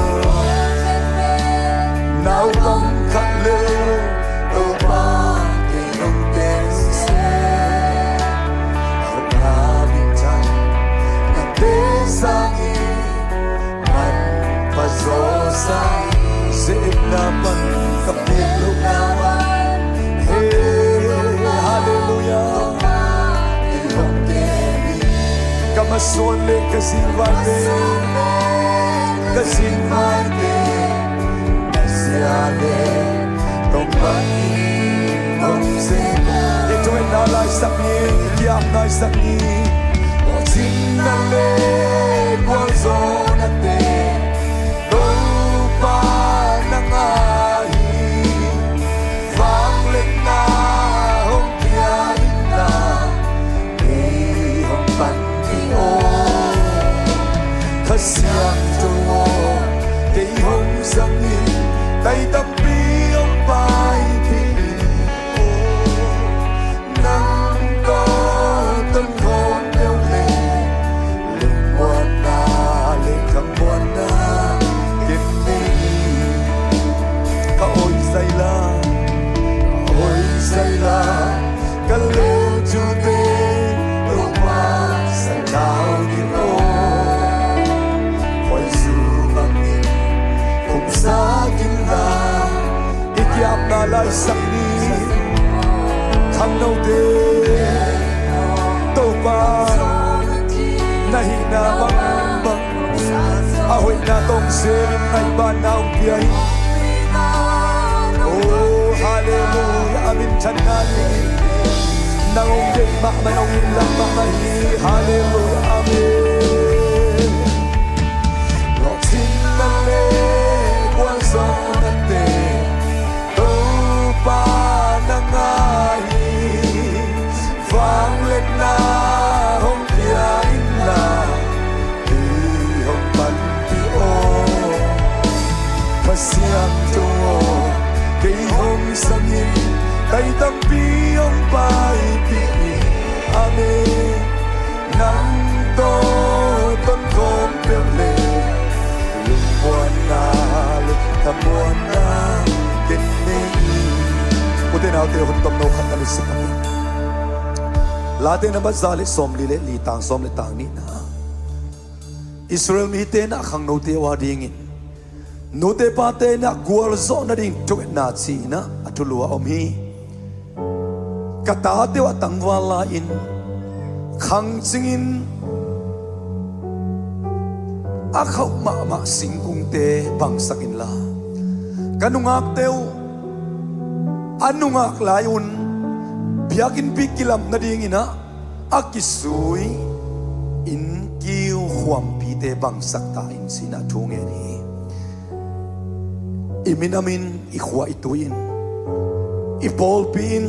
naupang khat le, Topa kei hong teel sese. Hauhna minthanna te sangin manpha zaw sa hi. Ze-etna pan ka piak lohna man, he, halleluiah. Ka masuan le ka zingvaite, ka zingvaite, na zia le tawh bangin hong ze. I thungetna laisak ni, i ki-apna laisak ni. Aw cinna le gualzawhnate Topa nang ahi. Vangliatna hong pia inla, kei hong panpih aw. Kha Siangtho aw, kei hong zangin, tai tampi hong paipih in. Nang tawh tonkhawm peuh le, lungmuanna le khamuanna ken nei. Ka oi zaila, ka oi zaila, ka leh tute Topa sa thau ding aw. Khuaizu bangin khumsa ding la, i kiapna laisak ni. Khangnote, Topa na hihna bangbang a hoihna tawh hong sem in, ngaihbanna hong pia hi. Oh, halleluiah. A minthanna ding nang hong deih mahmah, hong innlak mahmah hi. Halleluiah. Amen. Lawhcinna le gualzawhnate Topa nang a hi. Vangliatna hong pia in la, kei hong panpih aw. Kha Siangtho aw, kei hong zangin, tai tampi hong paipih in. Amen. Nang tawh tonkhawm peuh le, lungmuanna le khamuanna ken nei. Ute naute, hun tomno khat na lut sak ing. Late nambat za le sawmli le li, tang sawm le tang nihna. Israel mite in ah khangnote uh a dingin, nute pate in ah gualzawh nading thungetna ci-in ah a thulu a om hi. Ka tate uh a tangval la-in, khangcingin a khauh mahmah singkungte bangsak inla, ka nungakte uh a nungak lai-un biakinnpi kilam nadingin ah a kisui innkiu khuampite bangsak ta in, ci-in ah thu ngen hi. I minam in, i khua i tui in, i pawlpi in,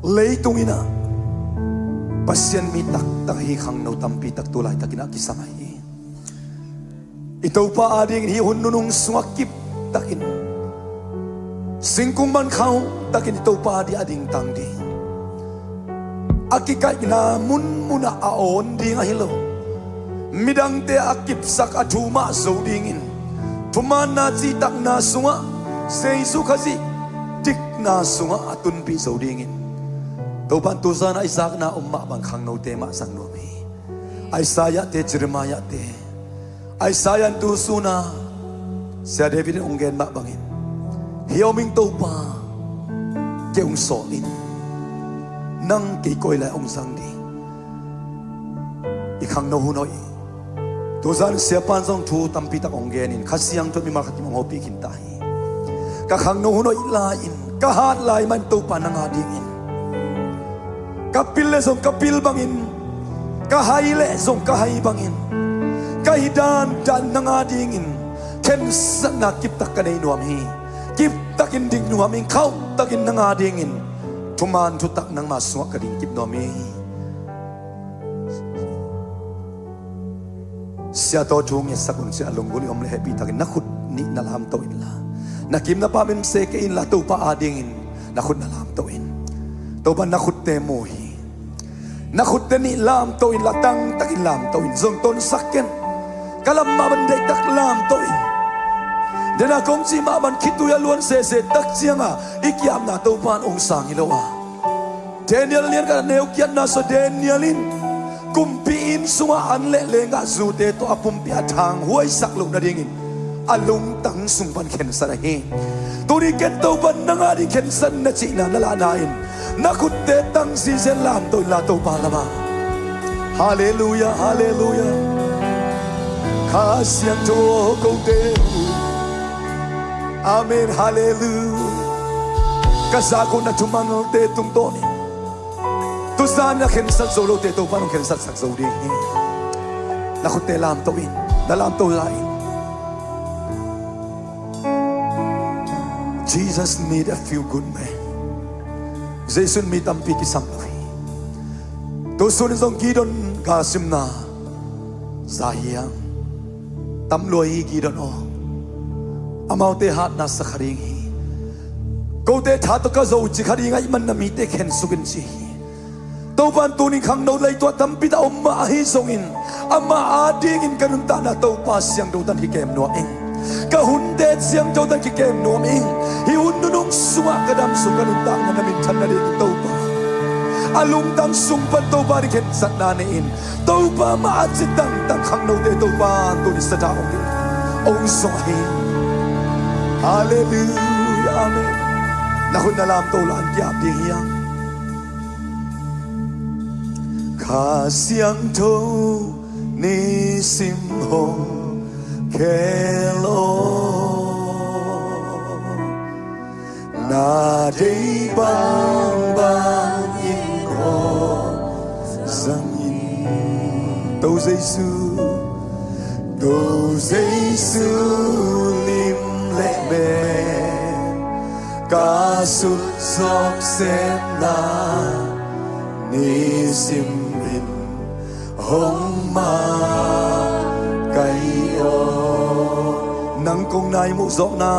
leitung in ah Pasian mi taktak ahi khangno tampi tak tu laitakin ah kisam ahi hi. I Topa a dingin hih hun nunung sungah kiptakin, singkung man khauh takin i Topa a ding a dingtang ding. A kikaihna munmunah a awn ding ahi lo, midangte a kipsak a thu mah zo dingin, thumaanna cihtakna sungah, Jesu Khazih dikna sungah a tunpih zo dingin, Topa in tuzan a i zakna om mah bang khangnote mah zang nuam hi. Isaiah-te, Jeremiah-te, Isaiah in tu sun a Sia David in hong gen mah bangin, hih a om ing Topa, kei hong sawl in, nang kei koi lai hong zang ding. I khangno hun hoih, tuzan siapa in zong thu tampi tak hong genin, Kha Siangtho in mimal khat kim hong hopih khin ta hi. Ka khangno hun hoih lai-in, ka hat lai mah in Topa nang a dingin, ka pil leh zong ka pil bangin, ka hai leh zong ka hai bangin, ka hih dandan nang a dingin khensatna kiptak ka nei nuam hi. Kiptakin dik nuam ing, khauhtakin nang a dingin thuman thutak nangma sungah ka dingkip nuam hi. Sia tawh thu ngetsak un, ci-a lunggulh i om leh hehpihtakin na khut nih na lamto inla, na kim na pam in se kei inla, Topa a dingin na khut na lamto in. Topa in na khutte mu hi. Na khutte nih lamto inla, tangtakin lamto in. Zong tonsak ken. Ka lam mah bang deihtak lamto in. Dena kong cih mah bang khitui a luan sese tak cianga i kiamna Topa in hong sang hi lo a, Daniel lian khat a neu giatna sua Daniel in kumpi inn sungah an leh leenggahzute tawh a pumpi a thanghuaisak loh nadingin a lungtang sung pan khensat ahi. Tuni ken Topa in nang a ding khensat na cihna na lahna in na khutte tang zizen lamto inla Topa lamah. Halleluiah, halleluiah. Kha Siangtho kote uh. Amen, halleluiah. Ka zak uh na thumalte tungtawn in, tuzan na khensat zo lote Topa in hong khensatsak zo ding hi. Na khutte lamto in, na lamto lai in. Jesus need a few good men. Jesu in mi tampi kisam lo hi. Tusun in zong Gideon galsimna Za hiang. Tam lua hi Gideon aw. Amaute hatna sa kha ding hi. Kote tha tawh ka zo ci kha ding ahih man na mite khensuk in ci hi. Topa in tuni khangno leitungah tampi tak om mah ahi zongin, amah adingin ka nuntakna Topa siangtho tan kikem nuam ing. Ka hunte siangtho tan kikem nuam ing. Hih hun nunung sungah ka damsung ka nuntakna na minthan nadingin Topa, a lungtang sung pan Topa ding khensatna nei in. Topa mah a ci tangtang khangnote Topa tuni sathau hong zong hi. Halleluiah, amen. Na khut na lamto la, an ki-ap ding hiam? Kha Siangtho nisim hong khel aw. Na deih bangbang in aw zang in. To Jesu, To Jesu lim le mel ka sut zawk semna nisim in hong makaih aw. Nang kong nai muh zawkna,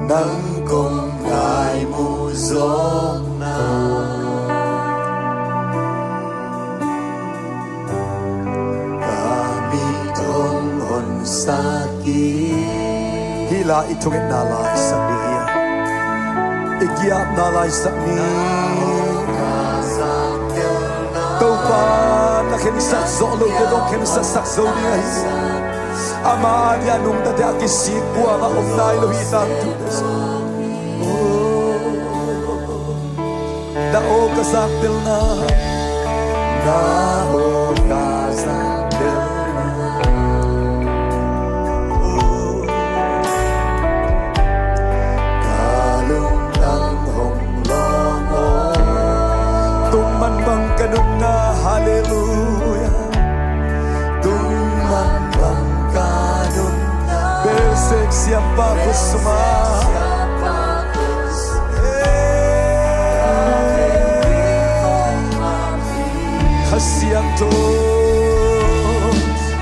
nang kong nai muh zawkna, ka mit hong honsak hi. Hih la i thungetna lai sak ding hi a, i ki-apna lai sak ni. Topa na khensat zawh lote zong khensatsak zo ding ahi. Ama a dia nungtate a kisik kuamah om nai lo hi tangthu. Na aw ka zaktelna, na aw ka zaktelna, ka lungtang hong lawng aw. Tung man bang ka nunna, halleluiah. Tung man bang ka nunna, belsek siampa khut sungah. Kha Siangtho,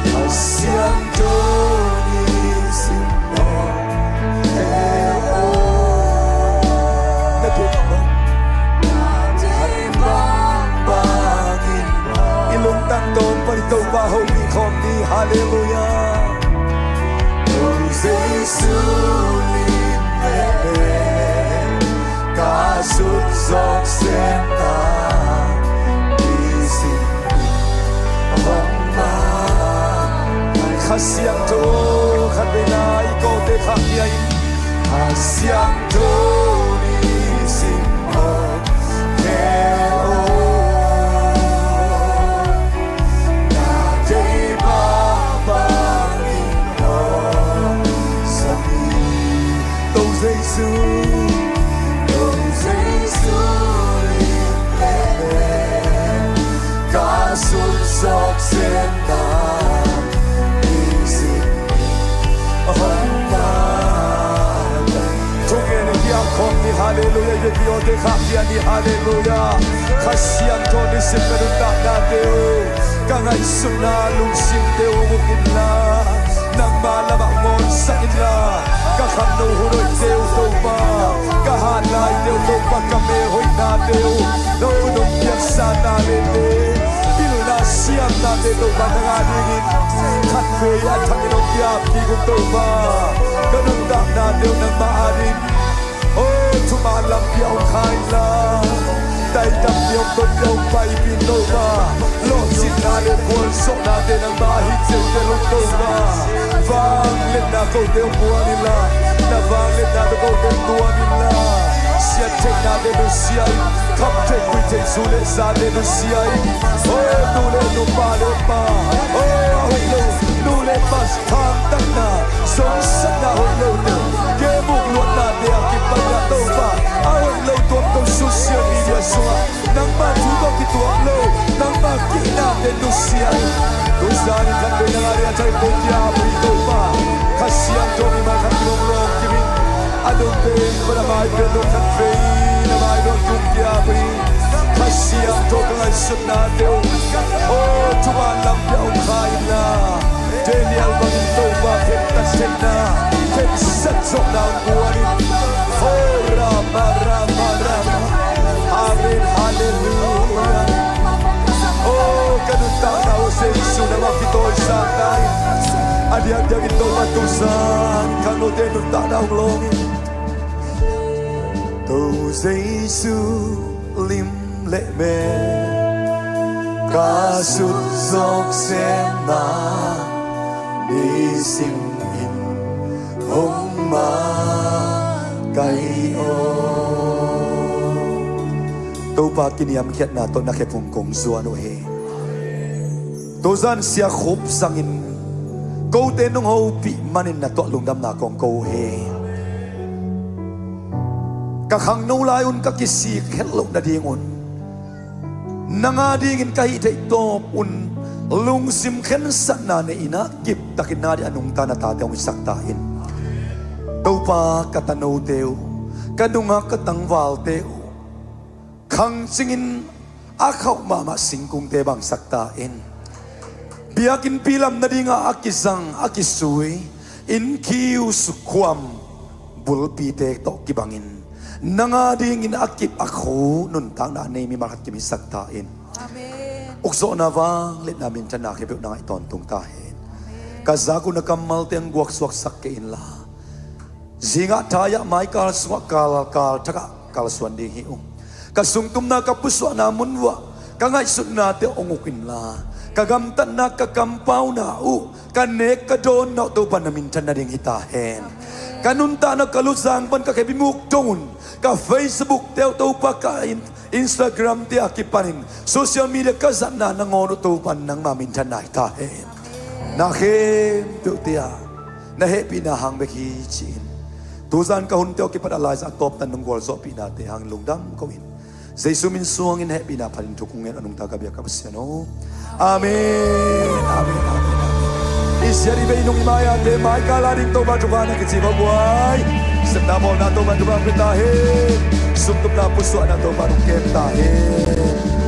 Kha Siangtho nisim hong khel aw. Na deih bangbang in i lungtang tawn pan i Topa hopih khawm ni. Halleluiah. To Jesu lim le mel ka sut zawk semna nisim in hong makaih. Kha Siangtho khat vei na i kawlte khahkhia in. Kha Siangtho nisim hong khel aw. Na deih bangbang in aw zang in. To Jesu, To Jesu lim le mel ka sut zawk semna nisim in hong makaih. Thungen i ki-ap khawm ni, halleluiah. I biakiawte khahkhia ni, halleluiah. Kha Siangtho nisim ka nuntaknate uh, ka ngaihsutna lungsimte uh hong uk inla, nangma lamah ngawnsak inla, ka khangno hun hoihte uh Topa, ka hat laite uh Topa, ka mel hoihnate uh, na hun hong piaksa ta leh te, pilna siamnate Topa, nang adingin khatvei a thangin hong piak kik un Topa. Ka nuntaknate uh nangmah ading, o, thuman lampi ah hong kha inla, dai tampi hong tonpih, hong paipih in Topa. Lawhcinna le gualzawhnate nangmah a hi ciangciang un Topa, vangliatna kote hong guan inla, na vangliatna tawh kote hong tuam inla, siat theihnate nusia in, kham theih kuih theih zu le zate nusia in, o, nu le nu, pa le pa, o, a hoih lo, nu le pa thangtatna, zongsatna hoih lote, kemuk luatnate a kipan ah Topa, a hoih lo tuamtuam social media sungah nangma thu tawh kituak lo, nangma kihnate nusia in. Tuzan in khatvei nang ading a thei ko kia pi Topa, Kha Siangtho mimal khat kilawm lawm kim in. A nungte in pan a mai pen lo khatvei na mai lo tung kia pi. Kha Siangtho ka ngaihsutnate uh O, thuman lampi ah hong kha inla, Daniel bangin Topa khemtat theihna, khensat zawhna hong guan in. O, Rama, Rama, Rama. Amen. Halleluiah. O, ka nuntakna uh Jesu nangmah kitawisangna in, a diakdiakin Topa tuzan khangnote nuntakna hong lawng in. Topa Jesu lim le mel ka sut zawk semna, nisimin hong makaih aw. Topa kiniamkhiatna tawh na khe phung kong zuan uh hi. Tuzan Sia Khup zangin kote nong hopih manin na tuah lungdamna kong ko uh hi. Ka khangno lai un ka kisik het loh nadingun, nang a dingin ka hih theih tawp un lungsim khensatna nei in ah, kiptakin na ding a nungta na tate hong hisak ta in. Topa, ka tanote uh, ka nungak ka tangvalte uh, khang cingin a khauh mahmah singkungte bangsak ta in. Biakinnpi lam nadinga a kizang a kisui, inn kiu sukhuam bulpite tawh kibangin, nang a dingin a kip a kho nuntakna a nei mimal khat kim hisak ta in. Amen. Ukzawhna, vangliatna, minthanna khe peuh na ngaih tawntung ta hen. Amen. Ka zak uh na kammalte hong guaksuaksak kei inla, zingah thaiah maikal sungah kal, kal thakah kalsuan ding hi ung. Ka sungtumna, ka pusuahna mun uah ka ngaihsutnate hong uk inla, ka gamtatna, ka kampauna uh, ka nek ka dawnna uh Topa na minthan nading hi ta hen. Ka nuntakna, ka luzang pan ka khe bimuk dong un, ka Facebook te uh Topa, ka in-, Instagram te a kipanin social media ka zatna nangawn uh Topa nangma minthanna hi ta hen. Na khempeuhte ah na hehpihna hang bek hi ci-in, tuzan ka hunte uh kipat a laizang a tawpna nong gualzawhpihnate hang lungdam ko in, Jesu min suangin hehpihna phatin thu kong ngen a nungta ka biak ka Pasian aw. Amen. Amen. Amen. Amen. I siat i bei nung i mai-ate maikal a ding Topa thupha na kici va guai. Sepna bawlna Topa thupha hong pia ta hen. Sungtumna pusuahna Topa hong kem ta hen.